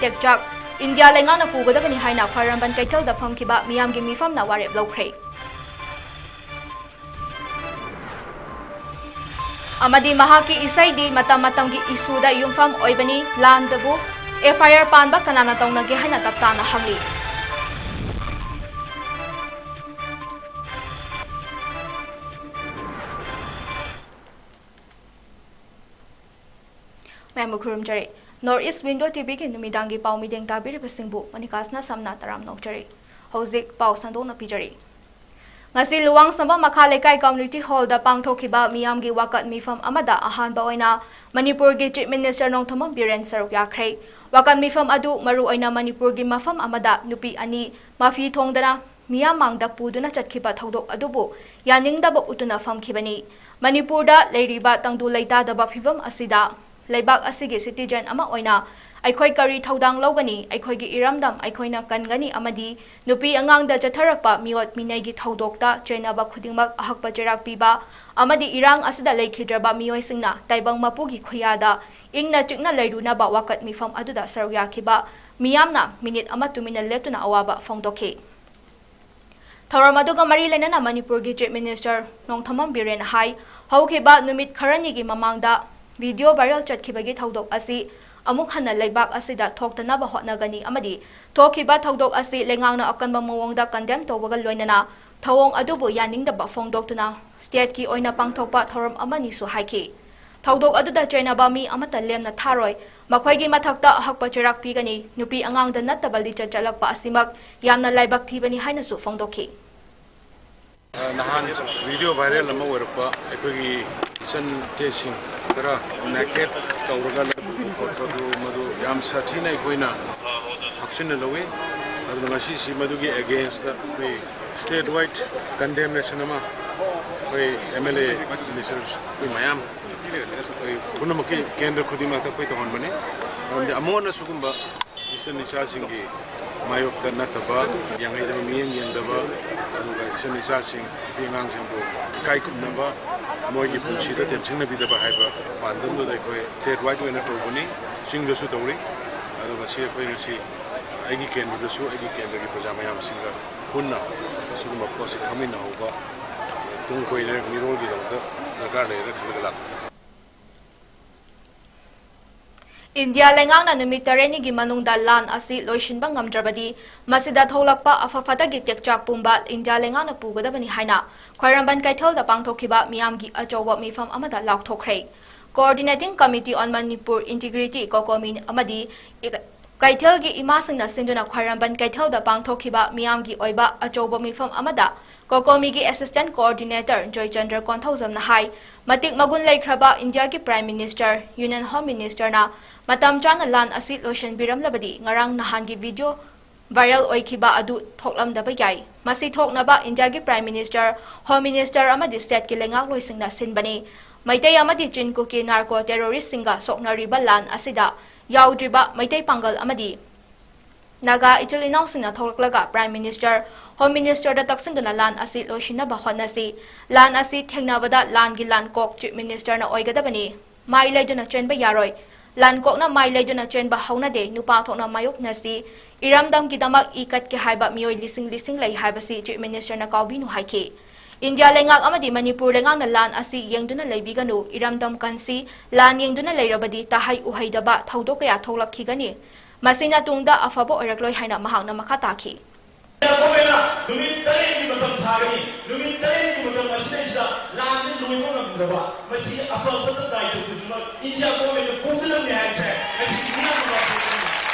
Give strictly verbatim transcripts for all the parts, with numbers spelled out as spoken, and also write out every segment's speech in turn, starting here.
ꯇꯦꯛꯆꯥꯛ India ꯂꯩꯉꯥꯛꯅ ꯄꯨꯒꯗꯕꯅꯤ ꯍꯥꯏꯅ ꯈ꯭ꯋꯥꯏꯔꯝꯕꯟ ꯀꯩꯊꯦꯜꯗ ꯐꯝꯈꯤꯕ ꯃꯤꯌꯥꯝꯒꯤ ꯃꯤꯐꯝꯅ ꯋꯥꯔꯦꯞ ꯂꯧꯈ꯭ꯔꯦ꯫ ꯑꯃꯗꯤ ꯃꯍꯥꯛꯀꯤ ꯏꯁꯩꯗꯤ ꯃꯇꯝ ꯃꯇꯝꯒꯤ ꯏꯁꯨꯗ ꯌꯨꯝꯐꯝ ꯑꯣꯏꯕꯅꯤ, ꯂꯥꯟꯗꯕꯨ ꯑꯦꯐ ꯑꯥꯏ ꯑꯥꯔ ꯄꯥꯟꯕ ꯀꯅꯥꯅ ꯇꯧꯅꯒꯦ ꯍꯥꯏꯅ ꯇꯞ ꯇꯥꯅ ꯍꯪꯂꯤ꯫ ꯃꯌꯥꯝꯕꯨ ꯈꯨꯔꯨꯝꯖꯔꯤ꯫ North East Window ꯇꯤ ꯚꯤꯒꯤ ꯅꯨꯃꯤꯗꯥꯡꯒꯤ ꯄꯥꯎ ꯃꯤꯠꯌꯦꯡ ꯇꯥꯕꯤꯔꯤꯕꯁꯤꯡꯕꯨ ꯃꯣꯅꯤꯀꯥꯁꯅ ꯁꯝꯅ ꯇꯔꯥꯝꯅ ꯑꯣꯛꯆꯔꯤ꯫ ꯍꯧꯖꯤꯛ ꯄꯥꯎ ꯁꯟꯗꯣꯛꯅ ꯄꯤꯖꯔꯤ꯫ ꯉꯁꯤ ꯂꯨꯋꯥꯡꯁꯝꯕꯝ ꯃꯈꯥ ꯂꯩꯀꯥꯏ ꯀꯝꯃ꯭ꯌꯨꯅꯤꯇꯤ ꯍꯣꯜꯗ ꯄꯥꯡꯊꯣꯛꯈꯤꯕ ꯃꯤꯌꯥꯝꯒꯤ ꯋꯥꯀꯠ ꯃꯤꯐꯝ ꯑꯃꯗ ꯑꯍꯥꯟꯕ ꯑꯣꯏꯅ ꯃꯅꯤꯄꯨꯔꯒꯤ ꯆꯤꯐ ꯃꯤꯅꯤꯁꯇꯔ ꯅꯣꯡꯊꯣꯝꯕꯝ ꯕꯤꯔꯦꯟ ꯁꯔꯨꯛ ꯌꯥꯈ꯭ꯔꯦ꯫ ꯋꯥꯀꯠ ꯃꯤꯐꯝ ꯑꯗꯨ ꯃꯔꯨꯑꯣꯏꯅ ꯃꯅꯤꯄꯨꯔꯒꯤ ꯃꯐꯝ ꯑꯃꯗ ꯅꯨꯄꯤ ꯑꯅꯤ ꯃꯐꯤ ꯊꯣꯡꯗꯅ ꯃꯤꯌꯥꯝ ꯃꯥꯡꯗ ꯄꯨꯗꯨꯅ ꯆꯠꯈꯤꯕ ꯊꯧꯗꯣꯛ ꯑꯗꯨꯕꯨ ꯌꯥꯅꯤꯡꯗꯕ ꯎꯠꯇꯨꯅ ꯐꯝꯈꯤꯕꯅꯤ꯫ ꯃꯅꯤꯄꯨꯔꯗ ꯂꯩꯔꯤꯕ ꯇꯪꯗꯨ ꯂꯩꯇꯥꯗꯕ ꯐꯤꯚꯝ ꯑꯁꯤꯗ ꯂꯩꯕꯥꯛ ꯑꯁꯤꯒꯤ ꯁꯤꯇꯤꯖꯦꯟ ꯑꯃ ꯑꯣꯏꯅ ꯑꯩꯈꯣꯏ ꯀꯔꯤ ꯊꯧꯗꯥꯡ ꯂꯧꯒꯅꯤ? ꯑꯩꯈꯣꯏꯒꯤ ꯏꯔꯝꯗꯝ ꯑꯩꯈꯣꯏꯅ ꯀꯟꯒꯅꯤ ꯑꯃꯗꯤ ꯅꯨꯄꯤ ꯑꯉꯥꯡꯗ ꯆꯠꯊꯔꯛꯄ ꯃꯤꯑꯣꯠ ꯃꯤꯅꯩꯒꯤ ꯊꯧꯗꯣꯛꯇ ꯆꯩꯅꯕ ꯈꯨꯗꯤꯡꯃꯛ ꯑꯍꯛꯄ ꯆꯩꯔꯥꯛ ꯄꯤꯕ ꯑꯃꯗꯤ ꯏꯔꯥꯡ ꯑꯁꯤꯗ ꯂꯩꯈꯤꯗ꯭ꯔꯕ ꯃꯤꯑꯣꯏꯁꯤꯡꯅ ꯇꯥꯏꯕꯪ ꯃꯄꯨꯒꯤ ꯈꯨꯌꯥꯗ ꯏꯪꯅ ꯆꯤꯛꯅ ꯂꯩꯔꯨꯅꯕ ꯋꯥꯀꯠ ꯃꯤꯐꯝ ꯑꯗꯨꯗ ꯁꯔꯨꯛ ꯌꯥꯈꯤꯕ ꯃꯤꯌꯥꯝꯅ ꯃꯤꯅꯤꯠ ꯑꯃ ꯇꯨꯃꯤꯟꯅ ꯂꯦꯞꯇꯨꯅ ꯑꯋꯥꯕ ꯐꯣꯡꯗꯣꯛꯈꯤ꯫ ꯊꯧꯔꯝ ꯑꯗꯨꯒ ꯃꯔꯤ ꯂꯩꯅꯅ ꯃꯅꯤꯄꯨꯔꯒꯤ ꯆꯤꯐ ꯃꯤꯅꯤꯁꯇꯔ ꯅꯣꯡꯊꯣꯝꯕꯝ ꯕꯤꯔꯦꯟꯅ ꯍꯥꯏ, ꯍꯧꯈꯤꯕ ꯅꯨꯃꯤꯠ ꯈꯔꯅꯤꯒꯤ ꯃꯃꯥꯡꯗ ꯚꯤꯗꯤꯑꯣ ꯚꯥꯏꯔꯦꯜ ꯆꯠꯈꯤꯕꯒꯤ ꯊꯧꯗꯣꯛ ꯑꯁꯤ ꯑꯃꯨꯛ ꯍꯟꯅ ꯂꯩꯕꯥꯛ ꯑꯁꯤꯗ ꯊꯣꯛꯇꯅꯕ ꯍꯣꯠꯅꯒꯅꯤ ꯑꯃꯗꯤ ꯊꯣꯛꯈꯤꯕ ꯊꯧꯗꯣꯛ ꯑꯁꯤ ꯂꯩꯉꯥꯛꯅ ꯑꯀꯟꯕ ꯃꯑꯣꯡꯗ ꯀꯟꯗꯦꯝ ꯇꯧꯕꯒ ꯂꯣꯏꯅꯅ ꯊꯧꯑꯣꯡ ꯑꯗꯨꯕꯨ ꯌꯥꯅꯤꯡꯗꯕ ꯐꯣꯡꯗꯣꯛꯇꯨꯅ ꯁ꯭ꯇꯦꯠꯀꯤ ꯑꯣꯏꯅ ꯄꯥꯡꯊꯣꯛꯄ ꯊꯧꯔꯝ ꯑꯃꯅꯤꯁꯨ ꯍꯥꯏꯈꯤ꯫ ꯊꯧꯗꯣꯛ ꯑꯗꯨꯗ ꯆꯩꯅꯕ ꯃꯤ ꯑꯃꯠꯇ ꯂꯦꯝꯅ ꯊꯥꯔꯣꯏ꯫ ꯃꯈꯣꯏꯒꯤ ꯃꯊꯛꯇ ꯑꯍꯛꯄ ꯆꯩꯔꯥꯛ ꯄꯤꯒꯅꯤ꯫ ꯅꯨꯄꯤ ꯑꯉꯥꯡꯗ ꯅꯠꯇꯕ ꯂꯤꯆꯠ ꯆꯠꯂꯛꯄ ꯑꯁꯤꯃꯛ ꯌꯥꯝꯅ ꯂꯥꯏꯕꯛ ꯊꯤꯕꯅꯤ ꯍꯥꯏꯅꯁꯨ ꯐꯣꯡꯗꯣꯛꯈꯤ꯫ ꯅꯍꯥꯟ ꯚꯤꯗꯤꯑꯣ ꯚꯥꯏꯔꯦꯜ ꯑꯃ ꯑꯣꯏꯔꯛꯄ, ꯑꯩꯈꯣꯏꯒꯤ ꯏꯆꯟ ꯏꯆꯦꯁꯤꯡ ꯈꯔ ꯅꯦꯀꯦꯠ ꯇꯧꯔꯒ ꯂꯩꯕ ꯈꯣꯠꯄꯗꯨ, ꯃꯗꯨ ꯌꯥꯝ ꯁꯥꯊꯤꯅ ꯑꯩꯈꯣꯏꯅ ꯍꯛꯆꯤꯟꯅ ꯂꯧꯏ꯫ ꯑꯗꯨꯅ ꯉꯁꯤꯁꯤ ꯃꯗꯨꯒꯤ ꯑꯦꯒꯦꯟꯁꯇ ꯑꯩꯈꯣꯏ ꯁ꯭ꯇꯦꯠ ꯋꯥꯏꯗ ꯀꯟꯗꯦꯝꯅꯦꯁꯟ ꯑꯃ ꯑꯩꯈꯣꯏ ꯑꯦꯝ ꯑꯦꯜ ꯑꯦ, ꯃꯤꯅꯤꯁꯇꯔ, ꯑꯩꯈꯣꯏ ꯃꯌꯥꯝ, ꯑꯩꯈꯣꯏ ꯄꯨꯝꯅꯃꯛꯀꯤ ꯀꯦꯟꯗ꯭ꯔ ꯈꯨꯗꯤꯡꯃꯛꯇ ꯑꯩꯈꯣꯏ ꯇꯧꯍꯟꯕꯅꯤ꯫ ꯃꯔꯝꯗꯤ ꯑꯃꯨꯛ ꯍꯟꯅ ꯁꯤꯒꯨꯝꯕ ꯏꯆꯟ ꯏꯆꯥꯁꯤꯡꯒꯤ ꯃꯥꯌꯣꯛꯇ ꯅꯠꯇꯕ, ꯌꯥꯡꯍꯩꯗꯕ ꯃꯤꯠꯌꯦꯡ ꯌꯦꯡꯗꯕ, ꯑꯗꯨꯒ ꯏꯆꯟ ꯏꯆꯥꯁꯤꯡ, ꯅꯨꯄꯤ ꯑꯉꯥꯡꯁꯤꯡꯕꯨ ꯏꯀꯥꯏ ꯈꯨꯝꯅꯕ, ꯃꯣꯏꯒꯤ ꯄꯨꯟꯁꯤꯗ ꯇꯦꯟꯁꯤꯟꯅꯕꯤꯗꯕ ꯍꯥꯏꯕ ꯄꯥꯟꯗꯝꯗꯨꯗ ꯑꯩꯈꯣꯏ ꯁ꯭ꯇꯦꯠ ꯋꯥꯏꯗ ꯑꯣꯏꯅ ꯇꯧꯕꯅꯤ꯫ ꯆꯤꯡꯗꯁꯨ ꯇꯧꯔꯤ꯫ ꯉꯁꯤ ꯑꯩꯈꯣꯏ ꯉꯁꯤ ꯑꯩꯒꯤ ꯀꯦꯟꯗ꯭ꯔꯗꯁꯨ ꯑꯩꯒꯤ ꯀꯦꯟꯗ꯭ꯔꯒꯤ ꯄ꯭ꯔꯖꯥ ꯃꯌꯥꯝꯁꯤꯡꯒ ꯄꯨꯟꯅ ꯁꯤꯒꯨꯝꯕ ꯄꯣꯠꯁꯤ ꯈꯪꯃꯤꯟꯅꯍꯧꯕ ꯇꯨꯡ ꯀꯣꯏꯅ ꯃꯤꯔꯣꯜꯒꯤꯗꯃꯛꯇ ꯗꯔꯀꯥꯔ ꯂꯩꯔꯦ ꯈꯜꯂꯒ ꯂꯥꯛꯄꯅꯤ꯫ ꯏꯟꯗꯤꯌꯥ ꯂꯩꯉꯥꯛꯅ ꯅꯨꯃꯤꯠ ꯇꯔꯦꯠꯅꯤꯒꯤ ꯃꯅꯨꯡꯗ ꯂꯥꯟ ꯑꯁꯤ ꯂꯣꯏꯁꯤꯟꯕ ꯉꯝꯗ꯭ꯔꯕꯗꯤ, ꯃꯁꯤꯗ ꯊꯣꯛꯂꯛꯄ ꯑꯐ ꯐꯠꯇꯒꯤ ꯇꯦꯛꯆꯥꯛ ꯄꯨꯝꯕ ꯏꯟꯗꯤꯌꯥ ꯂꯩꯉꯥꯛꯅ ꯄꯨꯒꯗꯕꯅꯤ ꯍꯥꯏꯅ ꯈ꯭ꯋꯥꯏꯔꯝꯕꯟ ꯀꯩꯊꯦꯜꯗ ꯄꯥꯡꯊꯣꯛꯈꯤꯕ ꯃꯤꯌꯥꯝꯒꯤ ꯑꯆꯧꯕ ꯃꯤꯐꯝ ꯑꯃꯗ ꯂꯥꯎꯊꯣꯛꯈ꯭ꯔꯦ꯫ Coordinating Committee on Manipur Integrity, ꯀꯣꯀꯣꯃꯤ, ꯑꯃꯗꯤ ꯏ-, ꯀꯩꯊꯦꯜꯒꯤ ꯏꯃꯥꯁꯤꯡꯅ ꯁꯤꯟꯗꯨꯅ ꯈ꯭ꯋꯥꯏꯔꯝꯕꯟ ꯀꯩꯊꯦꯜꯗ ꯄꯥꯡꯊꯣꯛꯈꯤꯕ ꯃꯤꯌꯥꯝꯒꯤ ꯑꯣꯏꯕ ꯑꯆꯧꯕ ꯃꯤꯐꯝ ꯑꯃꯗ ꯀꯣꯀꯣꯃꯤꯒꯤ Assistant Coordinator ꯖꯣꯏꯆꯟꯗ꯭ꯔ ꯀꯣꯟꯊꯧꯖꯝꯅ ꯍꯥꯏ, ꯃꯇꯤꯛ ꯃꯒꯨꯟ ꯂꯩꯈ꯭ꯔꯕ ꯏꯟꯗꯤꯌꯥꯒꯤ Prime Minister, Union Home Minister ꯅ ꯃꯇꯝ ꯆꯥꯅ ꯂꯥꯟ ꯑꯁꯤ ꯂꯣꯏꯁꯤꯟꯕꯤꯔꯝꯂꯕꯗꯤ ꯉꯔꯥꯡ ꯅꯍꯥꯟꯒꯤ video viral ꯑꯣꯏꯈꯤꯕ ꯑꯗꯨ ꯊꯣꯛꯂꯝꯗꯕ ꯌꯥꯏ꯫ ꯃꯁꯤ ꯊꯣꯛꯅꯕ ꯏꯟꯗꯤꯌꯥꯒꯤ Prime Minister, Home Minister ꯑꯃꯗꯤ state ꯀꯤ ꯂꯩꯉꯥꯛꯂꯣꯏꯁꯤꯡꯅ ꯁꯤꯟꯕꯅꯤ꯫ ꯃꯩꯇꯩ ꯑꯃꯗꯤ ꯆꯤꯟ ꯀꯨꯀꯤ narco terrorist ꯁꯤꯡꯒ ꯁꯣꯛꯅꯔꯤꯕ ꯂꯥꯟ ꯑꯁꯤꯗ ꯌꯥꯎꯗ꯭ꯔꯤꯕ ꯃꯩꯇꯩ ꯄꯥꯡꯒꯜ ꯑꯃꯗꯤ ꯅꯥꯒꯥ ꯏꯆꯤꯜ ꯏꯅꯥꯎꯁꯤꯡꯅ ꯊꯣꯛꯂꯛꯂꯒ Prime Minister, Home Minister ꯗ ꯇꯛꯁꯤꯟꯗꯨꯅ ꯂꯥꯟ ꯑꯁꯤ ꯂꯣꯏꯁꯤꯟꯅꯕ ꯍꯣꯠꯅꯁꯤ꯫ ꯂꯥꯟ ꯑꯁꯤ ꯊꯦꯡꯅꯕꯗ ꯂꯥꯟꯒꯤ ꯂꯥꯟꯀꯣꯛ Chief Minister ꯅ ꯑꯣꯏꯒꯗꯕꯅꯤ꯫ ꯃꯥꯏ ꯂꯩꯗꯨꯅ ꯆꯦꯟꯕ ꯌꯥꯔꯣꯏ꯫ ꯂꯥꯟꯀꯣꯛꯅ ꯃꯥꯏ ꯂꯩꯗꯨꯅ ꯆꯦꯟꯕ ꯍꯧꯅꯗꯦ꯫ ꯅꯨꯄꯥ ꯊꯣꯛꯅ ꯃꯥꯌꯣꯛꯅꯁꯤ꯫ ꯏꯔꯝꯗꯝꯒꯤꯗꯃꯛ ꯏ ꯀꯠꯀꯦ ꯍꯥꯏꯕ ꯃꯤꯑꯣꯏ ꯂꯤꯁꯤꯡ ꯂꯤꯁꯤꯡ ꯂꯩ ꯍꯥꯏꯕꯁꯤ Chief Minister ꯅ ꯀꯥꯎꯕꯤꯅꯨ ꯍꯥꯏꯈꯤ꯫ ꯏꯟꯗꯤꯌꯥ ꯂꯩꯉꯥꯛ ꯑꯃꯗꯤ ꯃꯅꯤꯄꯨꯔ ꯂꯩꯉꯥꯛꯅ ꯂꯥꯟ ꯑꯁꯤ ꯌꯦꯡꯗꯨꯅ ꯂꯩꯕꯤꯒꯅꯨ꯫ ꯏꯔꯝꯗꯝ ꯀꯟꯁꯤ꯫ ꯂꯥꯟ ꯌꯦꯡꯗꯨꯅ ꯂꯩꯔꯕꯗꯤ ꯇꯥꯍꯩ ꯎꯍꯩꯗꯕ ꯊꯧꯗꯣꯛ ꯀꯌꯥ ꯊꯣꯛꯂꯛꯈꯤꯒꯅꯤ꯫ ꯃꯁꯤꯅ ꯇꯨꯡꯗ ꯑꯐꯕ ꯑꯣꯏꯔꯛꯂꯣꯏ ꯍꯥꯏꯅ ꯃꯍꯥꯛꯅ ꯃꯈꯥ ꯇꯥꯈꯤ꯫ ꯒꯣꯔꯃꯦꯟꯅ ꯅꯨꯃꯤꯠ ꯇꯔꯦꯠꯀꯤ ꯃꯇꯝ ꯊꯥꯒꯅꯤ꯫ ꯅꯨꯃꯤꯠ ꯇꯔꯦꯠꯀꯤ ꯃꯇꯝ ꯑꯁꯤꯗꯩꯁꯤꯗ ꯂꯥꯟꯁꯤ ꯂꯣꯏꯕ ꯉꯝꯗ꯭ꯔꯕ, ꯃꯁꯤ ꯑꯐ ꯐꯠꯇ ꯗꯥꯏꯇ ꯈꯨꯗꯤꯡꯃꯛ ꯏꯟꯗꯤꯌꯥ ꯒꯣꯔꯃꯦꯟꯅ ꯄꯨꯒꯗꯕꯅꯤ ꯍꯥꯏꯕꯁꯦ ꯉꯁꯤ ꯃꯤꯌꯥꯝꯅ ꯂꯥꯎꯊꯣꯛꯄꯅꯤ꯫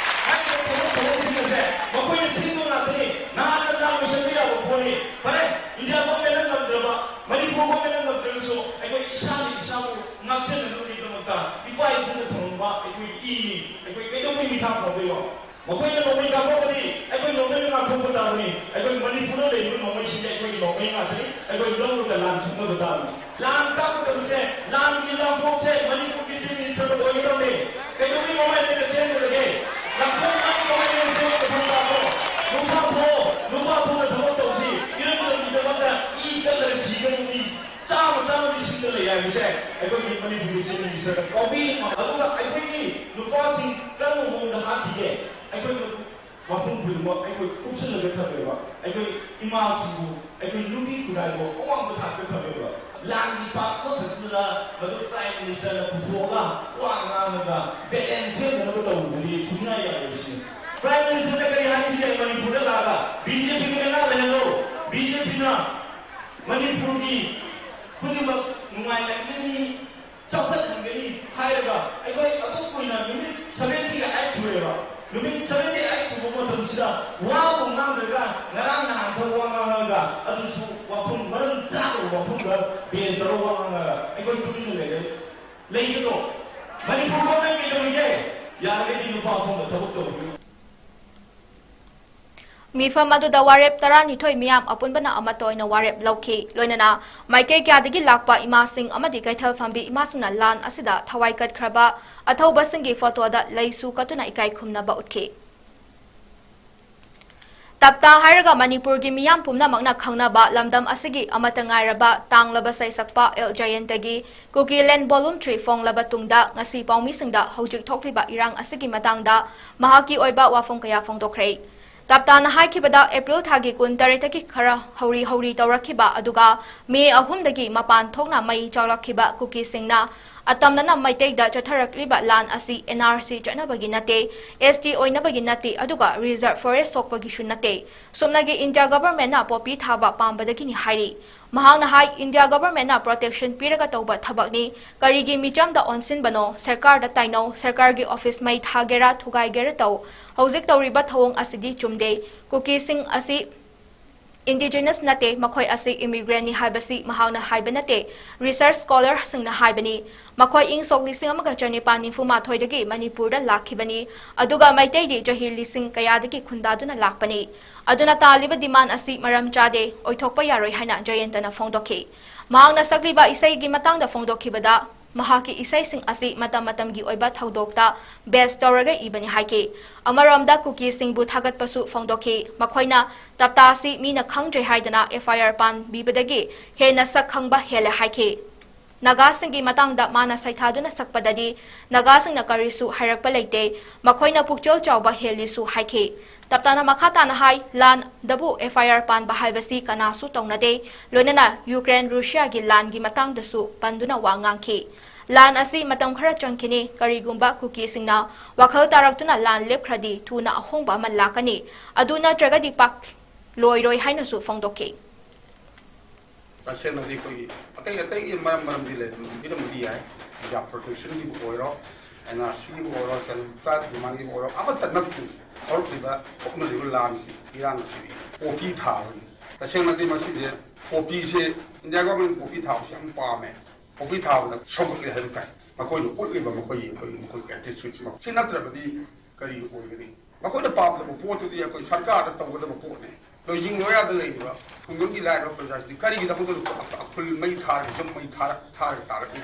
ꯍꯥꯏꯔꯤꯕ ꯊꯕꯛ ꯊꯧꯔꯝꯁꯤꯡ ꯑꯁꯦ ꯃꯈꯣꯏꯅ ꯁꯤꯟꯕ ꯉꯥꯛꯇꯅꯤ꯫ ꯅꯍꯥꯟꯅ ꯂꯥꯟ ꯂꯣꯏꯁꯤꯟꯕ ꯌꯥꯕ ꯄꯣꯠꯅꯤ꯫ ꯐꯔꯦ, ꯏꯟꯗꯤꯌꯥ ꯒꯣꯔꯃꯦꯟꯅ ꯉꯝꯗ꯭ꯔꯕ, ꯃꯅꯤꯄꯨꯔ ꯒꯣꯔꯃꯦꯟꯅ ꯉꯝꯗ꯭ꯔꯒꯁꯨ ꯑꯩꯈꯣꯏ ꯏꯁꯥꯅ ꯏꯁꯥꯕꯨ ꯉꯥꯛꯁꯦꯟꯅꯅꯕꯒꯤꯗꯃꯛꯇ ꯏꯄꯥ ꯏꯄꯨꯅ ꯊꯝꯃꯝꯕ ꯑꯩꯈꯣꯏꯒꯤ ꯏꯅꯤ꯫ ꯑꯩꯈꯣꯏ ꯀꯩꯗꯧꯉꯩ ꯃꯤꯊꯥ ꯐꯪꯗꯣꯏꯅꯣ? ꯃꯈꯣꯏꯅ ꯅꯣꯡꯃꯩ ꯀꯥꯞꯄꯛꯄꯗꯤ ꯑꯩꯈꯣꯏ ꯅꯣꯡꯃꯩꯅ ꯉꯥꯛꯊꯣꯛꯄ ꯇꯥꯕꯅꯤ꯫ ꯑꯩꯈꯣꯏ ꯃꯅꯤꯄꯨꯔꯗ ꯂꯩꯔꯤꯕ ꯅꯣꯡꯃꯩꯁꯤꯡꯁꯦ ꯑꯩꯈꯣꯏꯒꯤ ꯅꯣꯡꯃꯩ ꯉꯥꯛꯇꯅꯤ꯫ ꯑꯩꯈꯣꯏ ꯂꯧꯔꯒ ꯂꯥꯟ ꯁꯣꯛꯅꯕ ꯇꯥꯕꯅꯤ꯫ ꯂꯥꯟ ꯀꯥꯞꯀꯗꯕꯁꯦ ꯂꯥꯟꯒꯤ ꯂꯥꯟꯐꯝꯁꯦ ꯃꯅꯤꯄꯨꯔꯒꯤ Chief Minister ꯅ ꯑꯣꯏꯒꯗꯕꯅꯤ꯫ ꯀꯩꯗꯧꯉꯩ ꯅꯣꯡꯃꯩ ꯑꯩꯈꯣꯏꯅ ꯆꯦꯟꯒꯗꯒꯦ? ꯂꯥꯟꯐꯝ ꯂꯥꯟ ꯅꯣꯡꯃꯩ ꯑꯩꯈꯣꯏꯅ ꯆꯦꯟꯕ ꯐꯪ ꯇꯥꯕ꯭ꯔꯣ? ꯅꯨꯄꯥ ꯊꯣꯛꯑꯣ, ꯅꯨꯄꯥ ꯊꯣꯛꯅ ꯊꯕꯛ ꯇꯧꯁꯤ꯫ ꯏꯔꯝꯗꯝꯒꯤꯗꯃꯛꯇ ꯏ ꯀꯠꯂꯒ ꯁꯤꯒꯅꯤ ꯃꯤ ꯆꯥꯝꯃ ꯆꯥꯝꯃ ꯂꯤꯁꯤꯡꯗ ꯂꯩ ꯍꯥꯏꯕꯁꯦ ꯑꯩꯈꯣꯏꯒꯤ ꯃꯅꯤꯄꯨꯔꯒꯤ Chief Minister ꯅ ꯀꯥꯎꯕꯤꯅꯤ꯫ ꯑꯗꯨꯒ ꯑꯩꯈꯣꯏꯒꯤ ꯅꯨꯄꯥꯁꯤꯡ ꯀꯔꯝꯕ ꯃꯑꯣꯡꯗ ꯍꯥꯠꯈꯤ? ꯑꯩꯈꯣꯏ ꯃꯗꯨ ꯋꯥꯐꯝ ꯈꯨꯗꯤꯡꯃꯛ ꯑꯩꯈꯣꯏ ꯀꯨꯞꯁꯤꯜꯂꯒ ꯊꯝꯃꯦꯕ꯫ ꯑꯩꯈꯣꯏ ꯏꯃꯥꯁꯤꯡꯕꯨ, ꯑꯩꯈꯣꯏ ꯅꯨꯄꯤ ꯈꯨꯟꯅꯥꯏꯕꯨ ꯑꯋꯥꯡꯕ ꯊꯥꯛꯇ ꯊꯝꯃꯦꯕ꯫ ꯂꯥꯟꯒꯤ ꯄꯥꯛ ꯑꯃꯈꯛꯇꯗ ꯃꯗꯨ Prime Ministerꯅ ꯄꯨꯊꯣꯛꯑꯒ ꯋꯥ ꯉꯥꯡꯉꯒ balance ꯁꯦꯝꯅꯅꯕ ꯇꯧꯕꯗꯨꯗꯤ ꯁꯨꯡꯌꯥ ꯌꯥꯔꯣꯏ ꯁꯤꯅꯤ꯫ Prime Ministerꯗ ꯀꯔꯤ ꯍꯥꯏꯈꯤꯒꯦ ꯃꯅꯤꯄꯨꯔꯗ ꯂꯥꯛꯑꯒ? BJPꯒꯤ ꯂꯩꯉꯥꯛ ꯂꯩꯍꯜꯂꯣ, BJPꯅ ꯃꯅꯤꯄꯨꯔꯒꯤ ꯈꯨꯗꯤꯡꯃꯛ ꯅꯨꯡꯉꯥꯏꯍꯟꯒꯅꯤ, ꯆꯥꯎꯈꯠꯍꯟꯒꯅꯤ ꯍꯥꯏꯔꯒ ꯑꯩꯈꯣꯏ ꯑꯗꯨꯝ ꯀꯨꯏꯅ ꯅꯨꯃꯤꯠ seventy eight ꯁꯨꯔꯦꯕ꯫ ꯅꯨꯃꯤꯠ seventy eight ꯁꯨꯕ ꯃꯇꯝꯁꯤꯗ ꯋꯥꯕꯨ ꯉꯥꯡꯗ꯭ꯔꯒ ꯉꯔꯥꯡ ꯅꯍꯥꯟꯈꯛ ꯋꯥ ꯉꯥꯡꯉꯒ ꯑꯗꯨꯁꯨ ꯋꯥꯐꯝ ꯃꯔꯝ ꯆꯥꯗꯕ ꯋꯥꯐꯝꯗ base ꯇꯧꯔꯒ ꯋꯥ ꯉꯥꯡꯉꯒ ꯑꯩꯈꯣꯏ ꯇꯨꯃꯤꯟꯅ ꯂꯩꯔꯦ꯫ ꯂꯩꯒꯗ꯭ꯔꯣ? ꯃꯅꯤꯄꯨꯔ government ꯀꯩꯗꯧꯔꯤꯒꯦ? ꯌꯥꯔꯒꯗꯤ ꯅꯨꯄꯥ ꯑꯐꯪꯕ ꯊꯕꯛ ꯇꯧꯕꯤꯌꯨ꯫ ꯃꯤꯐꯝ ꯑꯗꯨꯗ ꯋꯥꯔꯦꯞ ꯇꯔꯥꯅꯤꯊꯣꯏ, ꯃꯤꯌꯥꯝ ꯑꯄꯨꯟꯕꯅ ꯑꯃꯠꯇ ꯑꯣꯏꯅ ꯋꯥꯔꯦꯞ ꯂꯧꯈꯤ꯫ ꯂꯣꯏꯅꯅ ꯃꯥꯏꯀꯩ ꯀꯌꯥꯗꯒꯤ ꯂꯥꯛꯄ ꯏꯃꯥꯁꯤꯡ ꯑꯃꯗꯤ ꯀꯩꯊꯦꯜ ꯐꯝꯕꯤ ꯏꯃꯥꯁꯤꯡꯅ ꯂꯥꯟ ꯑꯁꯤꯗ ꯊꯋꯥꯏ ꯀꯠꯈ꯭ꯔꯕ ꯑꯊꯧꯕꯁꯤꯡꯒꯤ ꯐꯣꯇꯣꯗ ꯂꯩꯁꯨ ꯀꯠꯇꯨꯅ ꯏꯀꯥꯏ ꯈꯨꯝꯅꯕ ꯎꯠꯈꯤ꯫ ꯇꯞꯇꯥ ꯍꯥꯏꯔꯒ ꯃꯅꯤꯄꯨꯔꯒꯤ ꯃꯤꯌꯥꯝ ꯄꯨꯝꯅꯃꯛꯅ ꯈꯪꯅꯕ ꯂꯝꯗꯝ ꯑꯁꯤꯒꯤ ꯑꯃꯠꯇ ꯉꯥꯏꯔꯕ ꯇꯥꯡꯂꯕ ꯁꯩꯁꯛꯄ ꯑꯦꯜ ꯖꯌꯟꯇꯒꯤ ꯀꯨꯀꯤ ꯂꯦꯟ ꯚꯣꯂꯨꯝ ꯊ꯭ꯔꯤ ꯐꯣꯡꯂꯕ ꯇꯨꯡꯗ ꯉꯁꯤ ꯄꯥꯎꯃꯤꯁꯤꯡꯗ ꯍꯧꯖꯤꯛ ꯊꯣꯛꯂꯤꯕ ꯏꯔꯥꯡ ꯑꯁꯤꯒꯤ ꯃꯇꯥꯡꯗ ꯃꯍꯥꯛꯀꯤ ꯑꯣꯏꯕ ꯋꯥꯐꯝ ꯀꯌꯥ ꯐꯣꯡꯗꯣꯛꯈ꯭ꯔꯦ꯫ ꯇꯞꯇꯥꯅ ꯍꯥꯏꯈꯤꯕꯗ ꯑꯦꯄ꯭ꯔꯤꯜ ꯊꯥꯒꯤ ꯀꯨꯟ ꯇꯔꯦꯠꯇꯒꯤ ꯈꯔ ꯍꯧꯔꯤ ꯍꯧꯔꯤ ꯇꯧꯔꯛꯈꯤꯕ ꯑꯗꯨꯒ ꯃꯦ ꯑꯍꯨꯝꯗꯒꯤ ꯃꯄꯥꯟ ꯊꯣꯛꯅ ꯃꯩ ꯆꯥꯛꯂꯛꯈꯤꯕ ꯀꯨꯀꯤꯁꯤꯡꯅ ꯑꯇꯝꯅꯅ ꯃꯩꯇꯩꯗ ꯆꯠꯊꯔꯛꯂꯤꯕ ꯂꯥꯟ ꯑꯁꯤ N R C ꯆꯠꯅꯕꯒꯤ ꯅꯠꯇꯦ, S T ꯑꯣꯏꯅꯕꯒꯤ ꯅꯠꯇꯦ, ꯑꯗꯨꯒ reserve forest ꯊꯣꯛꯄꯒꯤꯁꯨ ꯅꯠꯇꯦ꯫ ꯁꯨꯞꯅꯒꯤ India governmentꯅ ꯄꯣꯄꯤ ꯊꯥꯕ ꯄꯥꯝꯕꯗꯒꯤꯅꯤ ꯍꯥꯏꯔꯤ꯫ ꯃꯍꯥꯛꯅ ꯍꯥꯏ, India governmentꯅ protection ꯄꯤꯔꯒ ꯇꯧꯕ ꯊꯕꯛꯅꯤ꯫ ꯀꯔꯤꯒꯤ ꯃꯤꯆꯝꯗ ꯑꯣꯟꯁꯤꯟꯕꯅꯣ? ꯁꯔꯀꯥꯔꯗ ꯇꯥꯏꯅꯧ, ꯁꯔꯀꯥꯔꯒꯤ office ꯃꯩ ꯊꯥꯒꯦꯔꯥ ꯊꯨꯒꯥꯏꯒꯦꯔꯥ ꯇꯧ꯫ ꯍꯧꯖꯤꯛ ꯇꯧꯔꯤꯕ ꯊꯧꯑꯣꯡ ꯑꯁꯤꯗꯤ ꯆꯨꯝꯗꯦ꯫ ꯀꯨꯀꯤꯁꯤꯡ ꯑꯁꯤ indigenous ꯅꯠꯇꯦ, ꯃꯈꯣꯏ ꯑꯁꯤ immigrantꯅꯤ ꯍꯥꯏꯕꯁꯤ ꯃꯍꯥꯛꯅ ꯍꯥꯏꯕ ꯅꯠꯇꯦ, research scholarꯁꯤꯡꯅ ꯍꯥꯏꯕꯅꯤ꯫ ꯃꯈꯣꯏ ꯏꯪ ꯁꯣꯛ ꯂꯤꯁꯤꯡ ꯑꯃꯒ ꯆꯅꯤꯄꯥꯟ ꯅꯤꯐꯨ ꯃꯥꯊꯣꯏꯗꯒꯤ ꯃꯅꯤꯄꯨꯔꯗ ꯂꯥꯛꯈꯤꯕꯅꯤ, ꯑꯗꯨꯒ ꯃꯩꯇꯩꯗꯤ ꯆꯍꯤ ꯂꯤꯁꯤꯡ ꯀꯌꯥꯗꯒꯤ ꯈꯨꯟꯗꯥꯗꯨꯅ ꯂꯥꯛꯄꯅꯤ꯫ ꯑꯗꯨꯅ ꯇꯥꯜꯂꯤꯕ demand ꯑꯁꯤ ꯃꯔꯝ ꯆꯥꯗꯦ, ꯑꯣꯏꯊꯣꯛꯄ ꯌꯥꯔꯣꯏ ꯍꯥꯏꯅ ꯖꯌꯟꯇꯅ ꯐꯣꯡꯗꯣꯛꯈꯤ꯫ ꯃꯍꯥꯛꯅ ꯁꯛꯂꯤꯕ ꯏꯁꯩꯒꯤ ꯃꯇꯥꯡꯗ ꯐꯣꯡꯗꯣꯛꯈꯤꯕꯗ, ꯃꯍꯥꯛꯀꯤ ꯏꯁꯩꯁꯤꯡ ꯑꯁꯤ ꯃꯇꯝ ꯃꯇꯝꯒꯤ ꯑꯣꯏꯕ ꯊꯧꯗꯣꯛꯇ base ꯇꯧꯔꯒ ꯏꯕꯅꯤ ꯍꯥꯏꯈꯤ꯫ ꯑꯃꯔꯣꯝꯗ ꯀꯨꯀꯤꯁꯤꯡꯕꯨ ꯊꯥꯒꯠꯄꯁꯨ ꯐꯣꯡꯗꯣꯛꯈꯤ꯫ ꯃꯈꯣꯏꯅ ꯇꯞꯇꯥ ꯑꯁꯤ ꯃꯤꯅ ꯈꯪꯗ꯭ꯔꯦ ꯍꯥꯏꯗꯅ F I R ꯄꯥꯟꯕꯤꯕꯗꯒꯤ ꯍꯦꯟꯅ ꯁꯛ ꯈꯪꯕ ꯍꯦꯜꯂꯦ ꯍꯥꯏꯈꯤ꯫ ꯅꯥꯒꯥꯁꯤꯡꯒꯤ ꯃꯇꯥꯡꯗ ꯃꯥꯅ ꯁꯩꯊꯥꯗꯨꯅ ꯁꯛꯄꯗꯗꯤ ꯅꯥꯒꯥꯁꯤꯡꯅ ꯀꯔꯤꯁꯨ ꯍꯥꯏꯔꯛꯄ ꯂꯩꯇꯦ, ꯃꯈꯣꯏꯅ ꯄꯨꯛꯆꯦꯜ ꯆꯥꯎꯕ ꯍꯦꯜꯂꯤꯁꯨ ꯍꯥꯏꯈꯤ꯫ ꯇꯞꯇꯥꯅ ꯃꯈꯥ ꯇꯥꯅ ꯍꯥꯏ, ꯂꯥꯟꯗꯕꯨ F I R ꯄꯥꯟꯕ ꯍꯥꯏꯕꯁꯤ ꯀꯅꯥꯁꯨ ꯇꯧꯅꯗꯦ꯫ ꯂꯣꯏꯅꯅ ꯌꯨꯀ꯭ꯔꯦꯟ ꯔꯨꯁꯤꯌꯥꯒꯤ ꯂꯥꯟꯒꯤ ꯃꯇꯥꯡꯗꯁꯨ ꯄꯟꯗꯨꯅ ꯋꯥ ꯉꯥꯡꯈꯤ꯫ ꯂꯥꯟ ꯑꯁꯤ ꯃꯇꯝ ꯈꯔ ꯆꯪꯈꯤꯅꯤ꯫ ꯀꯔꯤꯒꯨꯝꯕ ꯀꯨꯀꯤꯁꯤꯡꯅ ꯋꯥꯈꯜ ꯇꯥꯔꯛꯇꯨꯅ ꯂꯥꯟ ꯂꯦꯞꯈ꯭ꯔꯗꯤ ꯊꯨꯅ ꯑꯍꯣꯡꯕ ꯑꯃ ꯂꯥꯛꯀꯅꯤ꯫ ꯑꯗꯨ ꯅꯠꯇ꯭ꯔꯒꯗꯤ ꯄꯥꯛ ꯂꯣꯏꯔꯣꯏ ꯍꯥꯏꯅꯁꯨ ꯐꯣꯡꯗꯣꯛꯈꯤ꯫ ꯇꯁꯦꯡꯅꯗꯤ ꯑꯩꯈꯣꯏꯒꯤ ꯑꯇꯩ ꯑꯇꯩꯒꯤ ꯃꯔꯝ ꯃꯔꯝꯗꯤ ꯂꯩ, ꯑꯗꯨꯝ ꯄꯤꯔꯝꯕꯗꯤ ꯌꯥꯏ꯫ ꯖꯣꯕ ꯄ꯭ꯔꯣꯇꯦꯛꯁꯟꯒꯤꯕꯨ ꯑꯣꯏꯔꯣ, ꯑꯦꯟ ꯑꯥꯔ ꯁꯤꯒꯤꯕꯨ ꯑꯣꯏꯔꯣ, ꯁꯦꯜꯐ ꯍꯦꯜꯞ ꯗꯤꯃꯥꯟꯒꯤꯕꯨ ꯑꯣꯏꯔꯣ, ꯑꯃꯠꯇ ꯅꯠꯇꯦ꯫ ꯍꯧꯔꯛꯂꯤꯕ ꯊꯣꯛꯅꯔꯤꯕ ꯂꯥꯟꯁꯤ, ꯏꯔꯥꯡ ꯑꯁꯤꯗꯤ ꯄꯣꯄꯤ ꯊꯥꯕꯅꯤ꯫ ꯇꯁꯦꯡꯅꯗꯤ ꯃꯁꯤꯁꯦ, ꯄꯣꯄꯤꯁꯦ, ꯏꯟꯗꯤꯌꯥ ꯒꯣꯔꯃꯦꯟ ꯄꯣꯄꯤ ꯊꯥꯕꯁꯤ ꯌꯥꯝ ꯄꯥꯝꯃꯦ꯫ ꯄꯣꯄꯤ ꯊꯥꯕꯗ ꯁꯧꯒꯠꯂꯦ ꯍꯥꯏꯕ ꯇꯥꯏ꯫ ꯃꯈꯣꯏꯅ ꯎꯠꯂꯤꯕ ꯃꯈꯣꯏꯒꯤ, ꯑꯩꯈꯣꯏꯒꯤ, ꯃꯈꯣꯏꯒꯤ ꯑꯦꯇꯤꯆꯨꯠꯁꯤ, ꯁꯤ ꯅꯠꯇ꯭ꯔꯕꯗꯤ ꯀꯔꯤ ꯑꯣꯏꯒꯅꯤ? ꯃꯈꯣꯏꯅ ꯄꯥꯝꯗꯕ ꯄꯣꯠꯇꯨꯗꯤ ꯑꯩꯈꯣꯏ ꯁꯔꯀꯥꯔꯗ ꯇꯧꯒꯗꯕ ꯄꯣꯠꯅꯤ꯫ ꯂꯣꯏꯖꯤꯡ ꯂꯣꯌꯥꯗ ꯂꯩꯔꯤꯕ ꯈꯨꯡꯒꯪꯒꯤ ꯂꯥꯏꯔꯕ ꯄ꯭ꯔꯖꯥꯁꯤꯗꯤ ꯀꯔꯤꯒꯤꯗꯃꯛꯇ ꯈꯨꯜ ꯃꯩ ꯊꯥꯔꯒ, ꯌꯨꯝ ꯃꯩ ꯊꯥꯔ-, ꯊꯥꯔꯒ ꯇꯥꯔꯛꯏ?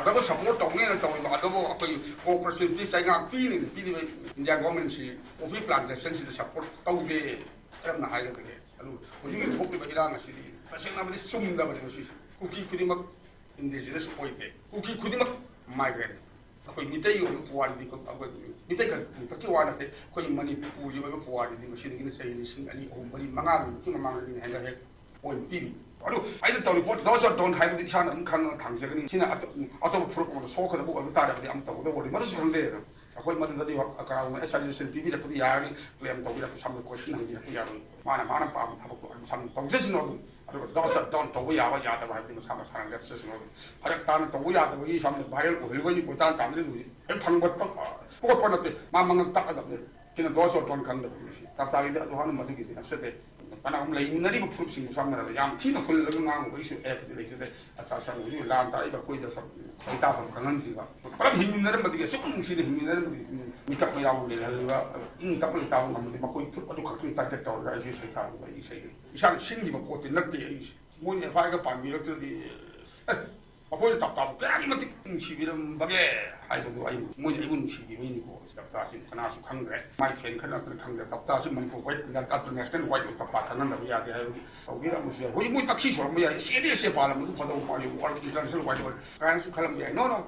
ꯑꯗꯨꯕꯨ ꯁꯄꯣꯔꯠ ꯇꯧꯅꯦꯅ ꯇꯧꯔꯤꯕ, ꯑꯗꯨꯕꯨ ꯑꯩꯈꯣꯏ ꯀꯣꯑꯣꯄꯔꯦꯁꯟ ꯄꯤ ꯆꯩꯉꯥꯛ ꯄꯤꯅꯦꯅ ꯄꯤꯔꯤꯕ ꯏꯟꯗꯤꯌꯥ ꯒꯣꯔꯃꯦꯟꯁꯤ ꯀꯣꯐꯤ ꯄ꯭ꯂꯥꯟꯇꯦꯁꯟꯁꯤꯗ ꯁꯄꯣꯔꯠ ꯇꯧꯗꯦ꯫ ꯀꯔꯝꯅ ꯍꯥꯏꯒꯗꯒꯦ? ꯑꯗꯨ ꯍꯧꯖꯤꯛ ꯍꯧꯖꯤꯛ ꯊꯣꯛꯂꯤꯕ ꯏꯔꯥꯡ ꯑꯁꯤꯗꯤ ꯇꯁꯦꯡꯅꯕꯗꯤ ꯆꯨꯝꯗꯕꯅꯤ꯫ ꯃꯁꯤꯁꯦ ꯀꯨꯀꯤ ꯈꯨꯗꯤꯡꯃꯛ ꯏꯟꯗꯤꯖꯤꯅꯁ ꯑꯣꯏꯗꯦ꯫ ꯀꯨꯀꯤ ꯈꯨꯗꯤꯡꯃꯛ ꯃꯥꯏꯒ꯭ꯔꯦꯟ꯫ ꯑꯩꯈꯣꯏ ꯃꯤꯇꯩꯒꯤ ꯑꯣꯏꯕ ꯄꯨꯋꯥꯔꯤꯗꯤ, ꯑꯩꯈꯣꯏ ꯃꯤꯇꯩ ꯈꯛ-, ꯈꯛꯀꯤ ꯋꯥ ꯅꯠꯇꯦ, ꯑꯩꯈꯣꯏ ꯃꯅꯤꯄꯨꯔꯒꯤ ꯑꯣꯏꯕ ꯄꯨꯋꯥꯔꯤꯗꯤ ꯃꯁꯤꯗꯒꯤꯅ ꯆꯍꯤ ꯂꯤꯁꯤꯡ ꯑꯅꯤ, ꯑꯍꯨꯝ, ꯃꯔꯤ, ꯃꯉꯥꯒꯤ ꯃꯃꯥꯡꯗꯒꯤꯅ ꯍꯦꯟꯅ ꯍꯦꯛ ꯑꯣꯏꯅ ꯄꯤꯔꯤ꯫ ꯑꯗꯨ ꯑꯩꯅ ꯇꯧꯔꯤꯕ ꯄꯣꯠ, ꯗꯣꯁ ꯑꯣꯔ ꯗꯣꯟ ꯍꯥꯏꯕꯗꯨ ꯏꯁꯥꯅ ꯑꯗꯨꯝ ꯈꯪꯉꯒ ꯊꯥꯡꯖꯒꯅꯤ꯫ ꯁꯤꯅ ꯑꯇꯣꯞ-, ꯑꯇꯣꯞꯄ ꯐꯨꯔꯨꯞ ꯑꯃꯗ ꯁꯣꯛꯀꯗꯕ ꯑꯣꯏꯕ ꯇꯥꯔꯒꯗꯤ ꯑꯃ ꯇꯧꯒꯗꯕ ꯑꯣꯏꯔꯗꯤ ꯃꯗꯨꯁꯨ ꯈꯪꯖꯩ꯫ ꯑꯗꯨꯝ ꯑꯩꯈꯣꯏ ꯃꯗꯨꯗꯗꯤ ꯀꯅꯥꯒꯨꯝꯕ ꯁꯖꯦꯁꯟ ꯄꯤꯕꯤꯔꯛꯄꯗꯤ ꯌꯥꯔꯅꯤ, ꯀ꯭ꯂꯦꯝ ꯇꯧꯕꯤꯔꯛꯄ, ꯁꯝꯅ ꯀꯣꯏꯁꯟ ꯍꯪꯕꯤꯔꯛꯄ ꯌꯥꯔꯣꯏ꯫ ꯃꯥꯅ, ꯃꯥꯅ ꯄꯥꯝꯕ ꯊꯕꯛꯇꯣ ꯑꯗꯨꯝ ꯁꯝꯅ ꯇꯧꯖꯁꯅꯨ꯫ ꯑꯗꯨꯝ ꯑꯗꯨꯒ ꯗꯣꯁ ꯑꯣꯔ ꯗꯣꯟ ꯇꯧꯕ ꯌꯥꯕ ꯌꯥꯗꯕ ꯍꯥꯏꯕꯗꯤ ꯃꯁꯥ ꯃꯁꯥꯅ ꯂꯦꯞꯆꯁꯅꯨ꯫ ꯑꯗꯨꯝ ꯐꯔꯛ ꯇꯥꯅ ꯇꯧꯕ ꯌꯥꯗꯕꯒꯤ ꯁꯝꯅ ꯚꯥꯏꯔꯦꯜ ꯑꯣꯏꯍꯜꯂꯨꯕꯒꯤ ꯀꯣꯏꯇꯥꯟ ꯇꯥꯟꯅꯔꯤꯕꯁꯤ ꯍꯦꯛ ꯐꯪꯕ ꯄꯣꯠꯄ ꯅꯠꯇꯦ꯫ ꯃꯥ ꯃꯉꯛ ꯇꯥꯛꯀꯗꯕꯅꯤ꯫ ꯁꯤꯅ ꯗꯣꯁ ꯑꯣꯔ ꯗꯣꯟ ꯈꯪꯗꯕ ꯃꯤꯁꯤ꯫ ꯇꯞꯇꯥꯒꯤꯗꯤ ꯑꯗꯨ ꯍꯥꯟꯅ ꯃꯗꯨꯒꯤꯗꯤ ꯅꯠꯆꯗꯦ꯫ ꯐꯅꯌꯥꯝ ꯂꯩꯃꯤꯟꯅꯔꯤꯕ ꯐꯨꯔꯨꯞꯁꯤꯡꯕꯨ ꯆꯥꯡꯗꯝꯅꯔꯒ ꯌꯥꯝ ꯊꯤꯅ ꯍꯨꯜꯂꯒ ꯉꯥꯡꯉꯨꯕꯒꯤꯁꯨ ꯑꯦꯞꯇꯤ ꯂꯩꯖꯗꯦ꯫ ꯑꯆꯥ ꯁꯪ ꯍꯧꯖꯤꯛ ꯂꯥꯟ ꯇꯥꯔꯛꯏꯕ ꯑꯩꯈꯣꯏꯗ ꯁꯛ ꯂꯩꯇꯥꯐꯝ ꯈꯪꯍꯟꯗ꯭ꯔꯤꯕ꯫ ꯄꯨꯂꯞ ꯍꯤꯡꯃꯤꯟꯅꯔꯝꯕꯗꯤ, ꯑꯁꯨꯛ ꯅꯨꯡꯁꯤꯅ ꯍꯤꯡꯃꯤꯟꯅꯔꯝꯕꯗꯤ, ꯃꯤꯀꯞ ꯃꯤꯔꯥꯎ ꯂꯩꯍꯜꯂꯤꯕ, ꯏꯪ ꯇꯞꯅ ꯂꯩꯇꯥꯕ ꯉꯝꯕꯗꯤ ꯃꯈꯣꯏ ꯐꯨꯔꯨꯞ ꯑꯗꯨ ꯈꯛꯇꯪ ꯇꯥꯔꯒꯦꯠ ꯇꯧꯔꯒ ꯑꯩꯁꯨ ꯁꯩꯊꯥꯕꯗ ꯑꯩꯒꯤ ꯁꯩꯗꯦ꯫ ꯏꯁꯥꯅ ꯁꯤꯟꯈꯤꯕ ꯄꯣꯠꯇꯤ ꯅꯠꯇꯦ ꯑꯩꯒꯤꯁꯦ꯫ ꯃꯣꯏꯅ ꯑꯦꯐ ꯑꯥꯏ ꯑꯥꯔꯒ ꯄꯥꯟꯕꯤꯔꯛꯇ꯭ꯔꯗꯤ, ꯑꯦ, ꯃꯈꯣꯏꯅ ꯇꯞꯇꯥꯕꯨ ꯀꯌꯥꯒꯤ ꯃꯇꯤꯛ ꯅꯨꯡꯁꯤꯕꯤꯔꯝꯕꯒꯦ ꯍꯥꯏꯕꯗꯨ ꯑꯩ, ꯃꯣꯏꯅ ꯑꯩꯕꯨ ꯅꯨꯡꯁꯤꯕꯤꯕꯩꯅꯤꯀꯣ꯫ ꯇꯞꯇꯥꯁꯤ ꯀꯅꯥꯁꯨ ꯈꯪꯗ꯭ꯔꯦ, ꯃꯥꯏ ꯐꯦꯟ ꯈꯔ ꯅꯠꯇꯅ ꯈꯪꯗ꯭ꯔꯦ꯫ ꯇꯞꯇꯥꯁꯤ ꯃꯅꯤꯄꯨꯔ ꯋꯥꯏꯠ, ꯏꯟꯇꯔꯅꯦꯁꯅꯦꯜ ꯋꯥꯏꯠ ꯑꯣꯏ ꯇꯞꯇꯥ ꯈꯪꯍꯟꯗꯕ ꯌꯥꯗꯦ ꯍꯥꯏꯕꯒꯤ ꯇꯧꯕꯤꯔꯝꯕꯁꯨ ꯌꯥꯏ꯫ ꯍꯧꯖꯤꯛ ꯃꯣꯏ ꯇꯛꯁꯤ ꯁꯣꯔꯛꯄ ꯌꯥꯏ, ꯁꯤ ꯑꯦꯟ ꯑꯦꯁ ꯑꯦ ꯄꯥꯜꯂꯝꯕꯗꯨ ꯐꯗꯧꯕ ꯃꯥꯜꯂꯤ, ꯋꯥꯔꯜ ꯏꯟꯇꯔꯅꯦꯁꯅꯦꯜ ꯋꯥꯏꯠ ꯑꯣꯏ ꯀꯥꯏꯅꯁꯨ ꯈꯜꯂꯝꯕ ꯌꯥꯏ꯫ ꯅꯣ ꯅꯣ,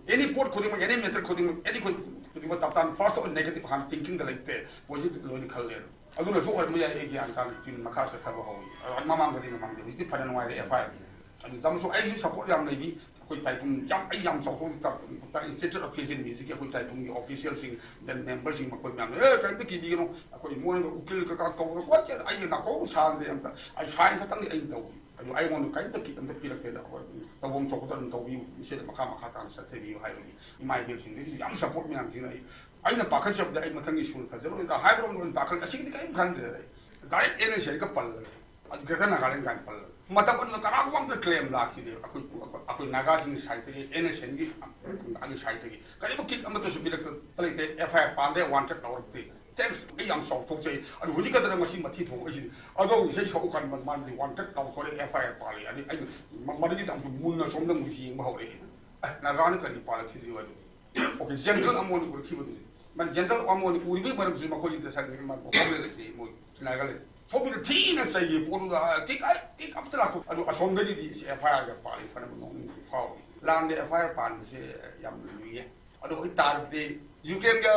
ꯑꯦꯅꯤ ꯄꯣꯠ ꯈꯨꯗꯤꯡꯃꯛ, ꯑꯦꯅꯤ ꯃꯦꯇꯔ ꯈꯨꯗꯤꯡꯃꯛ, ꯑꯦꯅꯤ ꯇꯞꯇꯥ ꯐꯥꯔꯁ ꯑꯣꯏꯅ ꯅꯦꯒꯦꯇꯤꯚ ꯍꯥꯟꯅ ꯊꯤꯡꯀꯤꯡꯗ ꯂꯩꯇꯦ, ꯄꯣꯖꯤꯇꯤꯚ ꯂꯣꯏꯅ ꯈꯜꯂꯦ꯫ ꯑꯗꯨꯅꯁꯨ ꯑꯣꯏꯔꯝꯕ ꯌꯥꯏ, ꯑꯩ ꯒ꯭ꯌꯥꯟ ꯇꯥꯅ ꯇꯤꯝ ꯃꯈꯥ ꯆꯠꯊꯕ ꯍꯧꯏ꯫ ꯑꯗꯣ ꯃꯃꯥꯡꯗꯗꯤ ꯉꯝꯃꯝꯗꯦ, ꯍꯧꯖꯤꯛꯇꯤ ꯐꯅ ꯅꯨꯡꯉꯥꯏꯔꯦ ꯑꯦꯐ ꯑꯥꯏ ꯑꯥꯔ꯫ ꯑꯗꯨ ꯇꯝꯁꯨ ꯑꯩꯁꯨ ꯁꯞꯄꯣꯔꯠ ꯌꯥꯝ ꯂꯩꯕꯤ꯫ ꯑꯩꯈꯣꯏ ꯇꯥꯏꯄꯨꯝ ꯌꯥꯝ, ꯑꯩ ꯌꯥꯝ ꯆꯥꯎꯊꯣꯛ ꯏꯟꯁꯇꯤꯇ꯭ꯌꯨꯠ ꯑꯣꯐ ꯐꯤꯖꯤꯀꯦꯜ ꯃ꯭ꯌꯨꯖꯤꯛꯀꯤ ꯑꯩꯈꯣꯏ ꯇꯥꯏꯄꯨꯝꯒꯤ ꯑꯣꯐꯤꯁꯤꯌꯦꯜꯁꯤꯡ, ꯗꯦꯟ ꯃꯦꯝꯕꯔꯁꯤꯡ, ꯃꯈꯣꯏ ꯃꯌꯥꯝꯅ ꯑꯦ ꯀꯔꯤꯝꯇ ꯀꯤꯕꯤꯒꯅꯨ, ꯑꯩꯈꯣꯏ ꯃꯣꯏꯅ ꯎꯀꯤꯜ ꯀꯩꯀꯥ ꯀꯧꯔꯒ ꯄꯣꯠ ꯆꯩ ꯑꯩꯒꯤ ꯅꯥꯀꯧ ꯁꯥꯟꯗꯦ ꯑꯝꯇ꯫ ꯑꯩ ꯁꯥꯏꯟ ꯈꯛꯇꯪꯗꯤ ꯑꯩꯅ ꯇꯧꯏ꯫ ꯑꯗꯨ ꯑꯩꯉꯣꯟꯗ ꯀꯔꯤꯝꯇ ꯀꯤꯠ ꯑꯝꯇ ꯄꯤꯔꯛꯇꯦꯗ꯫ ꯑꯩꯈꯣꯏ ꯇꯧꯐꯝ ꯊꯣꯛꯄꯗ ꯑꯗꯨꯝ ꯇꯧꯕꯤꯌꯨ, ꯃꯁꯤꯗ ꯃꯈꯥ ꯃꯈꯥ ꯇꯥꯅ ꯆꯠꯊꯕꯤꯌꯨ ꯍꯥꯏꯕꯒꯤ ꯏꯃꯥ ꯏꯕꯦꯜꯁꯤꯡꯗꯒꯤꯁꯨ ꯌꯥꯝ ꯁꯞꯄꯣꯔꯠ ꯃꯌꯥꯝꯁꯤꯅ ꯑꯩ, ꯑꯩꯅ ꯄꯥꯈꯠꯆꯕꯗꯤ ꯑꯩ ꯃꯊꯪꯒꯤ ꯁꯨꯔ ꯐꯖꯔꯣꯏꯗ꯭ꯔꯥ ꯍꯥꯏꯕꯔꯣꯝꯗ ꯑꯣꯏꯅ ꯄꯥꯈꯠꯂꯦ꯫ ꯑꯁꯤꯒꯤꯗꯤ ꯀꯔꯤꯝ ꯈꯟꯗ꯭ꯔꯦ ꯑꯩ꯫ ꯗꯥꯏꯔꯦꯛ ꯑꯦꯟ ꯑꯦꯁ ꯑꯦꯜꯒ ꯄꯜꯂꯒ, ꯒ꯭ꯔꯦꯇꯔ ꯅꯥꯒꯥꯂꯦꯟ ꯀꯥꯏꯅ ꯄꯜꯂꯒ꯫ ꯃꯇꯝ ꯑꯗꯨꯗ ꯀꯅꯥꯒꯨꯝꯕ ꯑꯝꯇ ꯀ꯭ꯂꯦꯝ ꯂꯥꯛꯈꯤꯗꯦꯕ꯫ ꯑꯩꯈꯣꯏ, ꯑꯩꯈꯣꯏ ꯅꯥꯒꯥꯁꯤꯡꯒꯤ ꯁꯥꯏꯠꯇꯒꯤ, ꯑꯦꯟ ꯑꯦꯁ ꯑꯦꯜꯒꯤ ꯁꯥꯏꯠꯇꯒꯤ ꯀꯔꯤꯕ ꯀꯤꯠ ꯑꯃꯠꯇꯁꯨ ꯄꯤꯔꯛꯇꯕ ꯂꯩꯇꯦ꯫ ꯑꯦꯐ ꯑꯥꯏ ꯑꯥꯔ ꯄꯥꯟꯗꯦ, ꯋꯥꯟꯇꯦꯗ ꯂꯥꯎꯔꯛꯇꯦ꯫ ꯊꯦꯡꯁ, ꯑꯩ ꯌꯥꯝ ꯆꯥꯎꯊꯣꯛꯆꯩ꯫ ꯑꯗꯨ ꯍꯧꯖꯤꯛ ꯈꯛꯇꯗ ꯉꯁꯤ ꯃꯊꯤ ꯊꯣꯛꯂꯛꯏꯁꯤꯗꯤ꯫ ꯑꯗꯣ ꯏꯁꯩ ꯁꯛꯎ ꯀꯥꯟꯗ ꯃꯥꯗꯤ ꯋꯥꯟꯇꯦꯗ ꯂꯥꯎꯊꯣꯔꯛꯑꯦ, ꯑꯦꯐ ꯑꯥꯏ ꯑꯥꯔ ꯄꯥꯜꯂꯦ꯫ ꯑꯗꯩ ꯑꯩ ꯃ-, ꯃꯗꯨꯒꯤꯗꯤ ꯑꯃꯨꯛꯁꯨ ꯃꯨꯟꯅ ꯁꯣꯝꯗ ꯑꯃꯨꯛ ꯌꯦꯡꯕ ꯍꯧꯔꯛꯑꯦ꯫ ꯑꯦ, ꯅꯥꯒꯥꯅ ꯀꯔꯤ ꯄꯥꯜꯂꯛꯈꯤꯗ꯭ꯔꯤꯕ ꯑꯗꯨꯗꯤ? ꯑꯣꯀꯦ, ꯖꯦꯅꯔꯦꯜ ꯑꯃ ꯑꯣꯏꯅ ꯎꯔꯛꯈꯤꯕꯗꯨꯅꯤ꯫ ꯃꯥꯅ ꯖꯦꯅꯔꯦꯜ ꯑꯃ ꯑꯣꯏꯅ ꯎꯔꯤꯕꯒꯤ ꯃꯔꯝꯁꯨ ꯃꯈꯣꯏꯒꯤ ꯗꯁꯥꯒꯤ ꯃꯥ ꯄ꯭ꯔꯣꯕ꯭ꯂꯦꯝ ꯂꯩꯇꯦ, ꯃꯣꯏ ꯅꯥꯒꯥꯂꯦꯟ꯫ ꯁꯣꯝꯒꯤꯗ ꯊꯤꯅ ꯆꯩꯌꯦ ꯄꯣꯠꯇꯨꯗ, ꯀꯤꯛ, ꯑꯩ ꯀꯤꯛ ꯑꯝꯇ ꯂꯥꯛꯇꯣ꯫ ꯑꯗꯨ ꯑꯁꯣꯝꯗꯒꯤꯗꯤ ꯁꯤ ꯑꯦꯐ ꯑꯥꯏ ꯑꯥꯔꯒ ꯄꯥꯜꯂꯤ ꯐꯅꯕ ꯅꯣꯛꯅꯤꯡꯕꯗꯤ ꯐꯥꯎꯏ꯫ ꯂꯥꯟꯗ ꯑꯦꯐ ꯑꯥꯏ ꯑꯥꯔ ꯄꯥꯟꯕꯁꯦ ꯌꯥꯝ ꯂꯨꯏꯌꯦ꯫ ꯑꯗꯣ ꯍꯧꯖꯤꯛ ꯇꯥꯔꯗꯤ ꯌꯨꯀ꯭ꯔꯦꯟꯒ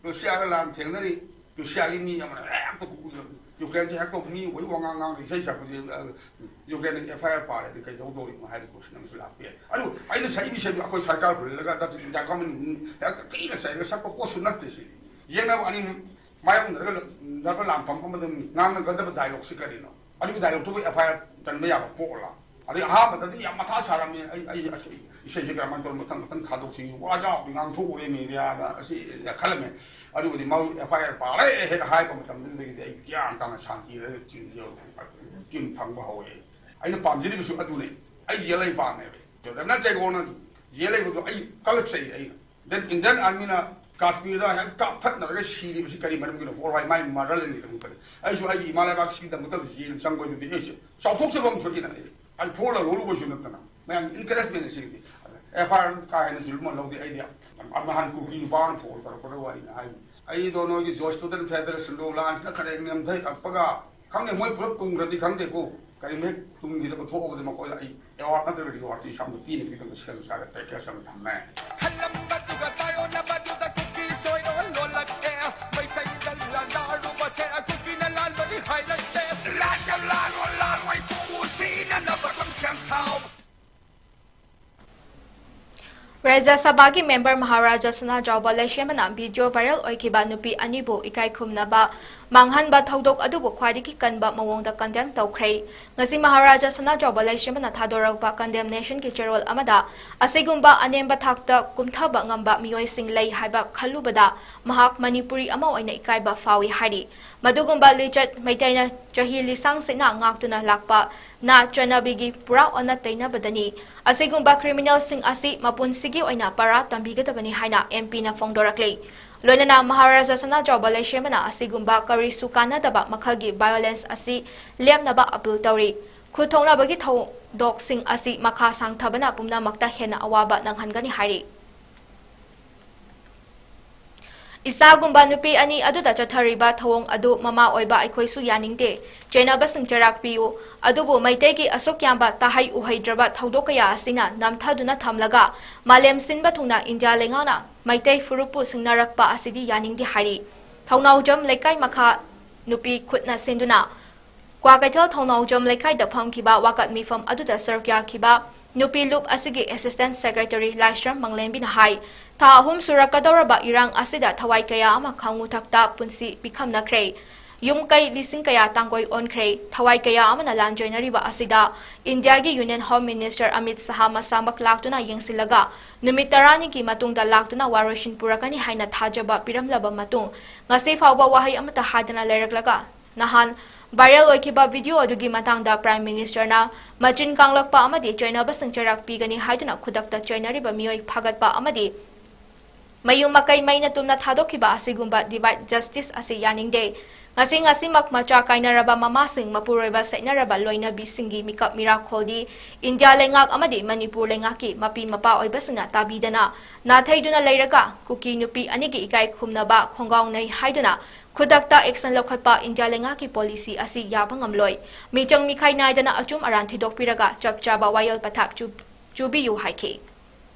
ꯔꯨꯁꯤꯌꯥꯒ ꯂꯥꯟ ꯊꯦꯡꯅꯔꯤ꯫ ꯔꯨꯁꯤꯌꯥꯒꯤ ꯃꯤ ꯑꯃꯅ ꯍꯦꯛꯇ ꯀꯨ-, ꯌꯨꯀ꯭ꯔꯦꯟꯁꯦ ꯍꯦꯛꯇ ꯃꯤ ꯑꯣꯏ ꯋꯥꯉꯥꯡ ꯉꯥꯡꯅ ꯏꯁꯩ ꯁꯛꯄꯁꯦ, ꯑ, ꯌꯨꯀ꯭ꯔꯦꯟꯅ ꯑꯦꯐ ꯑꯥꯏ ꯑꯥꯔ ꯄꯥꯜꯂꯗꯤ ꯀꯩꯗꯧꯗꯧꯔꯤꯅꯣ ꯍꯥꯏꯕ ꯀꯣꯏꯁꯟ ꯑꯃꯁꯨ ꯂꯥꯛꯄ ꯌꯥꯏ꯫ ꯑꯗꯨ ꯑꯩꯅ ꯁꯛꯏꯕ ꯏꯁꯩꯗꯨ ꯑꯩꯈꯣꯏ ꯁꯔꯀꯥꯔ ꯍꯨꯜꯂꯒ ꯅꯠꯇ꯭ꯔꯒ ꯏꯟꯗꯤꯌꯥ ꯒꯚꯔꯟꯃꯦꯟꯠ ꯍꯦꯛꯇ ꯊꯤꯅ ꯆꯩꯔꯒ ꯁꯛꯄ ꯄꯣꯠꯁꯨ ꯅꯠꯇꯦ ꯁꯤꯗꯤ꯫ ꯌꯦꯡꯅꯕ ꯑꯅꯤ ꯃꯥꯌꯣꯛꯅꯔꯒ ꯅꯔꯕ ꯂꯥꯟꯐꯝ ꯑꯃꯗ ꯉꯥꯡꯅꯒꯗꯕ ꯗꯥꯏꯂꯣꯛꯁꯤ ꯀꯔꯤꯅꯣ? ꯑꯗꯨꯒꯤ ꯗꯥꯏꯂꯣꯛꯇꯨꯕꯨ ꯑꯦꯐ ꯑꯥꯏ ꯑꯥꯔ ꯆꯟꯕ ꯌꯥꯕ ꯄꯣꯠꯂ? ꯑꯗꯩ ꯑꯍꯥꯟꯕꯗꯗꯤ ꯌꯥꯝ ꯃꯊꯥ ꯁꯥꯔꯝꯃꯤ꯫ ꯑꯩ, ꯑꯩ ꯑꯁ, ꯑꯩ ꯏꯁꯩꯁꯦ ꯀꯔꯝꯍꯥꯏꯅ ꯇꯧꯔ ꯃꯊꯪ ꯃꯊꯪ ꯊꯥꯗꯣꯛꯁꯤ? ꯋꯥꯖꯥꯎꯗꯤ ꯉꯥꯡꯊꯣꯛꯎꯔꯦ ꯃꯦꯗꯤꯌꯥꯗ, ꯑꯁꯤ ꯈꯜꯂꯝꯃꯦ꯫ ꯑꯗꯨꯕꯨꯗꯤ ꯃꯥꯕꯨ ꯑꯦꯐ ꯑꯥꯏ ꯑꯥꯔ ꯄꯥꯔꯦ ꯍꯦꯛ ꯍꯥꯏꯕ ꯃꯇꯝꯗꯨꯗꯒꯤꯗꯤ ꯑꯩ ꯒ꯭ꯌꯥꯟ ꯇꯥꯅ ꯁꯥꯟꯇꯤ ꯂꯩꯔꯒ ꯆꯤꯟꯁꯦ ꯆꯤꯟ ꯐꯪꯕ ꯍꯧꯋꯦ꯫ ꯑꯩꯅ ꯄꯥꯝꯖꯔꯤꯕꯁꯨ ꯑꯗꯨꯅꯦ꯫ ꯑꯩ ꯖꯦꯜ ꯂꯩ ꯄꯥꯝꯃꯦꯕ꯫ ꯔꯕꯤꯟꯗ꯭ꯔꯅꯥꯊ ꯇꯦꯒꯣꯔꯅ ꯖꯦꯜ ꯂꯩꯕꯗꯣ ꯑꯩ ꯀꯜꯂꯛꯆꯩ꯫ ꯑꯩꯅ ꯗꯦꯟ ꯏꯟꯗꯤꯌꯟ ꯑꯥꯔꯃꯤꯅ ꯀꯥꯁꯃꯤꯔꯗ ꯍꯦꯛ ꯀꯥꯞꯊꯠꯅꯔꯒ ꯁꯤꯔꯤꯕꯁꯤ ꯀꯔꯤ ꯃꯔꯝꯒꯤꯅꯣ? ꯋꯥꯔꯜ ꯋꯥꯏ ꯃꯥꯏ ꯃꯔꯜ ꯑꯅꯤ ꯑꯗꯨꯝ ꯀꯔꯤ? ꯑꯩꯁꯨ ꯑꯩꯒꯤ ꯏꯃꯥ ꯂꯩꯕꯥꯛꯁꯤꯒꯤꯗꯃꯛꯇ ꯖꯦꯜ ꯆꯪꯕꯗꯨꯗꯤ ꯑꯩꯁꯨ ꯆꯥꯎꯊꯣꯛꯆꯕ ꯑꯃ ꯊꯣꯛꯏꯅ꯫ ꯑꯩ ꯑꯩ ꯐꯣꯔ ꯂꯧꯔꯨꯕꯁꯨ ꯅꯠꯇꯅ ꯃꯌꯥꯝ ꯏꯟꯀꯔꯦꯖꯃꯦꯟ ꯁꯤꯒꯤꯗꯤ꯫ ꯑꯦꯐ ꯑꯥꯏ ꯑꯥꯔ ꯀꯥ ꯍꯦꯟꯅ ꯆꯨꯝꯕ ꯂꯧꯗꯦ ꯑꯩꯗꯤ꯫ ꯅꯍꯥꯟ ꯀꯨꯀꯤ ꯅꯨꯄꯥ ꯑꯃ ꯐꯣꯟ ꯇꯧꯔꯛꯄꯗ ꯋꯥꯔꯤꯅ ꯍꯥꯏꯅꯤ, ꯑꯩꯗꯣ ꯅꯣꯏꯒꯤ ꯖꯣꯏ ꯁ꯭ꯇꯨꯗꯦꯟꯠ ꯐꯦꯗꯔꯦꯁꯟꯗꯣ ꯂꯥꯟꯁꯤꯅ ꯈꯔ ꯅꯦꯝꯊꯔꯛꯄꯒ ꯈꯪꯗꯦ, ꯃꯣꯏ ꯄꯨꯂꯞ ꯇꯨꯝꯈ꯭ꯔꯗꯤ ꯈꯪꯗꯦꯀꯣ, ꯀꯔꯤꯒꯨꯝꯕ ꯍꯦꯛ ꯇꯨꯝꯈꯤꯗꯕ ꯊꯣꯛꯑꯕꯗꯤ ꯃꯈꯣꯏꯗ ꯑꯩ ꯑꯦꯋꯥꯔꯗ ꯅꯠꯇ꯭ꯔꯒ ꯔꯤꯋꯥꯔꯗꯇꯤ ꯏꯁꯥꯃꯛ ꯄꯤꯅꯕꯒꯤꯗꯃꯛꯇ ꯁꯦꯝ ꯁꯥꯔꯦ, ꯄꯦꯀꯦꯖ ꯑꯃ ꯊꯝꯃꯦ꯫ ꯈꯜꯂꯝꯕꯗꯨꯒ ꯇꯥꯏꯑꯣꯟꯅꯕꯗꯨꯗ ꯀꯨꯀꯤ ꯁꯣꯏꯔꯣꯟ ꯂꯣꯜꯂꯛꯑꯦ꯫ ꯃꯩꯇꯩꯗ ꯂꯥꯟꯗꯥꯔꯨꯕꯁꯦ ꯀꯨꯀꯤꯅ ꯂꯥꯟꯕꯅꯤ ꯍꯥꯏꯔꯛꯇꯦ꯫ ꯂꯥꯟꯗ ꯂꯥꯜꯂꯣ ꯂꯥꯜꯂꯣꯏ ꯇꯨ ꯁꯤꯅꯅꯕ ꯁꯦꯝ ꯁꯥꯎ꯫ ꯔꯥꯖ꯭ꯌ ꯁꯚꯥꯒꯤ ꯃꯦꯝꯕꯔ ꯃꯍꯥꯔꯥꯖꯥ ꯁꯅꯥꯖꯥꯎꯕ ꯂꯩꯁꯦꯝꯕꯅ ꯚꯤꯗꯤꯑꯣ ꯚꯥꯏꯔꯦꯜ ꯑꯣꯏꯈꯤꯕ ꯅꯨꯄꯤ ꯑꯅꯤꯕꯨ ꯏꯀꯥꯏ ꯈꯨꯝꯅꯕ ꯃꯥꯡꯍꯟꯕ ꯊꯧꯗꯣꯛ ꯑꯗꯨꯕꯨ ꯈ꯭ꯋꯥꯏꯗꯒꯤ ꯀꯟꯕ ꯃꯑꯣꯡꯗ ꯀꯟꯗꯦꯝ ꯇꯧꯈ꯭ꯔꯦ꯫ ꯉꯁꯤ ꯃꯍꯥꯔꯥꯖꯥ ꯁꯅꯥꯖꯥꯎꯕ ꯂꯩꯁꯦꯝꯕꯅ ꯊꯥꯗꯣꯔꯛꯄ ꯀꯟꯗꯦꯝꯅꯦꯁꯟꯒꯤ ꯆꯦꯔꯣꯜ ꯑꯃꯗ ꯑꯁꯤꯒꯨꯝꯕ ꯑꯅꯦꯝꯕ ꯊꯥꯛꯇ ꯀꯨꯝꯊꯕ ꯉꯝꯕ ꯃꯤꯑꯣꯏꯁꯤꯡ ꯂꯩ ꯍꯥꯏꯕ ꯈꯜꯂꯨꯕꯗ ꯃꯍꯥꯛ ꯃꯅꯤꯄꯨꯔꯤ ꯑꯃ ꯑꯣꯏꯅ ꯏꯀꯥꯏꯕ ꯐꯥꯎꯏ ꯍꯥꯏꯔꯤ꯫ ꯃꯗꯨꯒꯨꯝꯕ ꯂꯤꯆꯠ ꯃꯩꯇꯩꯅ ꯆꯍꯤ ꯂꯤꯁꯥꯡ ꯁꯤꯠꯅ ꯉꯥꯛꯇꯨꯅ ꯂꯥꯛꯄ ꯅꯥꯠ ꯆꯠꯅꯕꯤꯒꯤ ꯄꯨꯔꯥ ꯑꯣꯟꯅ ꯇꯩꯅꯕꯗꯅꯤ꯫ ꯑꯁꯤꯒꯨꯝꯕ ꯀ꯭ꯔꯤꯃꯤꯅꯦꯜꯁꯤꯡ ꯑꯁꯤ ꯃꯄꯨꯟꯁꯤꯒꯤ ꯑꯣꯏꯅ ꯄꯔꯥ ꯇꯝꯕꯤꯒꯗꯕꯅꯤ ꯍꯥꯏꯅ ꯑꯦꯝ ꯄꯤꯅ ꯐꯣꯡꯗꯣꯔꯛꯂꯤ꯫ ꯂꯣꯏꯅꯅ ꯃꯍꯥꯔꯥꯖꯥ ꯁꯅꯥꯖꯥꯎꯕ ꯂꯩꯁꯦꯝꯕꯅ ꯑꯁꯤꯒꯨꯝꯕ ꯀꯔꯤꯁꯨ ꯀꯥꯟꯅꯗꯕ ꯃꯈꯜꯒꯤ ꯚꯥꯏꯑꯣꯂꯦꯟꯁ ꯑꯁꯤ ꯂꯦꯞꯅꯕ ꯑꯄꯤꯜ ꯇꯧꯔꯤ꯫ ꯈꯨꯠ ꯊꯣꯛꯅꯕꯒꯤ ꯊꯧꯗꯣꯛꯁꯤꯡ ꯑꯁꯤ ꯃꯈꯥ ꯁꯥꯡꯊꯕꯅ ꯄꯨꯝꯅꯃꯛꯇ ꯍꯦꯟꯅ ꯑꯋꯥꯕ ꯅꯪꯍꯟꯒꯅꯤ ꯍꯥꯏꯔꯤ꯫ ꯏꯆꯥꯒꯨꯝꯕ ꯅꯨꯄꯤ ꯑꯅꯤ ꯑꯗꯨꯗ ꯆꯠꯊꯔꯤꯕ ꯊꯧꯑꯣꯡ ꯑꯗꯨ ꯃꯃꯥ ꯑꯣꯏꯕ ꯑꯩꯈꯣꯏꯁꯨ ꯌꯥꯅꯤꯡꯗꯦ꯫ ꯆꯩꯅꯕꯁꯤꯡ ꯆꯩꯔꯥꯛ ꯄꯤꯌꯨ꯫ ꯑꯗꯨꯕꯨ ꯃꯩꯇꯩꯒꯤ ꯑꯁꯨꯛ ꯌꯥꯝꯕ ꯇꯥꯍꯩ ꯎꯍꯩꯗ꯭ꯔꯕ ꯊꯧꯗꯣꯛ ꯀꯌꯥ ꯑꯁꯤꯅ ꯅꯝꯊꯗꯨꯅ ꯊꯝꯂꯒ ꯃꯥꯂꯦꯝ ꯁꯤꯟꯕ ꯊꯨꯡꯅ ꯏꯟꯗꯤꯌꯥ ꯂꯩꯉꯥꯛꯅ ꯃꯩꯇꯩ ꯐꯨꯔꯨꯞꯄꯨ ꯁꯤꯡꯅꯔꯛꯄ ꯑꯁꯤꯗꯤ ꯌꯥꯅꯤꯡꯗꯦ ꯍꯥꯏꯔꯤ꯫ ꯊꯧꯅꯥꯎꯖꯝ ꯂꯩꯀꯥꯏ ꯃꯈꯥ ꯅꯨꯄꯤ ꯈꯨꯠꯅ ꯁꯤꯟꯗꯨꯅ ꯀ꯭ꯋꯥꯀꯩꯊꯦꯜ ꯊꯧꯅꯥꯎꯖꯝ ꯂꯩꯀꯥꯏꯗ ꯐꯝꯈꯤꯕ ꯋꯥꯀꯠ ꯃꯤꯐꯝ ꯑꯗꯨꯗ ꯁꯔꯨꯛ ꯌꯥꯈꯤꯕ ꯅꯨꯄꯤ ꯂꯨꯞ ꯑꯁꯤꯒꯤ ꯑꯦꯁꯤꯁꯇꯦꯟꯠ ꯁꯦꯀ꯭ꯔꯦꯇꯔꯤ ꯂꯥꯏꯁ꯭ꯔꯝ ꯃꯪꯂꯦꯝꯕꯤꯅ ꯍꯥꯏ, ꯊꯥ ꯑꯍꯨꯝ ꯁꯨꯔꯛꯀꯗꯧꯔꯕ ꯏꯔꯥꯡ ꯑꯁꯤꯗ ꯊꯋꯥꯏ ꯀꯌꯥ ꯑꯃ ꯈꯥꯉꯨ ꯊꯛꯇ ꯄꯨꯟꯁꯤ ꯄꯤꯈꯝꯅꯈ꯭ꯔꯦ꯫ ꯌꯨꯝ ꯀꯩ ꯂꯤꯁꯤꯡ ꯀꯌꯥ ꯇꯥꯡꯒꯣꯏ ꯑꯣꯟꯈ꯭ꯔꯦ꯫ ꯊꯋꯥꯏ ꯀꯌꯥ ꯑꯃꯅ ꯂꯥꯟ ꯆꯣꯏꯅꯔꯤꯕ ꯑꯁꯤꯗ ꯏꯟꯗꯤꯌꯥꯒꯤ ꯌꯨꯅꯤꯌꯟ ꯍꯣꯝ ꯃꯤꯅꯤꯁꯇꯔ ꯑꯃꯤꯠ ꯁꯍꯥ ꯃꯁꯥꯃꯛ ꯂꯥꯛꯇꯨꯅ ꯌꯦꯡꯁꯤꯜꯂꯒ ꯅꯨꯃꯤꯠ ꯇꯔꯥꯅꯤꯒꯤ ꯃꯇꯨꯡꯗ ꯂꯥꯛꯇꯨꯅ ꯋꯥꯔꯣꯏꯁꯤꯟ ꯄꯨꯔꯛꯀꯅꯤ ꯍꯥꯏꯅ ꯊꯥꯖꯕ ꯄꯤꯔꯝꯂꯕ ꯃꯇꯨꯡ ꯉꯁꯤ ꯐꯥꯎꯕ ꯋꯥꯍꯩ ꯑꯃꯠꯇ ꯍꯥꯏꯗꯅ ꯂꯩꯔꯛꯂꯒ ꯅꯍꯥꯟ ꯚꯥꯏꯔꯦꯜ ꯑꯣꯏꯈꯤꯕ ꯚꯤꯗꯤꯑꯣ ꯑꯗꯨꯒꯤ ꯃꯇꯥꯡꯗ ꯄ꯭ꯔꯥꯏꯝ ꯃꯤꯅꯤꯁꯇꯔꯅ ꯃꯆꯤꯟ ꯀꯥꯡꯂꯛꯄ ꯑꯃꯗꯤ ꯆꯩꯅꯕꯁꯤꯡ ꯆꯩꯔꯥꯛ ꯄꯤꯒꯅꯤ ꯍꯥꯏꯗꯨꯅ ꯈꯨꯗꯛꯇ ꯆꯩꯅꯔꯤꯕ ꯃꯤꯑꯣꯏ ꯐꯥꯒꯠꯄ ꯑꯃꯗꯤ ꯃꯌꯨꯝ ꯃꯀꯩ ꯃꯩꯅ ꯇꯨꯝꯅ ꯊꯥꯗꯣꯛꯈꯤꯕ ꯑꯁꯤꯒꯨꯝꯕ divide justice ꯑꯁꯤ ꯌꯥꯅꯤꯡꯗꯦ꯫ ꯉꯁꯤ ꯉꯁꯤꯃꯛ ꯃꯆꯥ ꯀꯥꯏꯅꯔꯕ ꯃꯃꯥꯁꯤꯡ, ꯃꯄꯨꯔꯣꯏꯕ ꯁꯦꯠꯅꯔꯕ ꯂꯣꯏꯅꯕꯤꯁꯤꯡꯒꯤ ꯃꯤꯀꯞ ꯃꯤꯔꯥꯈꯣꯜꯗꯤ ꯏꯟꯗꯤꯌꯥ ꯂꯩꯉꯥꯛ ꯑꯃꯗꯤ ꯃꯅꯤꯄꯨꯔ ꯂꯩꯉꯥꯛꯀꯤ ꯃꯄꯤ ꯃꯄꯥ ꯑꯣꯏꯕꯁꯤꯡꯅ ꯇꯥꯕꯤꯗꯅ ꯅꯥꯊꯩꯗꯨꯅ ꯂꯩꯔꯒ ꯀꯨꯀꯤ ꯅꯨꯄꯤ ꯑꯅꯤꯒꯤ ꯏꯀꯥꯏ ꯈꯨꯝꯅꯕ ꯈꯣꯡꯒꯥꯎꯅꯩ ꯍꯥꯏꯗꯨꯅ ꯈꯨꯗꯛꯇ action ꯂꯧꯈꯠꯄ ꯏꯟꯗꯤꯌꯥ ꯂꯩꯉꯥꯛꯀꯤ policy ꯑꯁꯤ ꯌꯥꯕ ꯉꯝꯂꯣꯏ꯫ ꯃꯤꯆꯪ ꯃꯤꯈꯥꯏ ꯅꯥꯏꯗꯅ ꯑꯆꯨꯝ ꯑꯔꯥꯟ ꯊꯤꯗꯣꯛꯄꯤꯔꯒ ꯆꯞ ꯆꯥꯕ ꯋꯥꯌꯦꯜ ꯄꯊꯥꯞ ꯆꯨ-, ꯆꯨꯕꯤꯌꯨ ꯍꯥꯏꯈꯤ꯫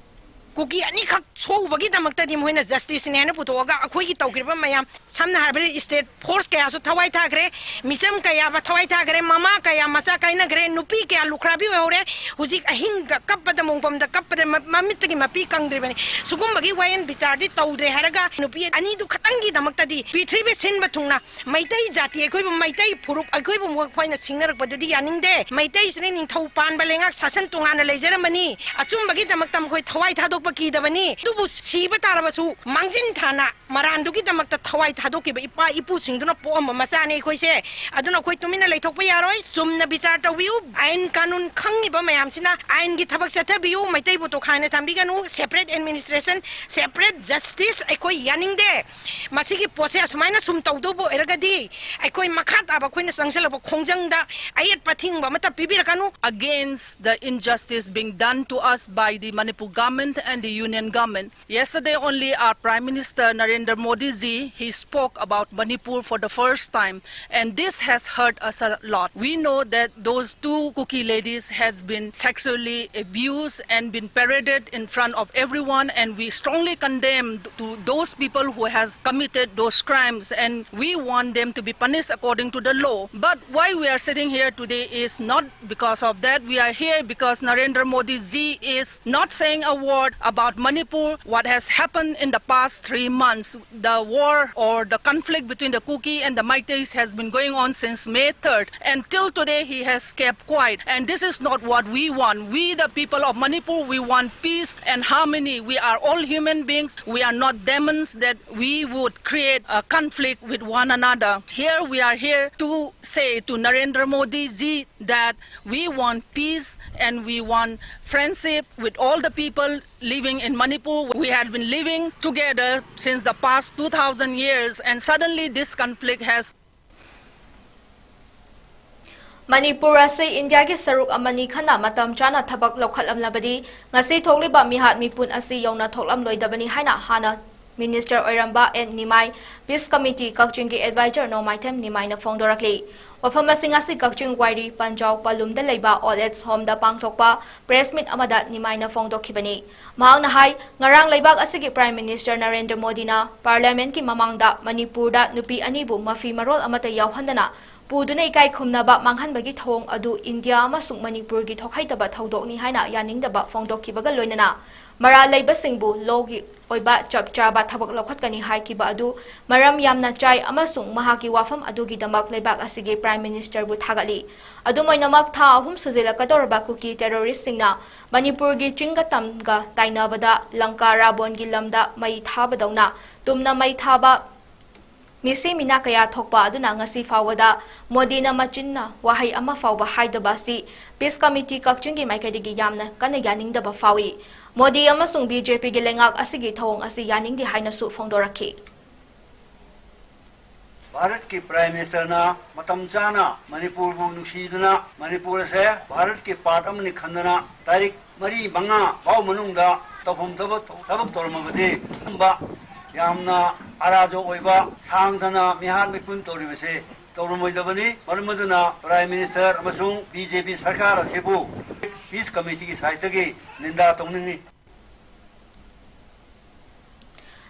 ꯀꯨꯀꯤ ꯑꯅꯤꯈꯛ ꯁꯣꯛꯎꯕꯒꯤꯗꯃꯛꯇꯗꯤ ꯃꯈꯣꯏꯅ justiceꯅꯦꯅ ꯄꯨꯊꯣꯛꯑꯒ ꯑꯩꯈꯣꯏꯒꯤ ꯇꯧꯈ꯭ꯔꯤꯕ ꯃꯌꯥꯝ, ꯁꯝꯅ ꯍꯥꯏꯔꯕꯗ state force ꯀꯌꯥꯁꯨ ꯊꯋꯥꯏ ꯊꯥꯈ꯭ꯔꯦ, ꯃꯤꯆꯝ ꯀꯌꯥ ꯊꯋꯥꯏ ꯊꯥꯈ꯭ꯔꯦ, ꯃꯃꯥ ꯀꯌꯥ ꯃꯆꯥ ꯀꯥꯏꯅꯈ꯭ꯔꯦ, ꯅꯨꯄꯤ ꯀꯌꯥ ꯂꯨꯈ꯭ꯔꯥꯕꯤ ꯑꯣꯏꯍꯧꯔꯦ꯫ ꯍꯧꯖꯤꯛ ꯑꯍꯤꯡꯒ ꯀꯞꯄꯗ, ꯃꯣꯡꯐꯝꯗ ꯀꯞꯄꯗ ꯃ-, ꯃꯃꯤꯠꯇꯒꯤ ꯃꯄꯤ ꯀꯪꯗ꯭ꯔꯤꯕꯅꯤ꯫ ꯁꯤꯒꯨꯝꯕꯒꯤ ꯋꯥꯌꯦꯜ ꯕꯤꯆꯥꯔꯗꯤ ꯇꯧꯗ꯭ꯔꯦ ꯍꯥꯏꯔꯒ ꯅꯨꯄꯤ ꯑꯅꯤꯗꯨ ꯈꯛꯇꯪꯒꯤꯗꯃꯛꯇꯗꯤ ꯄ꯭ꯔꯤꯊꯤꯕꯤ ꯁꯤꯟꯕ ꯊꯨꯡꯅ ꯃꯩꯇꯩ ꯖꯥꯇꯤ, ꯑꯩꯈꯣꯏꯕꯨ ꯃꯩꯇꯩ ꯐꯨꯔꯨꯞ, ꯑꯩꯈꯣꯏꯕꯨ ꯃꯈꯣꯏꯅ ꯁꯤꯡꯅꯔꯛꯄꯗꯨꯗꯤ ꯌꯥꯅꯤꯡꯗꯦ꯫ ꯃꯩꯇꯩꯁꯤꯅ ꯅꯤꯡꯊꯧ ꯄꯥꯟꯕ ꯂꯩꯉꯥꯛ ꯁꯥꯁꯟ ꯇꯣꯉꯥꯟꯅ ꯂꯩꯖꯔꯝꯕꯅꯤ꯫ ꯑꯆꯨꯝꯕꯒꯤꯗꯃꯛꯇ ꯃꯈꯣꯏ ꯊꯋꯥꯏ ꯊꯥꯗꯣꯛꯄ ꯀꯤꯗꯕꯅꯤ꯫ ꯑꯗꯨꯕꯨ ꯁꯤꯕ ꯇꯥꯔꯕꯁꯨ ꯃꯥꯡꯖꯤꯟ ꯊꯥꯅ ꯃꯔꯥꯟꯗꯨꯒꯤꯗꯃꯛꯇ ꯊꯋꯥꯏ ꯊꯥꯗꯣꯛꯈꯤꯕ ꯏꯄꯥ ꯏꯄꯨꯁꯤꯡꯗꯨꯅ ꯄꯣꯛꯑꯝꯕ ꯃꯆꯥꯅꯤ ꯑꯩꯈꯣꯏꯁꯦ꯫ ꯑꯗꯨꯅ ꯑꯩꯈꯣꯏ ꯇꯨꯃꯤꯟꯅ ꯂꯩꯊꯣꯛꯄ ꯌꯥꯔꯣꯏ꯫ ꯆꯨꯝꯅ ꯕꯤꯆꯥꯔ ꯇꯧꯕꯤꯌꯨ꯫ ꯑꯥꯏꯟ ꯀꯥꯅꯨꯟ ꯈꯪꯉꯤꯕ ꯃꯌꯥꯝꯁꯤꯅ ꯑꯥꯏꯟꯒꯤ ꯊꯕꯛ ꯆꯠꯊꯕꯤꯌꯨ꯫ ꯃꯩꯇꯩꯕꯨ ꯇꯣꯈꯥꯏꯅ ꯊꯝꯕꯤꯒꯅꯨ꯫ Separate administration, separate justice ꯑꯩꯈꯣꯏ ꯌꯥꯅꯤꯡꯗꯦ꯫ ꯃꯁꯤꯒꯤ ꯄꯣꯠꯁꯦ ꯑꯁꯨꯃꯥꯏꯅ ꯁꯨꯝ ꯇꯧꯗꯧꯕ ꯑꯣꯏꯔꯒꯗꯤ ꯑꯩꯈꯣꯏ ꯃꯈꯥ ꯇꯥꯕ ꯑꯩꯈꯣꯏꯅ ꯆꯪꯁꯤꯜꯂꯛꯄ ꯈꯣꯡꯖꯪꯗ ꯑꯌꯦꯠꯄ ꯑꯊꯤꯡꯕ ꯑꯃꯠꯇ ꯄꯤꯕꯤꯔꯛꯀꯅꯨ꯫ Against the injustice being done to us by the Manipur government and the union government. Yesterday only, our Prime Minister Narendra Modi ji, he spoke about Manipur for the first time, and this has hurt us a lot. We know that those two Kuki ladies have been sexually abused and been paraded in front of everyone, and we strongly condemn to those people who has committed those crimes, and we want them to be punished according to the law. But why we are sitting here today is not because of that. We are here because Narendra Modi ji is not saying a word about Manipur, what has happened in the past three months. The war or the conflict between the Kuki and the Meiteis has been going on since May third, and till today he has kept quiet. And this is not what we want. We, the people of Manipur, we want peace and harmony. We are all human beings. We are not demons that we would create a conflict with one another. Here we are here to say to Narendra Modi ji that we want peace and we want friendship with all the people living in Manipur. We had been living together since the past two thousand years, and suddenly this conflict has Manipur ꯑꯁꯤ ꯏꯟꯗꯤꯌꯥꯒꯤ ꯁꯔꯨꯛ ꯑꯃꯅꯤ ꯈꯟꯅ ꯃꯇꯝ ꯆꯥꯅ ꯊꯕꯛ ꯂꯧꯈꯠꯂꯝꯂꯕꯗꯤ ꯉꯁꯤ ꯊꯣꯛꯂꯤꯕ ꯃꯤꯍꯥꯠ ꯃꯤꯄꯨꯟ ꯑꯁꯤ ꯌꯧꯅ ꯊꯣꯛꯂꯝꯂꯣꯏꯗꯕꯅꯤ ꯍꯥꯏꯅ ꯍꯥꯟꯅ ꯃꯤꯅꯤꯁꯇꯔ ꯑꯣꯏꯔꯝꯕ ꯑꯦꯟ ꯅꯤꯃꯥꯏ, ꯄꯤꯁ ꯀꯃꯤꯇꯤ ꯀꯛꯆꯤꯡꯒꯤ ꯑꯦꯗꯚꯥꯏꯖꯔ ꯅꯣꯡꯃꯥꯏꯊꯦꯝ ꯅꯤꯃꯥꯏꯅ ꯐꯣꯡꯗꯣꯔꯛꯂꯤ꯫ ꯋꯥꯐꯝ ꯑꯁꯤ ꯉꯁꯤ ꯀꯛꯆꯤꯡ ꯋꯥꯏꯔꯤ ꯄꯟꯖꯥꯎ ꯄꯥꯂꯨꯝꯗ ꯂꯩꯕ ꯑꯣꯜ ꯑꯦꯖ ꯍꯣꯝꯗ ꯄꯥꯡꯊꯣꯛꯄ ꯄ꯭ꯔꯦꯁ ꯃꯤꯠ ꯑꯃꯗ ꯅꯤꯃꯥꯏꯅ ꯐꯣꯡꯗꯣꯛꯈꯤꯕꯅꯤ꯫ ꯃꯍꯥꯛꯅ ꯍꯥꯏ, ꯉꯔꯥꯡ ꯂꯩꯕꯥꯛ ꯑꯁꯤꯒꯤ ꯄ꯭ꯔꯥꯏꯝ ꯃꯤꯅꯤꯁꯇꯔ ꯅꯔꯦꯟꯗ꯭ꯔ ꯃꯣꯗꯤꯅ ꯄꯥꯔꯂꯤꯌꯥꯃꯦꯟꯠꯀꯤ ꯃꯃꯥꯡꯗ ꯃꯅꯤꯄꯨꯔꯗ ꯅꯨꯄꯤ ꯑꯅꯤꯕꯨ ꯃꯐꯤ ꯃꯔꯣꯜ ꯑꯃꯠꯇ ꯌꯥꯎꯍꯟꯗꯅ ꯄꯨꯗꯨꯅ ꯏꯀꯥꯏ ꯈꯨꯝꯅꯕ ꯃꯥꯡꯍꯟꯕꯒꯤ ꯊꯧꯑꯣꯡ ꯑꯗꯨ ꯏꯟꯗꯤꯌꯥ ꯑꯃꯁꯨꯡ ꯃꯅꯤꯄꯨꯔꯒꯤ ꯊꯣꯛꯍꯩꯗꯕ ꯊꯧꯗꯣꯛꯅꯤ ꯍꯥꯏꯅ ꯌꯥꯅꯤꯡꯗꯕ ꯐꯣꯡꯗꯣꯛꯈꯤꯕꯒ ꯂꯣꯏꯅꯅ ꯃꯔꯥꯜ ꯂꯩꯕꯁꯤꯡꯕꯨ ꯂꯣꯒꯤ ꯑꯣꯏꯕ ꯆꯞ ꯆꯥꯕ ꯊꯕꯛ ꯂꯧꯈꯠꯀꯅꯤ ꯍꯥꯏꯈꯤꯕ ꯑꯗꯨ ꯃꯔꯝ ꯌꯥꯝꯅ ꯆꯥꯏ ꯑꯃꯁꯨꯡ ꯃꯍꯥꯛꯀꯤ ꯋꯥꯐꯝ ꯑꯗꯨꯒꯤꯗꯃꯛ ꯂꯩꯕꯥꯛ ꯑꯁꯤꯒꯤ ꯄ꯭ꯔꯥꯏꯝ ꯃꯤꯅꯤꯁꯇꯔꯕꯨ ꯊꯥꯒꯠꯂꯤ꯫ ꯑꯗꯨꯝ ꯑꯣꯏꯅꯃꯛ, ꯊꯥ ꯑꯍꯨꯝ ꯁꯨꯖꯤꯜꯂꯛꯀꯗꯧꯔꯕ ꯀꯨꯀꯤ ꯇꯦꯔꯣꯔꯤꯁꯁꯤꯡꯅ ꯃꯅꯤꯄꯨꯔꯒꯤ ꯆꯤꯡꯒ ꯇꯝꯒ ꯇꯥꯏꯅꯕꯗ ꯂꯪꯀꯥ ꯔꯥꯕꯣꯟꯒꯤ ꯂꯝꯗ ꯃꯩ ꯊꯥꯕꯗꯧꯅ ꯇꯨꯝꯅ ꯃꯩ ꯊꯥꯕ ꯃꯤꯁꯤ ꯃꯤꯅꯥ ꯀꯌꯥ ꯊꯣꯛꯄ ꯑꯗꯨꯅ ꯉꯁꯤ ꯐꯥꯎꯕꯗ ꯃꯣꯗꯤꯅ ꯃꯆꯤꯟꯅ ꯋꯥꯍꯩ ꯑꯃ ꯐꯥꯎꯕ ꯍꯥꯏꯗꯕ ꯑꯁꯤ ꯄꯤꯁ ꯀꯃꯤꯇꯤ ꯀꯛꯆꯤꯡꯒꯤ ꯃꯥꯏꯀꯩꯗꯒꯤ ꯌꯥꯝꯅ ꯀꯟꯅ ꯌꯥꯅꯤꯡꯗꯕ ꯐꯥꯎꯏ꯫ ꯃꯣꯗꯤ ꯑꯃꯁꯨꯡ ꯕꯤ ꯖꯦ ꯄꯤꯒꯤ ꯂꯩꯉꯥꯛ ꯑꯁꯤꯒꯤ ꯊꯧꯑꯣꯡ ꯑꯁꯤ ꯌꯥꯅꯤꯡꯗꯦ ꯍꯥꯏꯅꯁꯨ ꯐꯣꯡꯗꯣꯔꯛꯈꯤ꯫ ꯚꯥꯔꯠꯀꯤ ꯄ꯭ꯔꯥꯏꯝ ꯃꯤꯅꯤꯁꯇꯔꯅ ꯃꯇꯝ ꯆꯥꯅ ꯃꯅꯤꯄꯨꯔꯕꯨ ꯅꯨꯡꯁꯤꯗꯅ ꯃꯅꯤꯄꯨꯔ ꯑꯁꯦ ꯚꯥꯔꯠꯀꯤ ꯄꯥꯔꯠ ꯑꯃꯅꯤ ꯈꯟꯗꯅ ꯇꯥꯔꯤꯛ ꯃꯔꯤ ꯃꯉꯥ ꯐꯥꯎ ꯃꯅꯨꯡꯗ ꯇꯧꯐꯝ ꯊꯕꯛ ꯊꯕꯛ ꯇꯧꯔꯝꯃꯕꯗꯤ ꯑꯗꯨꯒꯨꯝꯕ ꯌꯥꯝꯅ ꯑꯔꯥꯖꯣ ꯑꯣꯏꯕ ꯁꯥꯡꯊꯅ ꯃꯤꯍꯥꯠ ꯃꯤꯄꯨꯟ ꯇꯧꯔꯤꯕꯁꯦ ꯇꯧꯔꯝꯃꯣꯏꯗꯕꯅꯤ꯫ ꯃꯔꯝ ꯑꯗꯨꯅ ꯄ꯭ꯔꯥꯏꯝ ꯃꯤꯅꯤꯁꯇꯔ ꯑꯃꯁꯨꯡ ꯕꯤ ꯖꯦ ꯄꯤ ꯁꯔꯀꯥꯔ ꯑꯁꯤꯕꯨ ꯄꯤꯁ ꯀꯃꯤꯇꯤꯒꯤ ꯁꯥꯏꯠꯇꯒꯤ ꯅꯤꯟꯗꯥ ꯇꯧꯅꯤꯡꯏ꯫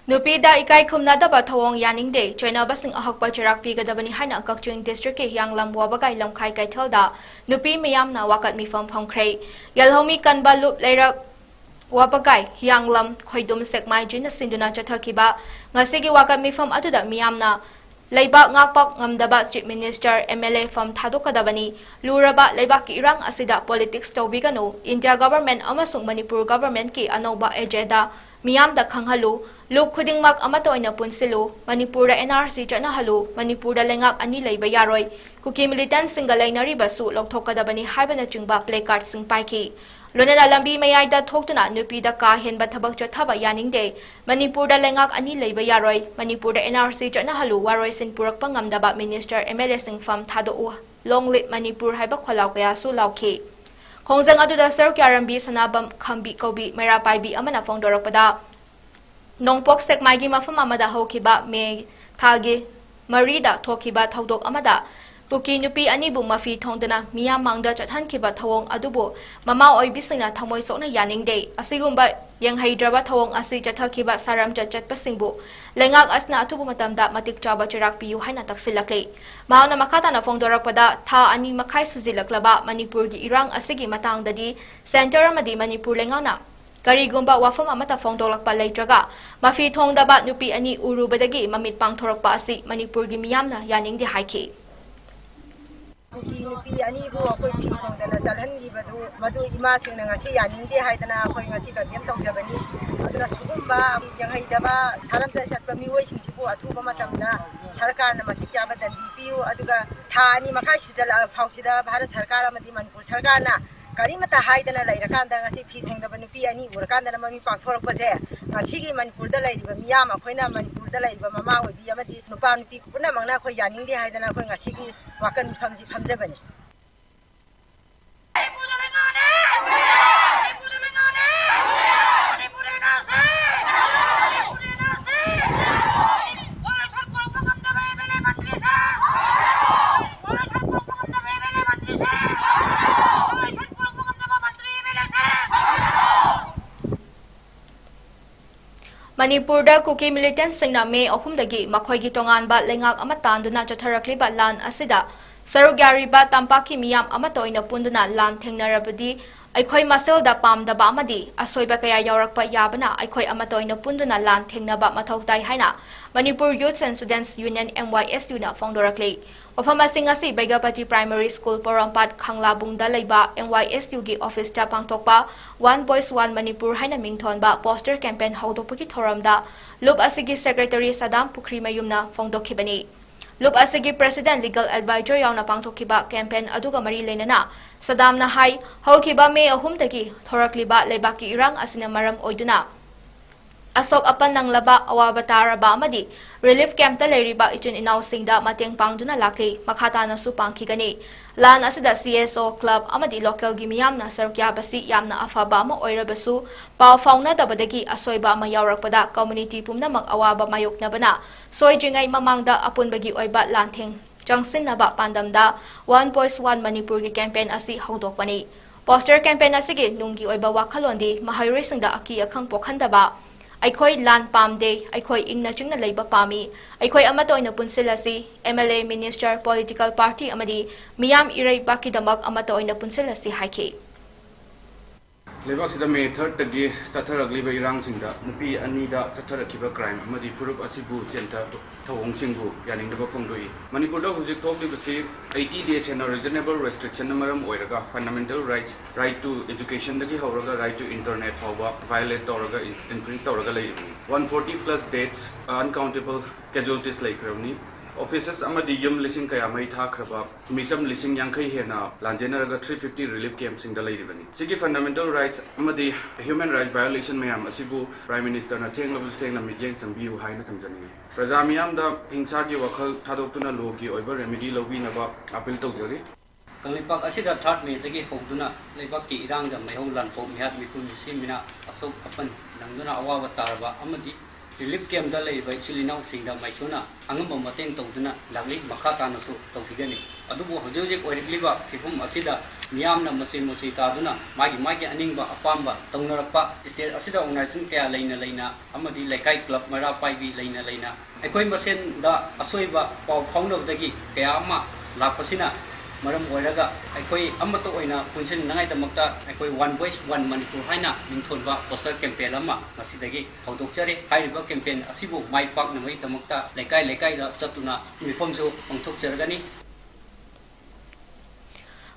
ꯅꯨꯄꯤꯗ ꯏꯀꯥꯏ ꯈꯨꯝꯅꯗꯕ ꯊꯧꯑꯣꯡ ꯌꯥꯅꯤꯡꯗꯦ, ꯆꯩꯅꯕꯁꯤꯡ ꯑꯍꯛꯄ ꯆꯩꯔꯥꯛ ꯄꯤꯒꯗꯕꯅꯤ ꯍꯥꯏꯅ ꯀꯛꯆꯤꯡ ꯗꯤꯁꯇ꯭ꯔꯤꯛꯀꯤ ꯍꯤꯌꯥꯡꯂꯝ ꯋꯥꯕꯒꯥꯏ ꯂꯝꯈꯥꯏ ꯀꯩꯊꯦꯜꯗ ꯅꯨꯄꯤ ꯃꯤꯌꯥꯝꯅ ꯋꯥꯀꯠ ꯃꯤꯐꯝ ꯐꯝꯈ꯭ꯔꯦ꯫ ꯌꯦꯜꯍꯧꯃꯤ ꯀꯟꯕ ꯂꯨꯞ ꯂꯩꯔꯛ ꯋꯥꯕꯒꯥꯏ, ꯍꯤꯌꯥꯡꯂꯝ, ꯈꯣꯏꯗꯨꯝ, ꯁꯦꯛꯃꯥꯏ ꯖꯤꯅ ꯁꯤꯟꯗꯨꯅ ꯆꯠꯊꯈꯤꯕ ꯉꯁꯤꯒꯤ ꯋꯥꯀꯠ ꯃꯤꯐꯝ ꯑꯗꯨꯗ ꯃꯤꯌꯥꯝꯅ ꯂꯩꯕꯥꯛ ꯉꯥꯛꯄ ꯉꯝꯗꯕ chief minister, M L A ꯐꯝ ꯊꯥꯗꯣꯛꯀꯗꯕꯅꯤ꯫ ꯂꯨꯔꯕ ꯂꯩꯕꯥꯛꯀꯤ ꯏꯔꯥꯡ ꯑꯁꯤꯗ ꯄꯣꯂꯤꯇꯤꯛꯁ ꯇꯧꯕꯤꯒꯅꯨ꯫ ꯏꯟꯗꯤꯌꯥ ꯒꯚꯔꯟꯃꯦꯟꯠ ꯑꯃꯁꯨꯡ ꯃꯅꯤꯄꯨꯔ ꯒꯚꯔꯟꯃꯦꯟꯠꯀꯤ ꯑꯅꯧꯕ ꯑꯦꯖꯦꯟꯗꯥ ꯃꯤꯌꯥꯝꯗ ꯈꯪꯍꯜꯂꯨ꯫ ꯂꯨꯞ ꯈꯨꯗꯤꯡꯃꯛ ꯑꯃꯠꯇ ꯑꯣꯏꯅ ꯄꯨꯟꯁꯤꯜꯂꯨ꯫ ꯃꯅꯤꯄꯨꯔꯗ ꯑꯦꯟ ꯑꯥꯔ ꯁꯤ ꯆꯠꯅꯍꯜꯂꯨ꯫ ꯃꯅꯤꯄꯨꯔꯗ ꯂꯩꯉꯥꯛ ꯑꯅꯤ ꯂꯩꯕ ꯌꯥꯔꯣꯏ꯫ ꯀꯨꯀꯤ ꯃꯤꯂꯤꯇꯦꯟꯠꯁꯤꯡꯒ ꯂꯩꯅꯔꯤꯕꯁꯨ ꯂꯧꯊꯣꯛꯀꯗꯕꯅꯤ ꯍꯥꯏꯕꯅꯆꯤꯡꯕ ꯄ꯭ꯂꯦ ꯀꯥꯔꯗꯁꯤꯡ ꯄꯥꯏꯈꯤ꯫ ꯂꯣꯏꯅꯅ ꯂꯝꯕꯤ ꯃꯌꯥꯏꯗ ꯊꯣꯛꯇꯨꯅ ꯅꯨꯄꯤꯗ ꯀꯥ ꯍꯦꯟꯕ ꯊꯕꯛ ꯆꯠꯊꯕ ꯌꯥꯅꯤꯡꯗꯦ꯫ ꯃꯅꯤꯄꯨꯔꯗ ꯂꯩꯉꯥꯛ ꯑꯅꯤ ꯂꯩꯕ ꯌꯥꯔꯣꯏ꯫ ꯃꯅꯤꯄꯨꯔꯗ NRC ꯆꯠꯅꯍꯜꯂꯨ ꯋꯥꯔꯣꯏꯁꯤꯟ ꯄꯨꯔꯛꯄ ꯉꯝꯗꯕ minister MLA ꯁꯤꯡꯐꯝ ꯊꯥꯗꯣꯛꯎ꯫ Long live Manipur ꯍꯥꯏꯕ ꯈꯣꯜꯂꯥꯎ ꯀꯌꯥꯁꯨ ꯂꯥꯎꯈꯤ꯫ ꯈꯣꯡꯖꯪ ꯑꯗꯨꯗ ꯁꯔꯨꯛ ꯌꯥꯔꯝꯕꯤ ꯁꯅꯥꯕꯝ ꯈꯝꯕꯤ ꯀꯧꯕꯤ ꯃꯩꯔꯥ ꯄꯥꯏꯕꯤ ꯑꯃꯅ ꯐꯣꯡꯗꯣꯔꯛꯄꯗ, ꯅꯣꯡꯄꯣꯛ ꯁꯦꯛꯃꯥꯏꯒꯤ ꯃꯐꯝ ꯑꯃꯗ ꯍꯧꯈꯤꯕ ꯃꯦ ꯊꯥꯒꯤ ꯃꯔꯤꯗ ꯊꯣꯛꯈꯤꯕ ꯊꯧꯗꯣꯛ ꯑꯃꯗ ꯀꯨꯀꯤ ꯅꯨꯄꯤ ꯑꯅꯤꯕꯨ ꯃꯐꯤ ꯊꯣꯡꯗꯅ ꯃꯤꯌꯥꯝ ꯃꯥꯡꯗ ꯆꯠꯍꯟꯈꯤꯕ ꯊꯧꯑꯣꯡ ꯑꯗꯨꯕꯨ ꯃꯃꯥ ꯑꯣꯏꯕꯤꯁꯤꯡꯅ ꯊꯃꯣꯏ ꯁꯣꯛꯅ ꯌꯥꯅꯤꯡꯗꯦ꯫ ꯑꯁꯤꯒꯨꯝꯕ ꯌꯦꯡꯍꯩꯗ꯭ꯔꯕ ꯊꯧꯑꯣꯡ ꯑꯁꯤ ꯆꯠꯊꯈꯤꯕ ꯁꯥꯔꯝꯆꯠ ꯆꯠꯄꯁꯤꯡꯕꯨ ꯂꯩꯉꯥꯛ ꯑꯁꯤꯅ ꯑꯊꯨꯕ ꯃꯇꯝꯗ ꯃꯇꯤꯛ ꯆꯥꯕ ꯆꯩꯔꯥꯛ ꯄꯤꯌꯨ ꯍꯥꯏꯅ ꯇꯛꯁꯤꯜꯂꯛꯂꯤ꯫ ꯃꯍꯥꯛꯅ ꯃꯈꯥ ꯇꯥꯅ ꯐꯣꯡꯗꯣꯔꯛꯄꯗ, ꯊꯥ ꯑꯅꯤ ꯃꯈꯥꯏ ꯁꯨꯖꯤꯜꯂꯛꯂꯕ ꯃꯅꯤꯄꯨꯔꯒꯤ ꯏꯔꯥꯡ ꯑꯁꯤꯒꯤ ꯃꯇꯥꯡꯗꯗꯤ ꯁꯦꯟꯇꯔ ꯑꯃꯗꯤ ꯃꯅꯤꯄꯨꯔ ꯂꯩꯉꯥꯛꯅ ꯀꯔꯤꯒꯨꯝꯕ ꯋꯥꯐꯝ ꯑꯃꯠꯇ ꯐꯣꯡꯗꯣꯛꯂꯛꯄ ꯂꯩꯇ꯭ꯔꯒ, ꯃꯐꯤ ꯊꯣꯡꯗꯕ ꯅꯨꯄꯤ ꯑꯅꯤ ꯎꯔꯨꯕꯗꯒꯤ ꯃꯃꯤꯠ ꯄꯥꯡꯊꯣꯔꯛꯄ ꯑꯁꯤ ꯃꯅꯤꯄꯨꯔꯒꯤ ꯃꯤꯌꯥꯝꯅ ꯌꯥꯅꯤꯡꯗꯦ ꯍꯥꯏꯈꯤ꯫ ꯀꯨꯀꯤ ꯅꯨꯄꯤ ꯑꯅꯤꯕꯨ ꯑꯩꯈꯣꯏ ꯐꯤ ꯊꯣꯡꯗꯅ ꯆꯠꯍꯟꯈꯤꯕꯗꯨ, ꯃꯗꯨ ꯏꯃꯥꯁꯤꯡꯅ ꯉꯁꯤ ꯌꯥꯅꯤꯡꯗꯦ ꯍꯥꯏꯗꯅ ꯑꯩꯈꯣꯏ ꯉꯁꯤ condemn ꯇꯧꯖꯕꯅꯤ꯫ ꯑꯗꯨꯅ ꯁꯤꯒꯨꯝꯕ ꯌꯦꯡꯍꯩꯗꯕ ꯁꯥꯔꯝꯆꯠ ꯆꯠꯄ ꯃꯤꯑꯣꯏꯁꯤꯡꯁꯤꯕꯨ ꯑꯊꯨꯕ ꯃꯇꯝꯗ ꯁꯔꯀꯥꯔꯅ ꯃꯇꯤꯛ ꯆꯥꯕ ꯗꯟꯗꯤ ꯄꯤꯌꯨ꯫ ꯑꯗꯨꯒ ꯊꯥ ꯑꯅꯤ ꯃꯈꯥꯏ ꯁꯨꯖꯜꯂꯛꯑ ꯐꯥꯎꯁꯤꯗ ꯚꯥꯔꯠ ꯁꯔꯀꯥꯔ ꯑꯃꯗꯤ ꯃꯅꯤꯄꯨꯔ ꯁꯔꯀꯥꯔꯅ ꯀꯔꯤꯃꯠꯇ ꯍꯥꯏꯗꯅ ꯂꯩꯔꯀꯥꯟꯗ ꯉꯁꯤ ꯐꯤ ꯊꯣꯡꯗꯕ ꯅꯨꯄꯤ ꯑꯅꯤ ꯎꯔꯀꯥꯟꯗꯅ ꯃꯃꯤꯠ ꯄꯥꯡꯊꯣꯔꯛꯄꯁꯦ, ꯉꯁꯤꯒꯤ ꯃꯅꯤꯄꯨꯔꯗ ꯂꯩꯔꯤꯕ ꯃꯤꯌꯥꯝ, ꯑꯩꯈꯣꯏꯅ ꯃꯅꯤꯄꯨꯔꯗ ꯂꯩꯔꯤꯕ ꯃꯃꯥ ꯑꯣꯏꯕꯤ ꯑꯃꯗꯤ ꯅꯨꯄꯥ ꯅꯨꯄꯤ ꯄꯨꯝꯅꯃꯛꯅ ꯑꯩꯈꯣꯏ ꯌꯥꯅꯤꯡꯗꯦ ꯍꯥꯏꯗꯅ ꯑꯩꯈꯣꯏ ꯉꯁꯤꯒꯤ ꯋꯥꯀꯟ ꯃꯤꯐꯝꯁꯤ ꯐꯝꯖꯕꯅꯤ꯫ ꯃꯅꯤꯄꯨꯔꯗ ꯀꯨꯀꯤ ꯃꯤꯂꯤꯇꯦꯟꯠꯁꯤꯡꯅ ꯃꯦ ꯑꯍꯨꯝꯗꯒꯤ ꯃꯈꯣꯏꯒꯤ ꯇꯣꯉꯥꯟꯕ ꯂꯩꯉꯥꯛ ꯑꯃ ꯇꯥꯟꯗꯨꯅ ꯆꯠꯊꯔꯛꯂꯤꯕ ꯂꯥꯟ ꯑꯁꯤꯗ ꯁꯔꯨꯛ ꯌꯥꯔꯤꯕ ꯇꯝꯄꯥꯛꯀꯤ ꯃꯤꯌꯥꯝ ꯑꯃꯠꯇ ꯑꯣꯏꯅ ꯄꯨꯟꯗꯨꯅ ꯂꯥꯟ ꯊꯦꯡꯅꯔꯕꯗꯤ ꯑꯩꯈꯣꯏ ꯃꯁꯦꯜꯗ ꯄꯥꯝꯗꯕ ꯑꯃꯗꯤ ꯑꯁꯣꯏꯕ ꯀꯌꯥ ꯌꯥꯎꯔꯛꯄ ꯌꯥꯕꯅ ꯑꯩꯈꯣꯏ ꯑꯃꯠꯇ ꯑꯣꯏꯅ ꯄꯨꯟꯗꯨꯅ ꯂꯥꯟ ꯊꯦꯡꯅꯕ ꯃꯊꯧ ꯇꯥꯏ ꯍꯥꯏꯅ Manipur Youths and Students Union, MYSUꯅ ꯐꯣꯡꯗꯣꯔꯛꯂꯤ꯫ ꯋꯥꯐꯝ ꯑꯁꯤ ꯉꯁꯤ ꯕꯩꯒꯄꯇꯤ Primary School, ꯄꯣꯔꯣꯝꯄꯥꯠ, ꯈꯥꯡꯂꯥꯕꯨꯡꯗ ꯂꯩꯕ MYSUꯒꯤ officeꯇ ꯄꯥꯡꯊꯣꯛꯄ One Voice One Manipur ꯍꯥꯏꯅ ꯃꯤꯡꯊꯣꯟꯕ poster campaign ꯍꯧꯗꯣꯛꯄꯒꯤ ꯊꯧꯔꯝꯗ ꯂꯨꯞ ꯑꯁꯤꯒꯤ secretary ꯁꯗꯥꯝ ꯄꯨꯈ꯭ꯔꯤꯃꯌꯨꯝꯅ ꯐꯣꯡꯗꯣꯛꯈꯤꯕꯅꯤ꯫ ꯂꯨꯞ ꯑꯁꯤꯒꯤ president, legal advisor ꯌꯥꯎꯅ ꯄꯥꯡꯊꯣꯛꯈꯤꯕ campaign ꯑꯗꯨꯒ ꯃꯔꯤ ꯂꯩꯅꯅ ꯁꯗꯥꯝꯅ ꯍꯥꯏ, ꯍꯧꯈꯤꯕ ꯃꯦ ꯑꯍꯨꯝꯗꯒꯤ ꯊꯣꯔꯛꯂꯤꯕ ꯂꯩꯕꯥꯛꯀꯤ ꯏꯔꯥꯡ ꯑꯁꯤꯅ ꯃꯔꯝ ꯑꯣꯏꯗꯨꯅ ꯑꯁꯣꯛ ꯑꯄꯟ ꯅꯪꯂꯕ, ꯑꯋꯥꯕ ꯇꯥꯔꯕ ꯑꯃꯗꯤ relief campꯇ ꯂꯩꯔꯤꯕ ꯏꯆꯤꯟ ꯏꯅꯥꯎꯁꯤꯡꯗ ꯃꯇꯦꯡ ꯄꯥꯡꯗꯨꯅ ꯂꯥꯛꯂꯤ, ꯃꯈꯥ ꯇꯥꯅꯁꯨ ꯄꯥꯡꯈꯤꯒꯅꯤ꯫ ꯂꯥꯟ ꯑꯁꯤꯗ C S O, club ꯑꯃꯗꯤ localꯒꯤ ꯃꯤꯌꯥꯝꯅ ꯁꯔꯨꯛ ꯌꯥꯕꯁꯤ ꯌꯥꯝꯅ ꯑꯐꯕ ꯑꯃ ꯑꯣꯏꯔꯕꯁꯨ, ꯄꯥꯎ ꯐꯥꯎꯅꯗꯕꯗꯒꯤ ꯑꯁꯣꯏꯕ ꯑꯃ ꯌꯥꯎꯔꯛꯄꯗ community ꯄꯨꯝꯅꯃꯛ ꯑꯋꯥꯕ ꯃꯥꯌꯣꯛꯅꯕꯅ ꯁꯣꯏꯗ꯭ꯔꯤꯉꯩ ꯃꯃꯥꯡꯗ ꯑꯄꯨꯟꯕꯒꯤ ꯑꯣꯏꯕ ꯂꯥꯟꯊꯦꯡ ꯆꯪꯁꯤꯟꯅꯕ ꯄꯥꯟꯗꯝꯗ One Voice One ꯃꯅꯤꯄꯨꯔꯒꯤ campaign ꯑꯁꯤ ꯍꯧꯗꯣꯛꯄꯅꯤ꯫ Poster campaign ꯑꯁꯤꯒꯤ ꯅꯨꯡꯒꯤ ꯑꯣꯏꯕ ꯋꯥꯈꯜꯂꯣꯟꯗꯤ ꯃꯍꯩꯔꯣꯏꯁꯤꯡꯗ ꯑꯀꯤ ꯑꯈꯪ ꯄꯣꯛꯍꯟꯗꯕ, "ꯑꯩꯈꯣꯏ ꯂꯥꯟ ꯄꯥꯝꯗꯦ, ꯑꯩꯈꯣꯏ ꯏꯪꯅ ꯆꯤꯛꯅ ꯂꯩꯕ ꯄꯥꯝꯃꯤ, ꯑꯩꯈꯣꯏ ꯑꯃꯠꯇ ꯑꯣꯏꯅ ꯄꯨꯟꯁꯤꯜꯂꯁꯤ, M L A, minister, political party ꯑꯃꯗꯤ ꯃꯤꯌꯥꯝ ꯏꯔꯩꯕꯥꯛꯀꯤꯗꯃꯛ ꯑꯃꯠꯇ ꯑꯣꯏꯅ ꯄꯨꯟꯁꯤꯜꯂꯁꯤ" ꯍꯥꯏꯈꯤ꯫ ꯂꯩꯕꯥꯛꯁꯤꯗ ꯃꯦ ꯊꯥꯔꯠꯇꯒꯤ ꯆꯠꯊꯔꯛꯂꯤꯕ ꯏꯔꯥꯡꯁꯤꯡꯗ ꯅꯨꯄꯤ ꯑꯅꯤꯗ ꯆꯠꯊꯔꯛꯈꯤꯕ crime ꯑꯃꯗꯤ ꯐꯨꯔꯨꯞ ꯑꯁꯤꯕꯨ ꯆꯦꯟꯊꯕ ꯊꯧꯑꯣꯡꯁꯤꯡꯕꯨ ꯌꯥꯅꯤꯡꯗꯕ ꯐꯣꯡꯗꯣꯛꯏ꯫ ꯃꯅꯤꯄꯨꯔꯗ ꯍꯧꯖꯤꯛ ꯊꯣꯛꯂꯤꯕꯁꯤ eighty days ꯍꯦꯟꯅ reasonable restrictionꯅ ꯃꯔꯝ ꯑꯣꯏꯔꯒ fundamental rights, right to educationꯗꯒꯤ ꯍꯧꯔꯒ right to internet ꯐꯥꯎꯕ violate ꯇꯧꯔꯒ, infringe ꯇꯧꯔꯒ ꯂꯩꯔꯤꯕꯅꯤ꯫ One forty plus deaths, uncountable casualties ꯂꯩꯈ꯭ꯔꯕꯅꯤ꯫ Offices ꯑꯃꯗꯤ ꯌꯨꯝ ꯂꯤꯁꯤꯡ ꯀꯌꯥ ꯃꯩ ꯊꯥꯈ꯭ꯔꯕ, ꯃꯤꯆꯝ ꯂꯤꯁꯤꯡ ꯌꯥꯡꯈꯩ ꯍꯦꯟꯅ ꯂꯥꯟꯖꯦꯟꯅꯔꯒ three fifty relief campꯁꯤꯡꯗ ꯂꯩꯔꯤꯕꯅꯤ꯫ ꯁꯤꯒꯤ fundamental rights ꯑꯃꯗꯤ human rights violation ꯃꯌꯥꯝ ꯑꯁꯤꯕꯨ Prime Ministerꯅ ꯊꯦꯡꯂꯕꯁꯨ ꯊꯦꯡꯅ ꯃꯤꯠꯌꯦꯡ ꯆꯪꯕꯤꯌꯨ ꯍꯥꯏꯅ ꯊꯝꯖꯅꯤꯡꯏ꯫ ꯄ꯭ꯔꯖꯥ ꯃꯤꯌꯥꯝꯗ ꯍꯤꯡꯁꯥꯒꯤ ꯋꯥꯈꯜ ꯊꯥꯗꯣꯛꯇꯨꯅ lawꯒꯤ ꯑꯣꯏꯕ remedy ꯂꯧꯕꯤꯅꯕ appeal ꯇꯧꯖꯔꯤ꯫ ꯀꯪꯂꯩꯄꯥꯛ ꯑꯁꯤꯗ third Mayꯗꯒꯤ ꯍꯧꯗꯨꯅ ꯂꯩꯕꯥꯛꯀꯤ ꯏꯔꯥꯡꯒ ꯃꯩꯍꯧ ꯂꯥꯟꯄꯣꯛ ꯃꯤꯍꯥꯠ ꯃꯤꯄꯨꯟ ꯃꯁꯤ ꯃꯤꯅ ꯑꯁꯣꯛ ꯑꯄꯟ ꯅꯪꯗꯨꯅ ꯑꯋꯥꯕ ꯇꯥꯔꯕ ꯑꯃꯗꯤ relief campꯇ ꯂꯩꯔꯤꯕ ꯏꯆꯤꯜ ꯏꯅꯥꯎꯁꯤꯡꯗ ꯃꯥꯏꯁꯣꯟꯅ ꯑꯉꯝꯕ ꯃꯇꯦꯡ ꯇꯧꯗꯨꯅ ꯂꯥꯛꯂꯤ, ꯃꯈꯥ ꯇꯥꯅꯁꯨ ꯇꯧꯈꯤꯒꯅꯤ꯫ ꯑꯗꯨꯕꯨ ꯍꯧꯖꯤꯛ ꯍꯧꯖꯤꯛ ꯑꯣꯏꯔꯛꯂꯤꯕ ꯐꯤꯕꯝ ꯑꯁꯤꯗ ꯃꯤꯌꯥꯝꯅ ꯃꯆꯦ ꯃꯆꯦ ꯇꯥꯗꯨꯅ ꯃꯥꯒꯤ ꯃꯥꯒꯤ ꯑꯅꯤꯡꯕ ꯑꯄꯥꯝꯕ ꯇꯧꯅꯔꯛꯄ, state ꯑꯁꯤꯗ organization ꯀꯌꯥ ꯂꯩꯅ ꯂꯩꯅ ꯑꯃꯗꯤ ꯂꯩꯀꯥꯏ club ꯃꯩꯔꯥ ꯄꯥꯏꯕꯤ ꯂꯩꯅ ꯂꯩꯅ ꯑꯩꯈꯣꯏ ꯃꯁꯦꯟꯗ ꯑꯁꯣꯏꯕ ꯄꯥꯎ ꯐꯥꯎꯅꯕꯗꯒꯤ ꯀꯌꯥ ꯑꯃ ꯂꯥꯛꯄꯁꯤꯅ ꯃꯔꯝ ꯑꯣꯏꯔꯒ ꯑꯩꯈꯣꯏ ꯑꯃꯠꯇ ꯑꯣꯏꯅ ꯄꯨꯟꯁꯤꯟꯅꯉꯥꯏꯗꯃꯛꯇ ꯑꯩꯈꯣꯏ One Voice One Manipur ꯍꯥꯏꯅ ꯃꯤꯡꯊꯣꯟꯕ poster campaign ꯑꯃ ꯉꯁꯤꯗꯒꯤ ꯍꯧꯗꯣꯛꯆꯔꯤ꯫ ꯍꯥꯏꯔꯤꯕ campaign ꯑꯁꯤꯕꯨ ꯃꯥꯏ ꯄꯥꯛꯅꯕꯒꯤꯗꯃꯛꯇ ꯂꯩꯀꯥꯏ ꯂꯩꯀꯥꯏꯗ ꯆꯠꯇꯨꯅ ꯃꯤꯐꯝꯁꯨ ꯄꯥꯡꯊꯣꯛꯆꯔꯒꯅꯤ꯫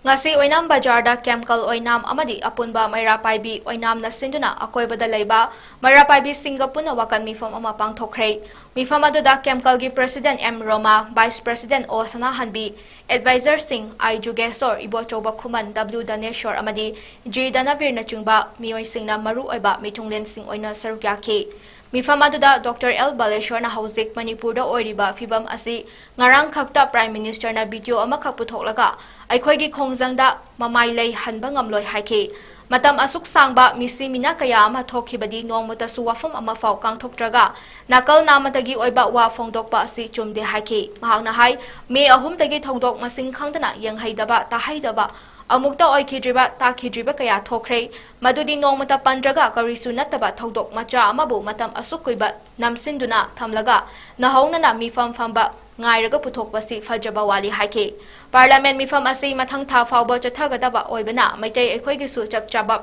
ꯉꯁꯤ ꯑꯣꯏꯅꯥꯝ ꯕꯖꯥꯔꯗ ꯀꯦꯝꯀꯜ ꯑꯣꯏꯅꯥꯝ ꯑꯃꯗꯤ ꯑꯄꯨꯟꯕ ꯃꯩꯔꯥ ꯄꯥꯏꯕꯤ ꯑꯣꯏꯅꯥꯝꯅ ꯁꯤꯟꯗꯨꯅ ꯑꯀꯣꯏꯕꯗ ꯂꯩꯕ ꯃꯩꯔꯥ ꯄꯥꯏꯕꯤꯁꯤꯡꯒ ꯄꯨꯟꯅ ꯋꯥꯀꯠ ꯃꯤꯐꯝ ꯑꯃ ꯄꯥꯡꯊꯣꯛꯈ꯭ꯔꯦ꯫ ꯃꯤꯐꯝ ꯑꯗꯨꯗ ꯀꯦꯝꯀꯜꯒꯤ ꯄ꯭ꯔꯁꯤꯗꯦꯟ ꯑꯦꯝ ꯔꯣꯃꯥ, ꯚꯥꯏꯁ ꯄ꯭ꯔꯁꯤꯗꯦꯟ ꯑꯣ ꯁꯅꯥꯍꯟꯕꯤ, ꯑꯦꯗꯚꯥꯏꯖꯔꯁꯤꯡ ꯑꯥꯏ ꯖꯨꯒꯦꯁꯣꯔ, ꯏꯕꯣꯆꯧꯕ ꯈꯨꯃꯟ, ꯗꯕ꯭ꯂꯤꯎ ꯗꯅꯦꯁꯣꯔ ꯑꯃꯗꯤ ꯖꯤ ꯗꯅꯕꯤꯔꯅꯆꯤꯡꯕ ꯃꯤꯑꯣꯏꯁꯤꯡꯅ ꯃꯔꯨꯑꯣꯏꯕ ꯃꯤꯊꯨꯡꯂꯦꯟꯁꯤꯡ ꯑꯣꯏꯅ ꯁꯔꯨꯛ ꯌꯥꯈꯤ꯫ ꯃꯤꯐꯝ ꯑꯗꯨꯗ ꯗꯣꯛꯇꯔ ꯑꯦꯜ ꯕꯥꯂꯦꯁꯣꯔꯅ ꯍꯧꯖꯤꯛ ꯃꯅꯤꯄꯨꯔꯗ ꯑꯣꯏꯔꯤꯕ ꯐꯤꯕꯝ ꯑꯁꯤ ꯉꯔꯥꯡꯈꯛꯇ ꯄ꯭ꯔꯥꯏꯝ ꯃꯤꯅꯤꯁꯇꯔꯅ ꯚꯤꯗꯤꯑꯣ ꯑꯃꯈꯛ ꯄꯨꯊꯣꯛꯂꯒ ꯑꯩꯈꯣꯏꯒꯤ ꯈꯣꯡꯖꯪꯗ ꯃꯃꯥꯏ ꯂꯩ ꯍꯟꯕ ꯉꯝꯂꯣꯏ ꯍꯥꯏꯈꯤ꯫ ꯃꯇꯝ ꯑꯁꯨꯛ ꯁꯥꯡꯕ ꯃꯤꯁꯤ ꯃꯤꯅꯥ ꯀꯌꯥ ꯑꯃ ꯊꯣꯛꯈꯤꯕꯗꯤ ꯅꯣꯡꯃꯇꯁꯨ ꯋꯥꯐꯝ ꯑꯃꯐꯥꯎ ꯀꯥꯡꯊꯣꯛꯇ꯭ꯔꯒ ꯅꯥꯀꯜ ꯅꯥꯝꯃꯇꯒꯤ ꯑꯣꯏꯕ ꯋꯥ ꯐꯣꯡꯗꯣꯛꯄ ꯑꯁꯤ ꯆꯨꯝꯗꯦ ꯍꯥꯏꯈꯤ꯫ ꯃꯍꯥꯛꯅ ꯍꯥꯏ, ꯃꯦ ꯑꯍꯨꯝꯗꯒꯤ ꯊꯧꯗꯣꯛ ꯃꯁꯤꯡ ꯈꯪꯗꯅ ꯌꯦꯡꯍꯩꯗꯕ, ꯇꯥꯍꯩꯗꯕ, ꯑꯃꯨꯛꯇ ꯑꯣꯏꯈꯤꯗ꯭ꯔꯤꯕ, ꯇꯥꯈꯤꯗ꯭ꯔꯤꯕ ꯀꯌꯥ ꯊꯣꯛꯈ꯭ꯔꯦ꯫ ꯃꯗꯨꯗꯤ ꯅꯣꯡꯃꯇ ꯄꯟꯗ꯭ꯔꯒ ꯀꯔꯤꯁꯨ ꯅꯠꯇꯕ ꯊꯧꯗꯣꯛ ꯃꯆꯥ ꯑꯃꯕꯨ ꯃꯇꯝ ꯑꯁꯨꯛ ꯀꯨꯏꯕ ꯅꯝꯁꯤꯟꯗꯨꯅ ꯊꯝꯂꯒ ꯅꯍꯧꯅꯅ ꯃꯤꯐꯝ ꯐꯝꯕ ꯉꯥꯏꯔꯒ ꯄꯨꯊꯣꯛꯄꯁꯤ ꯐꯖꯕ ꯋꯥꯠꯂꯤ ꯍꯥꯏꯈꯤ꯫ ꯄꯥꯔꯂꯤꯌꯥꯃꯦꯟ ꯃꯤꯐꯝ ꯑꯁꯤ ꯃꯊꯪ ꯊꯥ ꯐꯥꯎꯕ ꯆꯠꯊꯒꯗꯕ ꯑꯣꯏꯕꯅ ꯃꯩꯇꯩ ꯑꯩꯈꯣꯏꯒꯤꯁꯨ ꯆꯞ ꯆꯥꯕ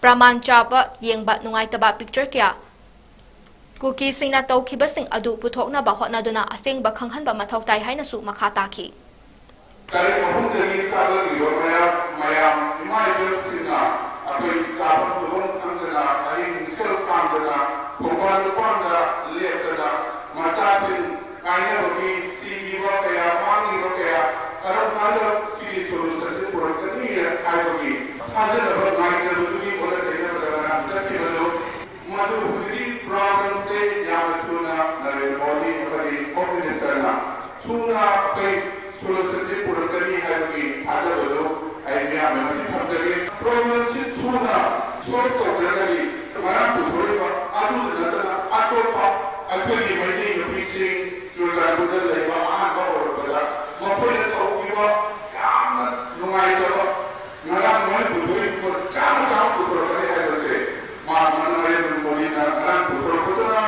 ꯄ꯭ꯔꯃꯥꯟ ꯆꯥꯕ ꯌꯦꯡꯕ ꯅꯨꯡꯉꯥꯏꯇꯕ ꯄꯤꯛꯆꯔ ꯀꯌꯥ ꯀꯨꯀꯤꯁꯤꯡꯅ ꯇꯧꯈꯤꯕꯁꯤꯡ ꯑꯗꯨ ꯄꯨꯊꯣꯛꯅꯕ ꯍꯣꯠꯅꯗꯨꯅ ꯑꯁꯦꯡꯕ ꯈꯪꯍꯟꯕ ꯃꯊꯧ ꯇꯥꯏ ꯍꯥꯏꯅꯁꯨ ꯃꯈꯥ ꯇꯥꯈꯤ꯫ ꯇꯥꯔꯤꯛ ꯑꯍꯨꯝꯗꯒꯤ ꯆꯥꯗꯈꯤꯕ ꯃꯌꯥꯝ, ꯃꯌꯥꯝ ꯏꯃꯥ ꯏꯕꯦꯜꯁꯤꯡꯅ ꯑꯩꯈꯣꯏ ꯆꯥꯐꯝ ꯇꯨꯐꯝ ꯈꯪꯗꯅ, ꯑꯍꯤꯡ ꯁꯦꯜ ꯇꯥꯟꯗꯅ, ꯈꯣꯡꯕꯥꯟ ꯂꯨꯄꯥꯟꯗ ꯂꯦꯞꯇꯅ, ꯃꯆꯥꯁꯤꯡ ꯀꯥꯏꯅꯕꯒꯤ, ꯁꯤꯈꯤꯕ ꯀꯌꯥ, ꯃꯥꯡꯈꯤꯕ ꯀꯌꯥ, ꯀꯔꯝ ꯀꯥꯟꯗ ꯁꯤꯒꯤ ꯁꯣꯂꯨꯁꯟꯁꯤ ꯄꯨꯔꯛꯀꯅꯤ ꯍꯥꯏꯕꯒꯤ ꯊꯥꯖꯅꯕ, ꯉꯥꯏꯖꯕꯗꯨꯒꯤ ꯑꯣꯟꯅ ꯇꯩꯅꯕꯗ ꯉꯔꯥꯡ ꯆꯠꯈꯤꯕꯗꯨ, ꯃꯗꯨ ꯍꯧꯖꯤꯛꯀꯤ ꯄ꯭ꯔꯣꯕ꯭ꯂꯦꯝꯁꯦ ꯌꯥꯝꯅ ꯊꯨꯅ ꯅꯔꯦꯟꯗ꯭ꯔ ꯃꯣꯗꯤ ꯑꯃꯗꯤ ꯍꯣꯝ ꯃꯤꯅꯤꯁꯇꯔꯅ ꯊꯨꯅ ꯑꯩꯈꯣꯏ ꯁꯣꯂꯨꯁꯟꯁꯤ ꯄꯨꯔꯛꯀꯅꯤ ꯍꯥꯏꯕꯒꯤ ꯊꯥꯖꯕꯗꯨ ꯑꯩ ꯃꯤꯌꯥꯝꯅ ꯉꯁꯤ ꯊꯝꯖꯒꯦ꯫ ꯄ꯭ꯔꯣꯕ꯭ꯂꯦꯝꯁꯤ ꯊꯨꯅ ꯁꯣꯜꯕ ꯇꯧꯗ꯭ꯔꯒꯗꯤ ꯉꯔꯥꯡ ꯄꯨꯊꯣꯔꯛꯏꯕ ꯑꯗꯨꯗ ꯅꯠꯇꯅ ꯑꯇꯣꯞꯄ ꯑꯩꯈꯣꯏꯒꯤ ꯃꯩꯇꯩ ꯅꯨꯄꯤꯁꯤꯡ ꯆꯨꯔꯆꯥꯟꯄꯨꯔꯗ ꯂꯩꯕ ꯑꯍꯥꯟꯕ ꯍꯧꯔꯛꯄꯗ ꯃꯈꯣꯏꯅ ꯇꯧꯈꯤꯕ ꯌꯥꯝꯅ ꯅꯨꯡꯉꯥꯏꯇꯕ, ꯉꯔꯥꯡ ꯃꯣꯏꯅ ꯄꯨꯊꯣꯛꯏꯕ ꯄꯣꯠ ꯆꯥꯝꯃ ꯆꯥꯝꯃ ꯄꯨꯊꯣꯔꯛꯀꯅꯤ ꯍꯥꯏꯕꯁꯦ ꯃꯥ ꯅꯔꯦꯟꯗ꯭ꯔ ꯃꯣꯗꯤꯅ ꯉꯔꯥꯡ ꯄꯨꯊꯣꯔꯛꯄꯗꯨꯅ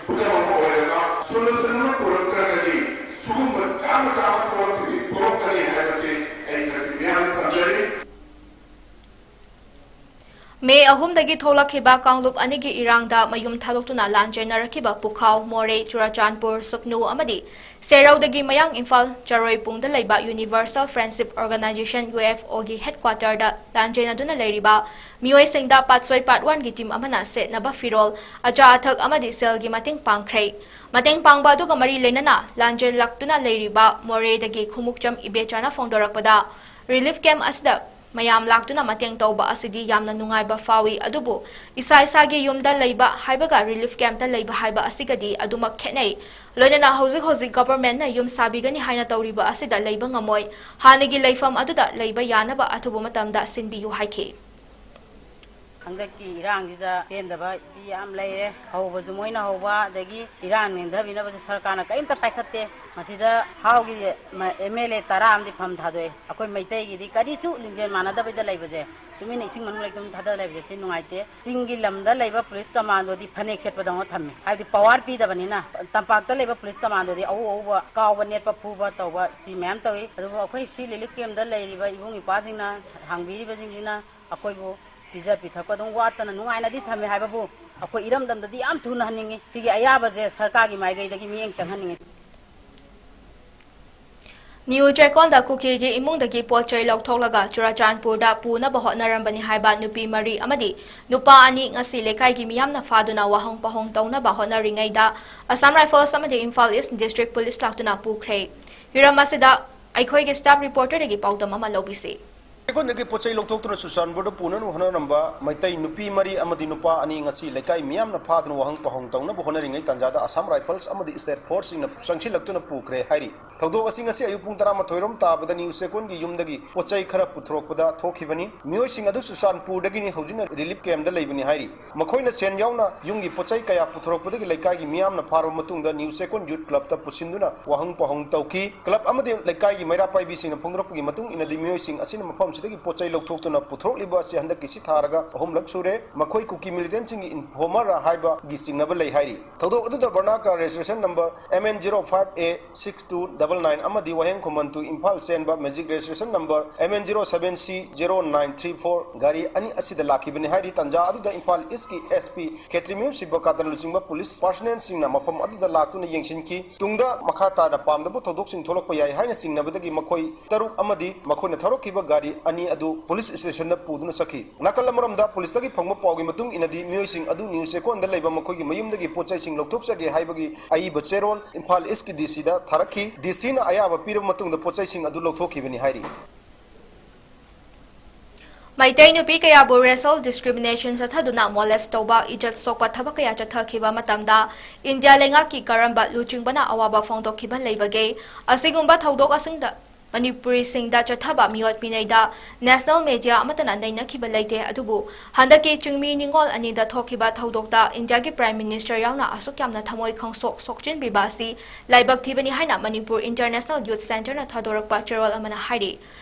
ꯈꯨꯗꯝ ꯑꯃ ꯑꯣꯏꯔꯒ ꯁꯣꯂꯨꯁꯟ ꯑꯃ ꯄꯨꯔꯛꯇ꯭ꯔꯒꯗꯤ ꯁꯤꯒꯨꯝꯕ ꯆꯥꯝꯃ ꯆꯥꯝꯃ ꯊꯣꯛꯂꯛꯀꯅꯤ, ꯊꯣꯛꯂꯛꯀꯅꯤ ꯍꯥꯏꯕꯁꯤ ꯑꯩ ꯉꯁꯤ ꯃꯤꯌꯥꯝꯗ ꯊꯝꯖꯔꯤ꯫ ꯃꯦ ꯑꯍꯨꯝꯗꯒꯤ ꯊꯣꯛꯂꯛꯈꯤꯕ ꯀꯥꯡꯂꯨꯞ ꯑꯅꯤꯒꯤ ꯏꯔꯥꯡꯗ ꯃꯌꯨꯝ ꯊꯥꯗꯣꯛꯇꯨꯅ ꯂꯥꯟꯖꯦꯟꯅꯔꯛꯈꯤꯕ ꯄꯨꯈꯥꯎ, ꯃꯣꯔꯦ, ꯆꯨꯔꯆꯥꯟꯄꯨꯔ, ꯁꯨꯛꯅꯨ ꯑꯃꯗꯤ ꯁꯦꯔꯧꯗꯒꯤ ꯃꯌꯥꯡ ꯏꯝꯐꯥꯜ ꯆꯔꯣꯏꯄꯨꯡꯗ ꯂꯩꯕ Universal Friendship Organization, UFOꯒꯤ headquarterꯗ ꯂꯥꯟꯖꯦꯟꯅꯗꯨꯅ ꯂꯩꯔꯤꯕ ꯃꯤꯑꯣꯏꯁꯤꯡꯗ ꯄꯥꯠꯁꯣꯏ ꯄꯥꯠ ꯋꯥꯟꯒꯤ team ꯑꯃꯅ ꯁꯦꯠꯅꯕ ꯐꯤꯔꯣꯜ, ꯑꯆꯥ ꯑꯊꯛ ꯑꯃꯗꯤ ꯁꯦꯜꯒꯤ ꯃꯇꯦꯡ ꯄꯥꯡꯈ꯭ꯔꯦ꯫ ꯃꯇꯦꯡ ꯄꯥꯡꯕ ꯑꯗꯨꯒ ꯃꯔꯤ ꯂꯩꯅꯅ ꯂꯥꯟꯖꯦꯜꯂꯛꯇꯨꯅ ꯂꯩꯔꯤꯕ ꯃꯣꯔꯦꯗꯒꯤ ꯈꯨꯃꯨꯛꯆꯝ ꯏꯕꯦꯆꯥꯅ ꯐꯣꯡꯗꯣꯔꯛꯄꯗ, relief camp ꯑꯁꯤꯗ ꯃꯌꯥꯝ ꯂꯥꯛꯇꯨꯅ ꯃꯇꯦꯡ ꯇꯧꯕ ꯑꯁꯤꯗꯤ ꯌꯥꯝꯅ ꯅꯨꯡꯉꯥꯏꯕ ꯐꯥꯎꯏ, ꯑꯗꯨꯕꯨ ꯏꯁꯥ ꯏꯁꯥꯒꯤ ꯌꯨꯝꯗ ꯂꯩꯕ ꯍꯥꯏꯕꯒ relief campꯇ ꯂꯩꯕ ꯍꯥꯏꯕ ꯑꯁꯤꯒꯗꯤ ꯑꯗꯨꯃꯛ ꯈꯦꯠꯅꯩ꯫ ꯂꯣꯏꯅꯅ ꯍꯧꯖꯤꯛ ꯍꯧꯖꯤꯛ governmentꯅ ꯌꯨꯝ ꯁꯥꯕꯤꯒꯅꯤ ꯍꯥꯏꯅ ꯇꯧꯔꯤꯕ ꯑꯁꯤꯗ ꯂꯩꯕ ꯉꯝꯃꯣꯏ꯫ ꯍꯥꯟꯅꯒꯤ ꯂꯩꯐꯝ ꯑꯗꯨꯗ ꯂꯩꯕ ꯌꯥꯅꯕ ꯑꯊꯨꯕ ꯃꯇꯝꯗ ꯁꯤꯟꯕꯤꯌꯨ ꯍꯥꯏꯈꯤ꯫ ꯍꯟꯗꯛꯀꯤ ꯏꯔꯥꯡꯁꯤꯗ ꯄꯦꯟꯗꯕ ꯌꯥꯝ ꯂꯩꯔꯦ꯫ ꯍꯧꯕꯁꯨ ꯃꯣꯏꯅ ꯍꯧꯕ, ꯑꯗꯒꯤ ꯏꯔꯥꯡ ꯅꯦꯝꯊꯕꯤꯅꯕꯁꯨ ꯁꯔꯀꯥꯔꯅ ꯀꯔꯤꯝꯇ ꯄꯥꯏꯈꯠꯇꯦ꯫ ꯃꯁꯤꯗ ꯍꯥꯎꯒꯤ ꯃ-, MLA ꯇꯔꯥ ꯑꯃꯗꯤ ꯐꯝ ꯊꯥꯗꯣꯛꯑꯦ꯫ ꯑꯩꯈꯣꯏ ꯃꯩꯇꯩꯒꯤꯗꯤ ꯀꯔꯤꯁꯨ ꯂꯤꯡꯖꯦꯜ ꯃꯥꯟꯅꯗꯕꯤꯗ ꯂꯩꯕꯁꯦ, ꯇꯨꯃꯤꯟꯅ ꯏꯁꯤꯡ ꯃꯅꯨꯡ ꯂꯩꯇꯨꯝ ꯊꯥꯗ ꯂꯩꯕꯁꯦ ꯁꯤ ꯅꯨꯡꯉꯥꯏꯇꯦ꯫ ꯆꯤꯡꯒꯤ ꯂꯝꯗ ꯂꯩꯕ police commandꯣꯗꯤ ꯐꯅꯦꯛ ꯁꯦꯠꯄꯗꯧꯅ ꯊꯝꯃꯦ, ꯍꯥꯏꯕꯗꯤ power ꯄꯤꯗꯕꯅꯤꯅ꯫ ꯇꯝꯄꯥꯛꯇ ꯂꯩꯕ police commandꯣꯗꯤ ꯑꯎ ꯑꯎꯕ ꯀꯥꯎꯕ ꯅꯦꯠꯄ ꯐꯨꯕ ꯇꯧꯕ ꯁꯤ ꯃꯌꯥꯝ ꯇꯧꯏ꯫ ꯑꯗꯨꯕꯨ ꯑꯩꯈꯣꯏ ꯁꯤ relief campꯗ ꯂꯩꯔꯤꯕ ꯏꯕꯨꯡ ꯏꯄ꯭ꯋꯥꯁꯤꯡꯅ, ꯍꯥꯡꯕꯤꯔꯤꯕꯁꯤꯡꯁꯤꯅ ꯑꯩꯈꯣꯏꯕꯨ ꯄꯤꯖ ꯄꯤꯊꯛꯄ ꯑꯗꯨꯝ ꯋꯥꯠꯇꯅ ꯅꯨꯡꯉꯥꯏꯅꯗꯤ ꯊꯝꯃꯦ ꯍꯥꯏꯕꯕꯨ ꯑꯩꯈꯣꯏ ꯏꯔꯝꯗꯝꯗꯗꯤ ꯌꯥꯝ ꯊꯨꯅ ꯍꯟꯅꯤꯡꯉꯤ꯫ ꯁꯤꯒꯤ ꯑꯌꯥꯕꯁꯦ ꯁꯔꯀꯥꯔꯒꯤ ꯃꯥꯏꯀꯩꯗꯒꯤ ꯃꯤꯠꯌꯦꯡ ꯆꯪꯍꯟꯅꯤꯡꯉꯤ꯫ ꯅ꯭ꯌꯨ ꯆꯦꯛꯀꯣꯟꯗ ꯀꯨꯀꯤꯒꯤ ꯏꯃꯨꯡꯗꯒꯤ ꯄꯣꯠ ꯆꯩ ꯂꯧꯊꯣꯛꯂꯒ ꯆꯨꯔꯆꯥꯟꯄꯨꯔꯗ ꯄꯨꯅꯕ ꯍꯣꯠꯅꯔꯝꯕꯅꯤ ꯍꯥꯏꯕ ꯅꯨꯄꯤ ꯃꯔꯤ ꯑꯃꯗꯤ ꯅꯨꯄꯥ ꯑꯅꯤ ꯉꯁꯤ ꯂꯩꯀꯥꯏꯒꯤ ꯃꯤꯌꯥꯝꯅ ꯐꯥꯗꯨꯅ ꯋꯥꯍꯪ ꯄꯥꯎꯍꯪ ꯇꯧꯅꯕ ꯍꯣꯠꯅꯔꯤꯉꯩꯗ Assam Rifles ꯑꯃꯗꯤ Imphal East District Police ꯂꯥꯛꯇꯨꯅ ꯄꯨꯈ꯭ꯔꯦ꯫ ꯍꯤꯔꯝ ꯑꯁꯤꯗ ꯑꯩꯈꯣꯏꯒꯤ staff reporterꯗꯒꯤ ꯄꯥꯎꯗꯝ ꯑꯃ ꯂꯧꯕꯤꯁꯤ꯫ ꯑꯩꯈꯣꯏꯗꯒꯤ ꯄꯣꯠ ꯆꯩ ꯂꯧꯊꯣꯛꯇꯨꯅ ꯆꯨꯔꯆꯥꯟꯄꯨꯔꯗ ꯄꯨꯅꯅꯕ ꯍꯣꯠꯅꯔꯝꯕ ꯃꯩꯇꯩ ꯅꯨꯄꯤ ꯃꯔꯤ ꯑꯃꯗꯤ ꯅꯨꯄꯥ ꯑꯅꯤ ꯉꯁꯤ ꯂꯩꯀꯥꯏ ꯃꯤꯌꯥꯝꯅ ꯐꯥꯗꯨꯅ ꯋꯥꯍꯪ ꯄꯥꯎꯍꯪ ꯇꯧꯅꯕ ꯍꯣꯠꯅꯔꯤꯉꯩ ꯇꯥꯟꯖꯥꯗ Assam Rifles ꯑꯃꯗꯤ State Forceꯁꯤꯡꯅ ꯆꯪꯁꯤꯜꯂꯛꯇꯨꯅ ꯄꯨꯈ꯭ꯔꯦ ꯍꯥꯏꯔꯤ꯫ ꯊꯧꯗꯣꯛ ꯑꯁꯤ ꯉꯁꯤ ꯑꯌꯨꯛ ꯄꯨꯡ ꯇꯔꯥꯃꯥꯊꯣꯏ ꯔꯣꯝ ꯇꯥꯕꯗ ꯅ꯭ꯌꯨ ꯆꯦꯛꯀꯣꯟꯒꯤ ꯌꯨꯝꯗꯒꯤ ꯄꯣꯠ ꯆꯩ ꯈꯔ ꯄꯨꯊꯣꯔꯛꯄꯗ ꯊꯣꯛꯈꯤꯕꯅꯤ꯫ ꯃꯤꯑꯣꯏꯁꯤꯡ ꯑꯗꯨ ꯆꯨꯔꯆꯥꯟꯄꯨꯔꯗꯒꯤꯅꯤ꯫ ꯍꯧꯖꯤꯛꯅ relief campꯗ ꯂꯩꯕꯅꯤ ꯍꯥꯏꯔꯤ꯫ ꯃꯈꯣꯏꯅ ꯁꯦꯟ ꯌꯥꯎꯅ ꯌꯨꯝꯒꯤ ꯄꯣꯠ ꯆꯩ ꯀꯌꯥ ꯄꯨꯊꯣꯔꯛꯄꯗꯒꯤ ꯂꯩꯀꯥꯏꯒꯤ ꯃꯤꯌꯥꯝꯅ ꯐꯥꯔꯕ ꯃꯇꯨꯡꯗ ꯅ꯭ꯌꯨ ꯆꯦꯛꯀꯣꯟ Youth Clubꯇ ꯄꯨꯁꯤꯟꯗꯨꯅ ꯋꯥꯍꯪ ꯄꯥꯎꯍꯪ ꯇꯧꯈꯤ꯫ Club ꯑꯃꯗꯤ ꯂꯩꯀꯥꯏꯒꯤ ꯃꯩꯔꯥ ꯄꯥꯏꯕꯤꯁꯤꯡꯅ ꯐꯣꯡꯗꯣꯔꯛꯄꯒꯤ ꯃꯇꯨꯡ ꯏꯟꯅꯗꯤ ꯃꯤꯑꯣꯏꯁꯤꯡ ꯑꯁꯤꯅ ꯃꯐꯝ ꯁꯤꯗꯒꯤ ꯄꯣꯠ ꯆꯩ ꯂꯧꯊꯣꯛꯇꯨꯅ ꯄꯨꯊꯣꯔꯛꯂꯤꯕ ꯑꯁꯤ ꯍꯟꯗꯛꯀꯤ ꯁꯤ ꯊꯥꯔꯒ ꯑꯍꯨꯝꯂꯛ ꯁꯨꯔꯦ꯫ ꯃꯈꯣꯏ ꯀꯨꯀꯤ ꯃꯤꯂꯤꯇꯦꯟꯁꯤꯡꯒꯤ ꯏꯟꯐꯣꯔꯃꯔ ꯍꯥꯏꯕꯒꯤ ꯆꯤꯡꯅꯕ ꯂꯩ ꯍꯥꯏꯔꯤ꯫ ꯊꯧꯗꯣꯛ ꯑꯗꯨꯗ ꯕꯔꯅꯥꯀꯥ registration number M N zero five A six two double nine ꯑꯃꯗꯤ ꯋꯥꯍꯦꯡ ꯈꯨꯃꯟ to ꯏꯝꯐꯥꯜ ꯆꯦꯟꯕ magic registration number M N zero seven C zero nine three four ꯒꯥꯔꯤ ꯑꯅꯤ ꯑꯁꯤꯗ ꯂꯥꯛꯈꯤꯕꯅꯤ ꯍꯥꯏꯔꯤ꯫ ꯇꯥꯟꯖꯥ ꯑꯗꯨꯗ ꯏꯝꯐꯥꯜ ꯏꯁꯀꯤ SP ꯈꯦꯇ꯭ꯔꯤꯃꯌꯨꯝ ꯁꯤꯕꯀꯥꯟꯇꯅ ꯂꯨꯆꯤꯡꯕ ꯄꯨꯂꯤꯁ ꯄꯥꯔꯁꯅꯦꯜꯁꯤꯡꯅ ꯃꯐꯝ ꯑꯗꯨꯗ ꯂꯥꯛꯇꯨꯅ ꯌꯦꯡꯁꯤꯟꯈꯤ꯫ ꯇꯨꯡꯗ ꯃꯈꯥ ꯇꯥꯅ ꯄꯥꯝꯗꯕ ꯊꯧꯗꯣꯛꯁꯤꯡ ꯊꯣꯛꯂꯛꯄ ꯌꯥꯏ ꯍꯥꯏꯅ ꯆꯤꯡꯅꯕꯗꯒꯤ ꯃꯈꯣꯏ ꯇꯔꯨꯛ ꯑꯃꯗꯤ ꯃꯈꯣꯏꯅ ꯊꯧꯔꯛꯈꯤꯕ ꯒꯥꯔꯤ ꯑꯅꯤ ꯑꯗꯨ ꯄꯨꯂꯤꯁ ꯁ꯭ꯇꯦꯁꯟꯗ ꯄꯨꯗꯨꯅ ꯆꯠꯈꯤ꯫ ꯅꯥꯀꯜ ꯑꯃꯔꯣꯝꯗ ꯄꯨꯂꯤꯁꯇꯒꯤ ꯐꯪꯕ ꯄꯥꯎꯒꯤ ꯃꯇꯨꯡ ꯏꯟꯅꯗꯤ ꯃꯤꯑꯣꯏꯁꯤꯡ ꯑꯗꯨ ꯅ꯭ꯌꯨ ꯆꯦꯛꯀꯣꯟꯗ ꯂꯩꯕ ꯃꯈꯣꯏꯒꯤ ꯃꯌꯨꯝꯗꯒꯤ ꯄꯣꯠ ꯆꯩꯁꯤꯡ ꯂꯧꯊꯣꯛꯆꯒꯦ ꯍꯥꯏꯕꯒꯤ ꯑꯏꯕ ꯆꯦꯔꯣꯜ ꯏꯝꯐꯥꯜ ꯏꯁꯀꯤ DCꯗ ꯊꯥꯔꯛꯈꯤ꯫ DCꯅ ꯑꯌꯥꯕ ꯄꯤꯔꯕ ꯃꯇꯨꯡꯗ ꯄꯣꯠ ꯆꯩꯁꯤꯡ ꯑꯗꯨ ꯂꯧꯊꯣꯛꯈꯤꯕꯅꯤ ꯍꯥꯏꯔꯤ꯫ ꯃꯩꯇꯩ ꯅꯨꯄꯤ ꯀꯌꯥꯕꯨ racial discrimination ꯆꯠꯊꯗꯨꯅ molest ꯇꯧꯕ, ꯏꯖꯠ ꯁꯣꯛꯄ ꯊꯕꯛ ꯀꯌꯥ ꯆꯠꯊꯈꯤꯕ ꯃꯇꯝꯗ ꯏꯟꯗꯤꯌꯥ ꯂꯩꯉꯥꯛꯀꯤ ꯀꯔꯝꯕ ꯂꯨꯆꯤꯡꯕꯅ ꯑꯋꯥꯕ ꯐꯣꯡꯗꯣꯛꯈꯤꯕ ꯂꯩꯕꯒꯦ? ꯑꯁꯤꯒꯨꯝꯕ ꯊꯧꯗꯣꯛ ꯑꯁꯤꯡꯗ ꯃꯅꯤꯄꯨꯔꯤꯁꯤꯡꯗ ꯆꯠꯊꯕ ꯃꯤꯑꯣꯠ ꯃꯤꯅꯩꯗ national media ꯑꯃꯠꯇꯅ ꯅꯩꯅꯈꯤꯕ ꯂꯩꯇꯦ꯫ ꯑꯗꯨꯕꯨ ꯍꯟꯗꯛꯀꯤ ꯆꯤꯡꯃꯤ ꯅꯤꯉꯣꯜ ꯑꯅꯤꯗ ꯊꯣꯛꯈꯤꯕ ꯊꯧꯗꯣꯛꯇ ꯏꯟꯗꯤꯌꯥꯒꯤ Prime Minister ꯌꯥꯎꯅ ꯑꯁꯨꯛ ꯌꯥꯝꯅ ꯊꯃꯣꯏ ꯈꯪꯁꯣꯛ ꯁꯣꯛꯆꯤꯟꯕꯤꯕ ꯑꯁꯤ ꯂꯥꯏꯕꯛ ꯊꯤꯕꯅꯤ ꯍꯥꯏꯅ ꯃꯅꯤꯄꯨꯔ International Youth Centreꯅ ꯊꯥꯗꯣꯔꯛꯄ ꯆꯦꯔꯣꯜ ꯑꯃꯅ ꯍꯥꯏꯔꯤ꯫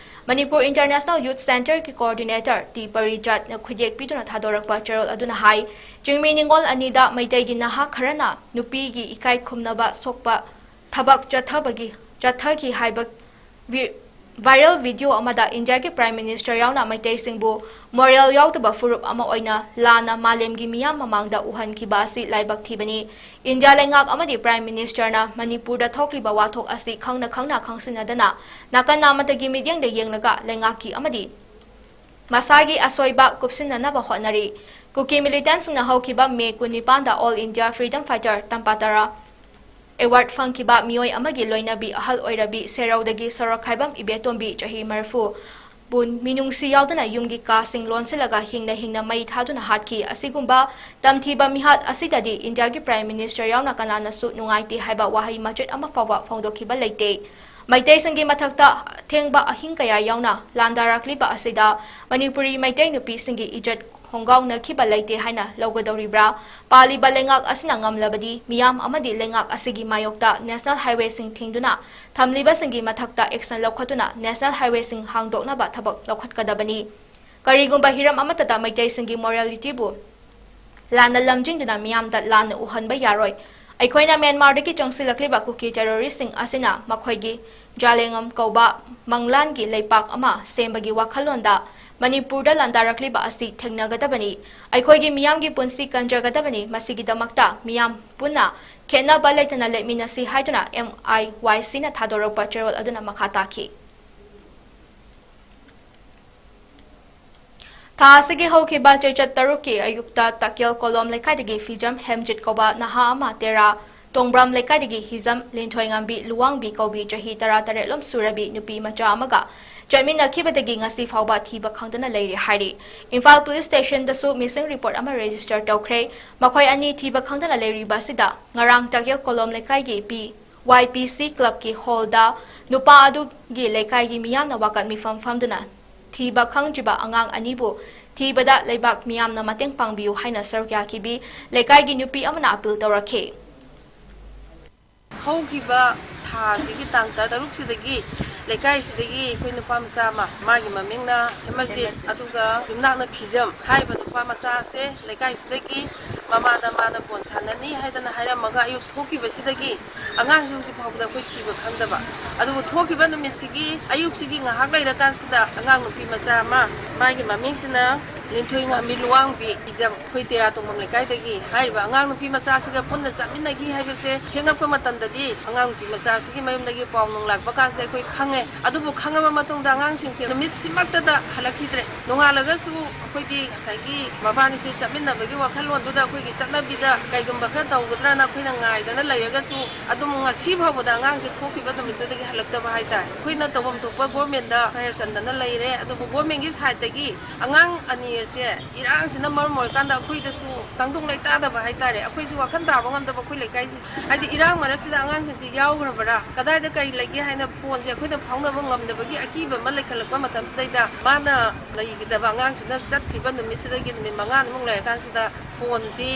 Manipur International Youth Centreꯒꯤ coordinator T ꯄꯔꯤꯖꯥꯠꯅ ꯈꯨꯠꯌꯦꯛ ꯄꯤꯗꯨꯅ ꯊꯥꯗꯣꯔꯛꯄ ꯆꯦꯔꯣꯜ ꯑꯗꯨꯅ ꯍꯥꯏ, ꯆꯤꯡꯃꯤ ꯅꯤꯉꯣꯜ ꯑꯅꯤꯗ ꯃꯩꯇꯩꯒꯤ ꯅꯍꯥ ꯈꯔꯅ ꯅꯨꯄꯤꯒꯤ ꯏꯀꯥꯏ ꯈꯨꯝꯅꯕ ꯁꯣꯛꯄ ꯊꯕꯛ ꯆꯠꯊꯕꯒꯤ, ꯆꯠꯊꯈꯤ ꯍꯥꯏꯕ ꯚꯤ-, viral video ꯑꯃꯗ ꯏꯟꯗꯤꯌꯥꯒꯤ Prime Minister ꯌꯥꯎꯅ ꯃꯩꯇꯩꯁꯤꯡꯕꯨ moral ꯌꯥꯎꯗꯕ ꯐꯨꯔꯨꯞ ꯑꯃ ꯑꯣꯏꯅ ꯂꯥꯟꯅ ꯃꯥꯂꯦꯝꯒꯤ ꯃꯤꯌꯥꯝ ꯃꯃꯥꯡꯗ ꯎꯍꯟꯈꯤꯕ ꯑꯁꯤ ꯂꯥꯏꯕꯛ ꯊꯤꯕꯅꯤ꯫ ꯏꯟꯗꯤꯌꯥ ꯂꯩꯉꯥꯛ ꯑꯃꯗꯤ Prime Ministerꯅ ꯃꯅꯤꯄꯨꯔꯗ ꯊꯣꯛꯂꯤꯕ ꯋꯥꯊꯣꯛ ꯑꯁꯤ ꯈꯪꯅ ꯈꯪꯅ ꯈꯪꯁꯤꯟꯅꯗꯅ ꯅꯥꯀꯟ ꯅꯥꯃꯠꯇꯒꯤ ꯃꯤꯠꯌꯦꯡꯗ ꯌꯦꯡꯂꯒ ꯂꯩꯉꯥꯛꯀꯤ ꯑꯃꯗꯤ ꯃꯁꯥꯒꯤ ꯑꯁꯣꯏꯕ ꯀꯨꯞꯁꯤꯟꯅꯅꯕ ꯍꯣꯠꯅꯔꯤ꯫ ꯀꯨꯀꯤ militantꯁꯤꯡꯅ ꯍꯧꯈꯤꯕ ꯃꯦ ꯀꯨꯟꯅꯤꯄꯥꯟꯗ All India Freedom Fighter ꯇꯝꯄꯥ ꯇꯔꯥ award ꯐꯪꯈꯤꯕ ꯃꯤꯑꯣꯏ ꯑꯃꯒꯤ ꯂꯣꯏꯅꯕꯤ ꯑꯍꯜ ꯑꯣꯏꯔꯕꯤ ꯁꯦꯔꯧꯗꯒꯤ ꯁꯣꯔꯣꯛꯈꯥꯏꯕꯝ ꯏꯕꯦꯇꯣꯝꯕꯤ ꯆꯍꯤ ꯃꯔꯤꯐꯨ ꯕꯨ ꯃꯤꯅꯨꯡꯁꯤ ꯌꯥꯎꯗꯅ ꯌꯨꯝꯒꯤ ꯀꯥꯁꯤꯡ ꯂꯣꯟꯁꯤꯜꯂꯒ ꯍꯤꯡꯅ ꯍꯤꯡꯅ ꯃꯩ ꯊꯥꯗꯨꯅ ꯍꯥꯠꯈꯤ꯫ ꯑꯁꯤꯒꯨꯝꯕ ꯇꯝꯊꯤꯕ ꯃꯤꯍꯥꯠ ꯑꯁꯤꯗꯗꯤ ꯏꯟꯗꯤꯌꯥꯒꯤ Prime Minister ꯌꯥꯎꯅ ꯀꯅꯥꯅꯁꯨ ꯅꯨꯡꯉꯥꯏꯇꯦ ꯍꯥꯏꯕ ꯋꯥꯍꯩ ꯃꯆꯦꯠ ꯑꯃ ꯐꯥꯎꯕ ꯐꯣꯡꯗꯣꯛꯈꯤꯕ ꯂꯩꯇꯦ꯫ ꯃꯩꯇꯩꯁꯤꯡꯒꯤ ꯃꯊꯛꯇ ꯊꯦꯡꯕ ꯑꯍꯤꯡ ꯀꯌꯥ ꯌꯥꯎꯅ ꯂꯥꯟꯗꯥꯔꯛꯂꯤꯕ ꯑꯁꯤꯗ ꯃꯅꯤꯄꯨꯔꯤ ꯃꯩꯇꯩ ꯅꯨꯄꯤꯁꯤꯡꯒꯤ ꯏꯖꯠ ꯈꯣꯡꯒꯥꯎꯅꯈꯤꯕ ꯂꯩꯇꯦ ꯍꯥꯏꯅ ꯂꯧꯒꯗꯧꯔꯤꯕ꯭ꯔꯥ? ꯄꯥꯜꯂꯤꯕ ꯂꯩꯉꯥꯛ ꯑꯁꯤꯅ ꯉꯝꯂꯕꯗꯤ ꯃꯤꯌꯥꯝ ꯑꯃꯗꯤ ꯂꯩꯉꯥꯛ ꯑꯁꯤꯒꯤ ꯃꯥꯌꯣꯛꯇ national highwayꯁꯤꯡ ꯊꯤꯡꯗꯨꯅ ꯊꯝꯂꯤꯕꯁꯤꯡꯒꯤ ꯃꯊꯛꯇ action ꯂꯧꯈꯠꯇꯨꯅ national highwayꯁꯤꯡ ꯍꯥꯡꯗꯣꯛꯅꯕ ꯊꯕꯛ ꯂꯧꯈꯠꯀꯗꯕꯅꯤ꯫ ꯀꯔꯤꯒꯨꯝꯕ ꯍꯤꯔꯝ ꯑꯃꯠꯇꯗ ꯃꯩꯇꯩꯁꯤꯡꯒꯤ moralityꯕꯨ ꯂꯥꯟꯅ ꯂꯝꯖꯤꯡꯗꯨꯅ ꯃꯤꯌꯥꯝꯗ ꯂꯥꯟꯅ ꯎꯍꯟꯕ ꯌꯥꯔꯣꯏ꯫ ꯑꯩꯈꯣꯏꯅ ꯃ꯭ꯌꯥꯟꯃꯥꯔꯗꯒꯤ ꯆꯪꯁꯤꯜꯂꯛꯂꯤꯕ ꯀꯨꯀꯤ terroristꯁꯤꯡ ꯑꯁꯤꯅ ꯃꯈꯣꯏꯒꯤ ꯖꯥꯂꯦꯉꯝ ꯀꯧꯕ ꯃꯪꯂꯥꯟꯒꯤ ꯂꯩꯄꯥꯛ ꯑꯃ ꯁꯦꯝꯕꯒꯤ ꯋꯥꯈꯜꯂꯣꯟꯗ ꯃꯅꯤꯄꯨꯔꯗ ꯂꯥꯟꯗꯥꯔꯛꯂꯤꯕ ꯑꯁꯤ ꯊꯦꯡꯅꯒꯗꯕꯅꯤ꯫ ꯑꯩꯈꯣꯏꯒꯤ ꯃꯤꯌꯥꯝꯒꯤ ꯄꯨꯟꯁꯤ ꯀꯟꯖꯒꯗꯕꯅꯤ꯫ ꯃꯁꯤꯒꯤꯗꯃꯛꯇ ꯃꯤꯌꯥꯝ ꯄꯨꯟꯅ ꯈꯦꯠꯅꯕ ꯂꯩꯇꯅ ꯂꯦꯞꯃꯤꯟꯅꯁꯤ ꯍꯥꯏꯗꯨꯅ MIYCꯅ ꯊꯥꯗꯣꯔꯛꯄ ꯆꯦꯔꯣꯜ ꯑꯗꯨꯅ ꯃꯈꯥ ꯇꯥꯈꯤ꯫ ꯊꯥ ꯑꯁꯤꯒꯤ ꯍꯧꯈꯤꯕ ꯆꯩꯆꯠ ꯇꯔꯨꯛꯀꯤ ꯑꯌꯨꯛꯇ ꯇꯥꯀꯦꯜ ꯀꯣꯂꯣꯝ ꯂꯩꯀꯥꯏꯗꯒꯤ ꯐꯤꯖꯝ ꯍꯦꯝꯖꯤꯠ ꯀꯧꯕ ꯅꯍꯥ ꯑꯃ ꯇꯦꯔꯥ ꯇꯣꯡꯕ꯭ꯔꯥꯝ ꯂꯩꯀꯥꯏꯗꯒꯤ ꯍꯤꯖꯝ ꯂꯤꯟꯊꯣꯏꯉꯥꯝꯕꯤ ꯂꯨꯋꯥꯡꯕꯤ ꯀꯧꯕꯤ ꯆꯍꯤ ꯇꯔꯥ ꯇꯔꯦꯠꯂꯣꯝ ꯁꯨꯔꯕꯤ ꯅꯨꯄꯤ ꯃꯆꯥ ꯑꯃꯒ ꯆꯠꯃꯤꯟꯅꯈꯤꯕꯗꯒꯤ ꯉꯁꯤ ꯐꯥꯎꯕ ꯊꯤꯕ ꯈꯪꯗꯅ ꯂꯩꯔꯤ ꯍꯥꯏꯔꯤ꯫ ꯏꯝꯐꯥꯜ ꯄꯨꯂꯤꯁ ꯁ꯭ꯇꯦꯁꯟꯗꯁꯨ missing report ꯑꯃ register ꯇꯧꯈ꯭ꯔꯦ꯫ ꯃꯈꯣꯏ ꯑꯅꯤ ꯊꯤꯕ ꯈꯪꯗꯅ ꯂꯩꯔꯤꯕ ꯑꯁꯤꯗ ꯉꯔꯥꯡ ꯇꯥꯀꯦꯜ ꯀꯣꯂꯣꯝ ꯂꯩꯀꯥꯏꯒꯤ ꯄꯤ ꯋꯥꯏ ꯄꯤ ꯁꯤ ꯀ꯭ꯂꯕꯀꯤ ꯍꯣꯜꯗ ꯅꯨꯄꯥ ꯑꯗꯨꯒꯤ ꯂꯩꯀꯥꯏꯒꯤ ꯃꯤꯌꯥꯝꯅ ꯋꯥꯀꯠ ꯃꯤꯐꯝ ꯐꯝꯗꯨꯅ ꯊꯤꯕ ꯈꯪꯗ꯭ꯔꯤꯕ ꯑꯉꯥꯡ ꯑꯅꯤꯕꯨ ꯊꯤꯕꯗ ꯂꯩꯕꯥꯛ ꯃꯤꯌꯥꯝꯅ ꯃꯇꯦꯡ ꯄꯥꯡꯕꯤꯌꯨ ꯍꯥꯏꯅ ꯁꯔꯨꯛ ꯌꯥꯈꯤꯕꯤ ꯂꯩꯀꯥꯏꯒꯤ ꯅꯨꯄꯤ ꯑꯃꯅ appeal ꯇꯧꯔꯛꯈꯤ꯫ ꯍꯧꯈꯤꯕ ꯊꯥ ꯑꯁꯤꯒꯤ ꯇꯥꯡ ꯇꯔꯨꯛꯁꯤꯗꯒꯤ ꯂꯩꯀꯥꯏꯁꯤꯗꯒꯤ ꯑꯩꯈꯣꯏ ꯅꯨꯄꯥ ꯃꯆꯥ ꯑꯃ, ꯃꯥꯒꯤ ꯃꯃꯤꯡꯅ ꯍꯦꯃꯖꯤꯠ, ꯑꯗꯨꯒ ꯌꯨꯝꯅꯥꯛꯅ ꯐꯤꯖꯝ, ꯍꯥꯏꯔꯤꯕ ꯅꯨꯄꯥ ꯃꯆꯥ ꯑꯁꯦ ꯂꯩꯀꯥꯏꯁꯤꯗꯒꯤ ꯃꯃꯥꯗ ꯃꯥꯅ ꯕꯣꯜ ꯁꯥꯟꯅꯅꯤ ꯍꯥꯏꯗꯅ ꯍꯥꯏꯔꯝꯃꯒ ꯑꯌꯨꯛ ꯊꯣꯛꯈꯤꯕꯁꯤꯗꯒꯤ ꯑꯉꯥꯡꯁꯦ ꯍꯧꯖꯤꯛ ꯐꯥꯎꯕꯗ ꯑꯩꯈꯣꯏ ꯊꯤꯕ ꯈꯪꯗꯕ꯫ ꯑꯗꯨꯕꯨ ꯊꯣꯛꯈꯤꯕ ꯅꯨꯃꯤꯠꯁꯤꯒꯤ ꯑꯌꯨꯛꯁꯤꯒꯤ ꯉꯥꯏꯍꯥꯛ ꯂꯩꯔꯀꯥꯟꯁꯤꯗ ꯑꯉꯥꯡ ꯅꯨꯄꯤ ꯃꯆꯥ ꯑꯃ, ꯃꯥꯒꯤ ꯃꯃꯤꯡꯁꯤꯅ ꯂꯤꯟꯊꯣꯏꯉꯥꯝꯕꯤ ꯂꯨꯋꯥꯡꯕꯤ ꯐꯤꯖꯝ, ꯑꯩꯈꯣꯏ ꯇꯦꯔꯥ ꯇꯣꯡꯕꯝ ꯂꯩꯀꯥꯏꯗꯒꯤ ꯍꯥꯏꯔꯤꯕ ꯑꯉꯥꯡ ꯅꯨꯄꯤ ꯃꯆꯥꯁꯤꯒ ꯄꯨꯟꯅ ꯆꯠꯃꯤꯟꯅꯈꯤ ꯍꯥꯏꯕꯁꯦ ꯊꯦꯡꯉꯛꯄ ꯃꯇꯝꯗꯗꯤ ꯑꯉꯥꯡ ꯅꯨꯄꯤ ꯃꯆꯥꯁꯤꯒꯤ ꯃꯌꯨꯝꯗꯒꯤ ꯄꯥꯎ ꯅꯨꯡ ꯂꯥꯛꯄ ꯀꯥꯟꯁꯤꯗ ꯑꯩꯈꯣꯏ ꯈꯪꯉꯦ꯫ ꯑꯗꯨꯕꯨ ꯈꯪꯉꯕ ꯃꯇꯨꯡꯗ ꯑꯉꯥꯡꯁꯤꯡꯁꯦ ꯅꯨꯃꯤꯠꯁꯤꯃꯛꯇꯗ ꯍꯜꯂꯛꯈꯤꯗ꯭ꯔꯦ꯫ ꯅꯣꯡꯉꯥꯜꯂꯒꯁꯨ ꯑꯩꯈꯣꯏꯗꯤ ꯉꯁꯥꯏꯒꯤ ꯃꯕꯥꯅꯤꯁꯦ ꯆꯠꯃꯤꯟꯅꯕꯒꯤ ꯋꯥꯈꯜꯂꯣꯟꯗꯨꯗ ꯑꯩꯈꯣꯏꯒꯤ ꯆꯠꯅꯕꯤꯗ ꯀꯩꯒꯨꯝꯕ ꯈꯔ ꯇꯧꯒꯗ꯭ꯔꯅ ꯑꯩꯈꯣꯏꯅ ꯉꯥꯏꯗꯅ ꯂꯩꯔꯒꯁꯨ ꯑꯗꯨꯝ ꯉꯁꯤ ꯐꯥꯎꯕꯗ ꯑꯉꯥꯡꯁꯦ ꯊꯣꯛꯈꯤꯕ ꯅꯨꯃꯤꯠꯇꯨꯗꯒꯤ ꯍꯜꯂꯛꯇꯕ ꯍꯥꯏꯇꯥꯔꯦ꯫ ꯑꯩꯈꯣꯏꯅ ꯇꯧꯐꯝ ꯊꯣꯛꯄ governmentꯗ ꯐꯩꯔ ꯆꯟꯗꯅ ꯂꯩꯔꯦ, ꯑꯗꯨꯕꯨ governmentꯀꯤ sideꯇꯒꯤ ꯑꯉꯥꯡ ꯑꯅꯤ ꯁꯦ ꯏꯔꯥꯡꯁꯤꯅ ꯃꯔꯝ ꯑꯣꯏꯔꯀꯥꯟꯗ ꯑꯩꯈꯣꯏꯗꯁꯨ ꯇꯪꯗꯨ ꯂꯩꯇꯥꯗꯕ ꯍꯥꯏꯇꯥꯔꯦ, ꯑꯩꯈꯣꯏꯁꯨ ꯋꯥꯈꯜ ꯇꯥꯕ ꯉꯝꯗꯕ ꯑꯩꯈꯣꯏ ꯂꯩꯀꯥꯏꯁꯤ꯫ ꯍꯥꯏꯗꯤ ꯏꯔꯥꯡ ꯃꯔꯛꯁꯤꯗ ꯑꯉꯥꯡꯁꯤꯡꯁꯤ ꯌꯥꯎꯈ꯭ꯔꯕ꯭ꯔꯥ, ꯀꯗꯥꯏꯗ ꯀꯔꯤ ꯂꯩꯒꯦ ꯍꯥꯏꯅ ꯐꯣꯟꯁꯦ ꯑꯩꯈꯣꯏꯅ ꯐꯥꯎꯅꯕ ꯉꯝꯗꯕꯒꯤ ꯑꯀꯤꯕ ꯑꯃ ꯂꯩꯈꯠꯂꯛꯄ ꯃꯇꯝꯁꯤꯗꯩꯗ, ꯃꯥꯅ ꯂꯩꯒꯗꯕ ꯑꯉꯥꯡꯁꯤꯅ ꯆꯠꯈꯤꯕ ꯅꯨꯃꯤꯠꯁꯤꯗꯒꯤ ꯅꯨꯃꯤꯠ ꯃꯉꯥꯅꯤꯃꯨꯛ ꯂꯩꯔꯀꯥꯟꯁꯤꯗ ꯐꯣꯟꯁꯤ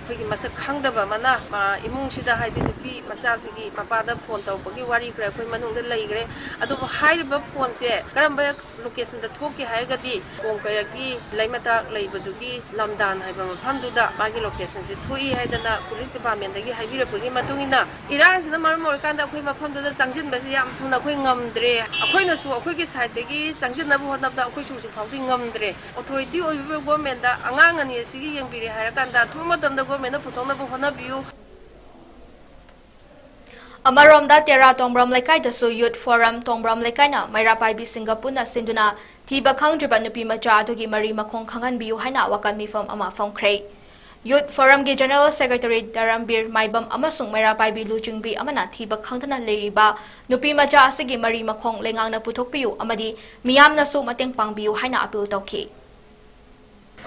ꯑꯩꯈꯣꯏꯒꯤ ꯃꯁꯛ ꯈꯪꯗꯕ ꯑꯃꯅ, ꯃꯥ ꯏꯃꯨꯡꯁꯤꯗ, ꯍꯥꯏꯗꯤ ꯅꯨꯄꯤ ꯃꯆꯥꯁꯤꯒꯤ ꯃꯄꯥꯗ ꯐꯣꯟ ꯇꯧꯔꯛꯄꯒꯤ ꯋꯥꯔꯤ ꯈꯔ ꯑꯩꯈꯣꯏ ꯃꯅꯨꯡꯗ ꯂꯩꯈ꯭ꯔꯦ꯫ ꯑꯗꯨꯕꯨ ꯍꯥꯏꯔꯤꯕ ꯐꯣꯟꯁꯦ ꯀꯔꯝꯕ ꯂꯣꯀꯦꯁꯟꯗ ꯊꯣꯛꯀꯦ ꯍꯥꯏꯔꯒꯗꯤ, ꯀꯣꯡꯀꯩꯔꯛꯀꯤ ꯂꯩꯃꯇꯥꯛ ꯂꯩꯕꯗꯨꯒꯤ ꯂꯝꯗꯥꯟ ꯍꯥꯏꯕ ꯃꯐꯝꯗꯨꯗ ꯃꯥꯒꯤ ꯂꯣꯀꯦꯁꯟꯁꯤ ꯊꯣꯛꯏ ꯍꯥꯏꯗꯅ ꯄꯨꯂꯤꯁ ꯗꯤꯄꯥꯔꯠꯃꯦꯟꯗꯒꯤ ꯍꯥꯏꯕꯤꯔꯛꯄꯒꯤ ꯃꯇꯨꯡ ꯏꯟꯅ, ꯏꯔꯥꯡꯁꯤꯅ ꯃꯔꯝ ꯑꯣꯏꯔꯀꯥꯟꯗ ꯑꯩꯈꯣꯏ ꯃꯐꯝꯗꯨꯗ ꯆꯪꯁꯤꯟꯕꯁꯤ ꯌꯥꯝ ꯊꯨꯅ ꯑꯩꯈꯣꯏ ꯉꯝꯗ꯭ꯔꯦ꯫ ꯑꯩꯈꯣꯏꯅꯁꯨ ꯑꯩꯈꯣꯏꯒꯤ ꯁꯥꯏꯠꯇꯒꯤ ꯆꯪꯁꯤꯟꯅꯕ ꯍꯣꯠꯅꯕꯗ ꯑꯩꯈꯣꯏꯁꯨ ꯍꯧꯖꯤꯛ ꯐꯥꯎꯗꯤ ꯉꯝꯗ꯭ꯔꯦ꯫ ꯑꯣꯊꯣꯔꯤꯇꯤ ꯑꯣꯏꯕꯤꯕ ꯒꯣꯔꯃꯦꯟꯗ ꯑꯉꯥꯡ ꯑꯅꯤ ꯑꯁꯤꯒꯤ ꯌꯦꯡꯕꯤꯔꯦ ꯍꯥꯏꯔꯀꯥꯟꯗ ꯑꯊꯨꯕ ꯃꯇꯝꯗ ꯒꯣꯔꯃꯦꯟꯅ ꯄꯨꯊꯣꯛꯅꯕ ꯍꯣꯠꯅꯕꯤꯌꯨ꯫ ꯑꯃꯔꯣꯝꯗ ꯇꯦꯔꯥ ꯇꯣꯡꯕ꯭ꯔꯝ ꯂꯩꯀꯥꯏꯗꯁꯨ ꯌꯨꯠ ꯐꯣꯔꯝ ꯇꯣꯡꯕ꯭ꯔꯝ ꯂꯩꯀꯥꯏꯅ ꯃꯩꯔꯥ ꯄꯥꯏꯕꯤꯁꯤꯡꯒ ꯄꯨꯟꯅ ꯁꯤꯟꯗꯨꯅ ꯊꯤꯕ ꯈꯪꯗ꯭ꯔꯤꯕ ꯅꯨꯄꯤ ꯃꯆꯥ ꯑꯗꯨꯒꯤ ꯃꯔꯤ ꯃꯈꯣꯡ ꯈꯪꯍꯟꯕꯤꯌꯨ ꯍꯥꯏꯅ ꯋꯥꯀꯠ ꯃꯤꯐꯝ ꯑꯃ ꯐꯝꯈ꯭ꯔꯦ꯫ ꯌꯨꯠ ꯐꯣꯔꯝꯒꯤ ꯖꯦꯅꯔꯦꯜ ꯁꯦꯀ꯭ꯔꯦꯇꯔꯤ ꯗꯔꯝꯕꯤꯔ ꯃꯥꯏꯕꯝ ꯑꯃꯁꯨꯡ ꯃꯩꯔꯥ ꯄꯥꯏꯕꯤ ꯂꯨꯆꯤꯡꯕꯤ ꯑꯃꯅ ꯊꯤꯕ ꯈꯪꯗꯅ ꯂꯩꯔꯤꯕ ꯅꯨꯄꯤ ꯃꯆꯥ ꯑꯁꯤꯒꯤ ꯃꯔꯤ ꯃꯈꯣꯡ ꯂꯩꯉꯥꯛꯅ ꯄꯨꯊꯣꯛꯄꯤꯌꯨ ꯑꯃꯗꯤ ꯃꯤꯌꯥꯝꯅꯁꯨ ꯃꯇꯦꯡ ꯄꯥꯡꯕꯤꯌꯨ ꯍꯥꯏꯅ ꯑꯄꯤꯜ ꯇꯧꯈꯤ꯫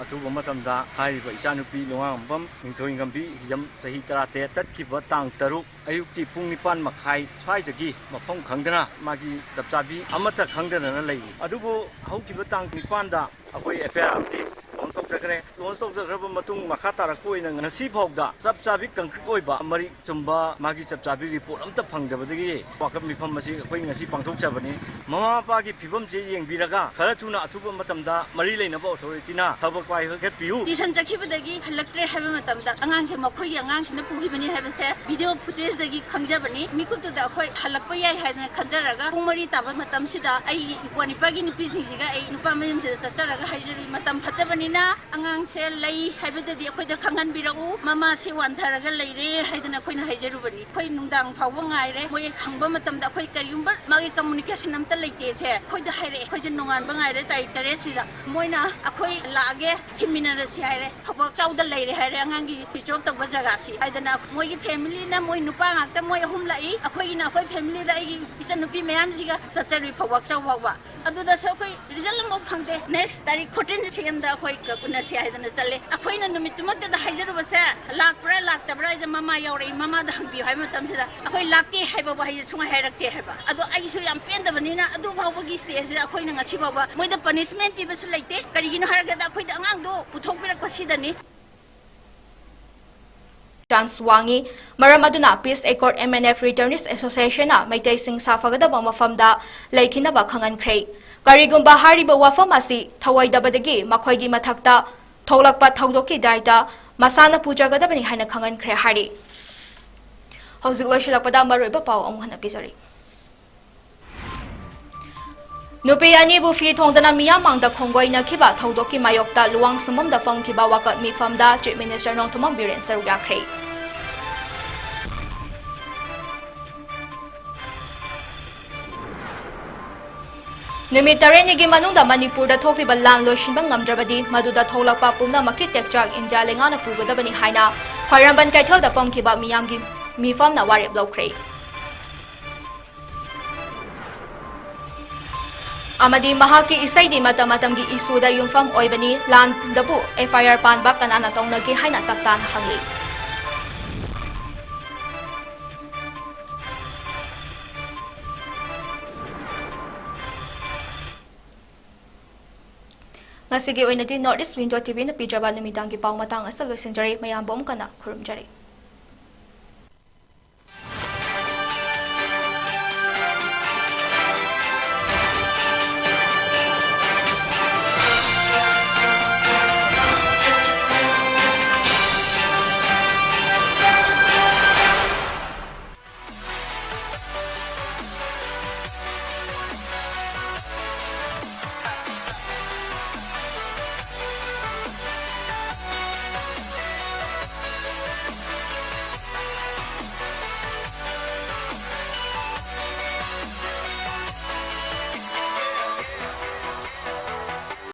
ꯑꯊꯨꯕ ꯃꯇꯝꯗ ꯍꯥꯏꯔꯤꯕ ꯏꯆꯥꯅꯨꯄꯤ ꯂꯨꯉꯥꯡꯕꯝ ꯅꯤꯡꯊꯧꯏꯉꯝꯕꯤ ꯍꯤꯖꯝ, ꯆꯍꯤ ꯇꯔꯥꯇꯔꯦꯠ, ꯆꯠꯈꯤꯕ ꯇꯥꯡ ꯇꯔꯨꯛ ꯑꯌꯨꯛꯀꯤ ꯄꯨꯡ ꯅꯤꯄꯥꯟ ꯃꯈꯥꯏ ꯁ꯭ꯋꯥꯏꯗꯒꯤ ꯃꯐꯝ ꯈꯪꯗꯅ, ꯃꯥꯒꯤ ꯆꯞ ꯆꯥꯕꯤ ꯑꯃꯠꯇ ꯈꯪꯗꯗꯅ ꯂꯩꯔꯤ꯫ ꯑꯗꯨꯕꯨ ꯍꯧꯈꯤꯕ ꯇꯥꯡ ꯅꯤꯄꯥꯟꯗ ꯑꯩꯈꯣꯏ ꯑꯦꯐ ꯑꯥꯏ ꯑꯥꯔ ꯑꯃꯗꯤ ꯂꯣꯟꯁ ꯇꯧꯖꯈ꯭ꯔꯦ꯫ ꯂꯣꯟꯁ ꯇꯧꯖꯈ꯭ꯔꯕ ꯃꯇꯨꯡ, ꯃꯈꯥ ꯇꯥꯔꯛꯄ ꯑꯣꯏꯅ ꯉꯁꯤ ꯐꯥꯎꯗ ꯆꯞ ꯆꯥꯕꯤ ꯀꯪꯀ꯭ꯔꯤꯠ ꯑꯣꯏꯕ, ꯃꯔꯤꯛ ꯆꯨꯝꯕ, ꯃꯥꯒꯤ ꯆꯞ ꯆꯥꯕꯤ ꯔꯤꯄꯣꯔꯠ ꯑꯝꯇ ꯐꯪꯗꯕꯗꯒꯤ ꯋꯥꯀꯠ ꯃꯤꯐꯝ ꯑꯁꯤ ꯑꯩꯈꯣꯏ ꯉꯁꯤ ꯄꯥꯡꯊꯣꯛꯆꯕꯅꯤ꯫ ꯃꯃꯥ ꯃꯄꯥꯒꯤ ꯐꯤꯕꯝꯁꯦ ꯌꯦꯡꯕꯤꯔꯒ, ꯈꯔ ꯊꯨꯅ ꯑꯊꯨꯕ ꯃꯇꯝꯗ ꯃꯔꯤ ꯂꯩꯅꯕ ꯑꯣꯊꯣꯔꯤꯇꯤꯅ ꯊꯕꯛ ꯄꯥꯏꯈꯠꯄꯤꯌꯨ꯫ ꯇ꯭ꯌꯨꯁꯟ ꯆꯠꯈꯤꯕꯗꯒꯤ ꯍꯜꯂꯛꯇ꯭ꯔꯦ ꯍꯥꯏꯕ ꯃꯇꯝꯗ, ꯑꯉꯥꯡꯁꯦ ꯃꯈꯣꯏꯒꯤ ꯑꯉꯥꯡꯁꯤꯅ ꯄꯨꯈꯤꯕꯅꯤ ꯍꯥꯏꯕꯁꯦ ꯚꯤꯗꯤꯑꯣ ꯐꯨꯇꯦꯖꯇꯒꯤ ꯈꯪꯖꯕꯅꯤ꯫ ꯃꯤꯀꯨꯞꯇꯨꯗ ꯑꯩꯈꯣꯏ ꯍꯜꯂꯛꯄ ꯌꯥꯏ ꯍꯥꯏꯗꯅ ꯈꯟꯖꯔꯒ, ꯄꯨꯡ ꯃꯔꯤ ꯇꯥꯕ ꯃꯇꯝꯁꯤꯗ ꯑꯩꯒꯤ ꯏꯄ꯭ꯋꯥ ꯅꯤꯄꯥꯒꯤ ꯅꯨꯄꯤꯁꯤꯡꯁꯤꯒ ꯑꯩ ꯅꯨꯄꯥ ꯃꯌꯨꯝꯁꯤꯗ ꯆꯠꯆꯔꯒ ꯍꯥꯏꯖꯔꯤ, ꯃꯇꯝ ꯐꯠꯇꯕꯅꯤꯅ ꯑꯉꯥꯡꯁꯦ ꯂꯩ ꯍꯥꯏꯕꯗꯗꯤ ꯑꯩꯈꯣꯏꯗ ꯈꯪꯍꯟꯕꯤꯔꯛꯎ, ꯃꯃꯥꯁꯦ ꯋꯥꯟꯊꯔꯒ ꯂꯩꯔꯦ ꯍꯥꯏꯗꯅ ꯑꯩꯈꯣꯏꯅ ꯍꯥꯏꯖꯔꯨꯕꯅꯤ꯫ ꯑꯩꯈꯣꯏ ꯅꯨꯡꯗꯥꯡ ꯐꯥꯎꯕ ꯉꯥꯏꯔꯦ꯫ ꯃꯣꯏ ꯍꯪꯕ ꯃꯇꯝꯗ ꯑꯩꯈꯣꯏ ꯀꯔꯤꯒꯨꯝꯕ ꯃꯥꯒꯤ communication ꯑꯝꯇ ꯂꯩꯇꯦꯁꯦ ꯑꯩꯈꯣꯏꯗ ꯍꯥꯏꯔꯛꯑꯦ꯫ ꯑꯩꯈꯣꯏꯁꯦ ꯅꯣꯡꯉꯥꯟꯕ ꯉꯥꯏꯔꯦ, ꯇꯥꯔꯤꯛ ꯇꯔꯦꯠꯁꯤꯗ꯫ ꯃꯣꯏꯅ ꯑꯩꯈꯣꯏ ꯂꯥꯛꯑꯒꯦ, ꯊꯤꯟꯃꯤꯟꯅꯔꯁꯤ ꯍꯥꯏꯔꯦ꯫ ꯐꯧꯕꯥꯛꯆꯥꯎꯗ ꯂꯩꯔꯦ ꯍꯥꯏꯔꯦ ꯑꯉꯥꯡꯒꯤ switch off ꯇꯧꯕ ꯖꯒꯥꯁꯤ꯫ ꯍꯥꯏꯗꯅ ꯃꯣꯏꯒꯤ familyꯅ ꯃꯣꯏ ꯅꯨꯄꯥ ꯉꯥꯛꯇ ꯃꯣꯏ ꯑꯍꯨꯝ ꯂꯥꯛꯏ꯫ ꯑꯩꯈꯣꯏꯒꯤꯅ ꯑꯩꯈꯣꯏ familyꯗ ꯑꯩꯒꯤ ꯏꯆꯟꯅꯨꯄꯤ ꯃꯌꯥꯝꯁꯤꯒ ꯆꯠꯆꯔꯨꯏ ꯐꯧꯕꯥꯛꯆꯥꯎ ꯐꯥꯎꯕ꯫ ꯑꯗꯨꯗꯁꯨ ꯑꯩꯈꯣꯏ result ꯑꯃꯐꯥꯎ ꯐꯪꯗꯦ꯫ Next ꯇꯥꯔꯤꯛ fourteen ꯁꯤ ꯑꯦꯝꯗ ꯑꯩꯈꯣꯏ ꯎꯅꯁꯤ ꯍꯥꯏꯗꯅ ꯆꯠꯂꯦ꯫ ꯑꯩꯈꯣꯏꯅ ꯅꯨꯃꯤꯠꯇꯨꯃꯛꯇꯗ ꯍꯥꯏꯖꯔꯨꯕꯁꯦ, "ꯂꯥꯛꯄ꯭ꯔꯥ ꯂꯥꯛꯇꯕ꯭ꯔꯥ?" ꯍꯥꯏꯁꯦ ꯃꯃꯥ ꯌꯥꯎꯔꯛꯏ꯫ ꯃꯃꯥꯗ ꯍꯪꯕꯤꯌꯨ ꯍꯥꯏꯕ ꯃꯇꯝꯁꯤꯗ ꯑꯩꯈꯣꯏ "ꯂꯥꯛꯇꯦ" ꯍꯥꯏꯕ ꯋꯥꯍꯩꯁꯦ ꯁꯨꯡꯍꯥꯏ ꯍꯥꯏꯔꯛꯇꯦ ꯍꯥꯏꯕ꯫ ꯑꯗꯣ ꯑꯩꯁꯨ ꯌꯥꯝ ꯄꯦꯟꯗꯕꯅꯤꯅ ꯑꯗꯨ ꯐꯥꯎꯕꯒꯤ stageꯁꯤꯗ ꯑꯩꯈꯣꯏꯅ ꯉꯁꯤ ꯐꯥꯎꯕ ꯃꯣꯏꯗ punishment ꯄꯤꯕꯁꯨ ꯂꯩꯇꯦ꯫ ꯀꯔꯤꯒꯤꯅꯣ ꯍꯥꯏꯔꯒꯗ ꯑꯩꯈꯣꯏꯗ ꯑꯉꯥꯡꯗꯣ ꯄꯨꯊꯣꯛꯄꯤꯔꯛꯄꯁꯤꯗꯅꯤ꯫ Chance ꯋꯥꯡꯉꯤ꯫ ꯃꯔꯝ ꯑꯗꯨꯅ Peace Accord M N F Returnees Associationꯅ ꯃꯩꯇꯩꯁꯤꯡ ꯁꯥꯐꯒꯗꯕ ꯃꯐꯝꯗ ꯂꯩꯈꯤꯅꯕ ꯈꯪꯍꯟꯈ꯭ꯔꯦ꯫ ꯀꯔꯤꯒꯨꯝꯕ ꯍꯥꯏꯔꯤꯕ ꯋꯥꯐꯝ ꯑꯁꯤ ꯊꯧꯑꯣꯏꯗꯕꯗꯒꯤ ꯃꯈꯣꯏꯒꯤ ꯃꯊꯛꯇ ꯊꯣꯛꯂꯛꯄ ꯊꯧꯗꯣꯛꯀꯤ ꯗꯥꯏꯇ ꯃꯁꯥꯅ ꯄꯨꯖꯒꯗꯕꯅꯤ ꯍꯥꯏꯅ ꯈꯪꯍꯟꯈ꯭ꯔꯦ ꯍꯥꯏꯔꯤ꯫ ꯍꯧꯖꯤꯛ ꯂꯣꯏꯁꯤꯜꯂꯛꯄꯗ ꯃꯔꯨꯑꯣꯏꯕ ꯄꯥꯎ ꯑꯃꯨꯛ ꯍꯟꯅ ꯄꯤꯖꯔꯤ꯫ ꯅꯨꯄꯤ ꯑꯅꯤꯕꯨ ꯐꯤ ꯊꯣꯡꯗꯅ ꯃꯤꯌꯥꯝ ꯃꯥꯡꯗ ꯈꯣꯡꯒꯣꯏꯅꯈꯤꯕ ꯊꯧꯗꯣꯛꯀꯤ ꯃꯥꯌꯣꯛꯇ ꯂꯨꯋꯥꯡꯁꯪꯕꯝꯗ ꯐꯝꯈꯤꯕ ꯋꯥꯀꯠ ꯃꯤꯐꯝꯗ Chief Minister ꯅꯣꯡꯊꯣꯝꯕꯝ ꯕꯤꯔꯦꯟ ꯁꯔꯨꯛ ꯌꯥꯈ꯭ꯔꯦ꯫ ꯅꯨꯃꯤꯠ ꯇꯔꯦꯠꯅꯤꯒꯤ ꯃꯅꯨꯡꯗ ꯃꯅꯤꯄꯨꯔꯗ ꯊꯣꯛꯂꯤꯕ ꯂꯥꯟ ꯂꯣꯏꯁꯤꯟꯕ ꯉꯝꯗ꯭ꯔꯕꯗꯤ ꯃꯗꯨꯗ ꯊꯣꯛꯂꯛꯄ ꯄꯨꯝꯅꯃꯛꯀꯤ ꯇꯦꯛꯆꯥꯛ ꯏꯟꯗꯤꯌꯥ ꯂꯩꯉꯥꯛꯅ ꯄꯨꯒꯗꯕꯅꯤ ꯍꯥꯏꯅ ꯈ꯭ꯋꯥꯏꯔꯝꯕꯟ ꯀꯩꯊꯦꯜꯗ ꯐꯝꯈꯤꯕ ꯃꯤꯌꯥꯝꯒꯤ ꯃꯤꯐꯝꯅ ꯋꯥꯔꯦꯞ ꯂꯧꯈ꯭ꯔꯦ꯫ ꯑꯃꯗꯤ ꯃꯍꯥꯛꯀꯤ ꯏꯁꯩꯗꯤ ꯃꯇꯝ ꯃꯇꯝꯒꯤ ꯏꯁꯨꯗ ꯌꯨꯝꯐꯝ ꯑꯣꯏꯕꯅꯤ, ꯂꯥꯟꯗꯕꯨ F I R ꯄꯥꯟꯕ ꯀꯅꯥꯅ ꯇꯧꯅꯒꯦ ꯍꯥꯏꯅ ꯇꯞꯇꯥꯅ ꯍꯪꯂꯤ꯫ ꯉꯁꯤꯒꯤ ꯑꯣꯏꯅꯗꯤ North East Window T Vꯅ ꯄꯤꯖꯕ ꯅꯨꯃꯤꯗꯥꯡꯒꯤ ꯄꯥꯎ ꯃꯇꯥꯡ ꯑꯁꯤꯗ ꯂꯣꯏꯁꯤꯟꯖꯔꯦ꯫ ꯃꯌꯥꯝꯕꯨ ꯑꯃꯨꯛ ꯍꯟꯅ ꯈꯨꯔꯨꯝꯖꯔꯤ꯫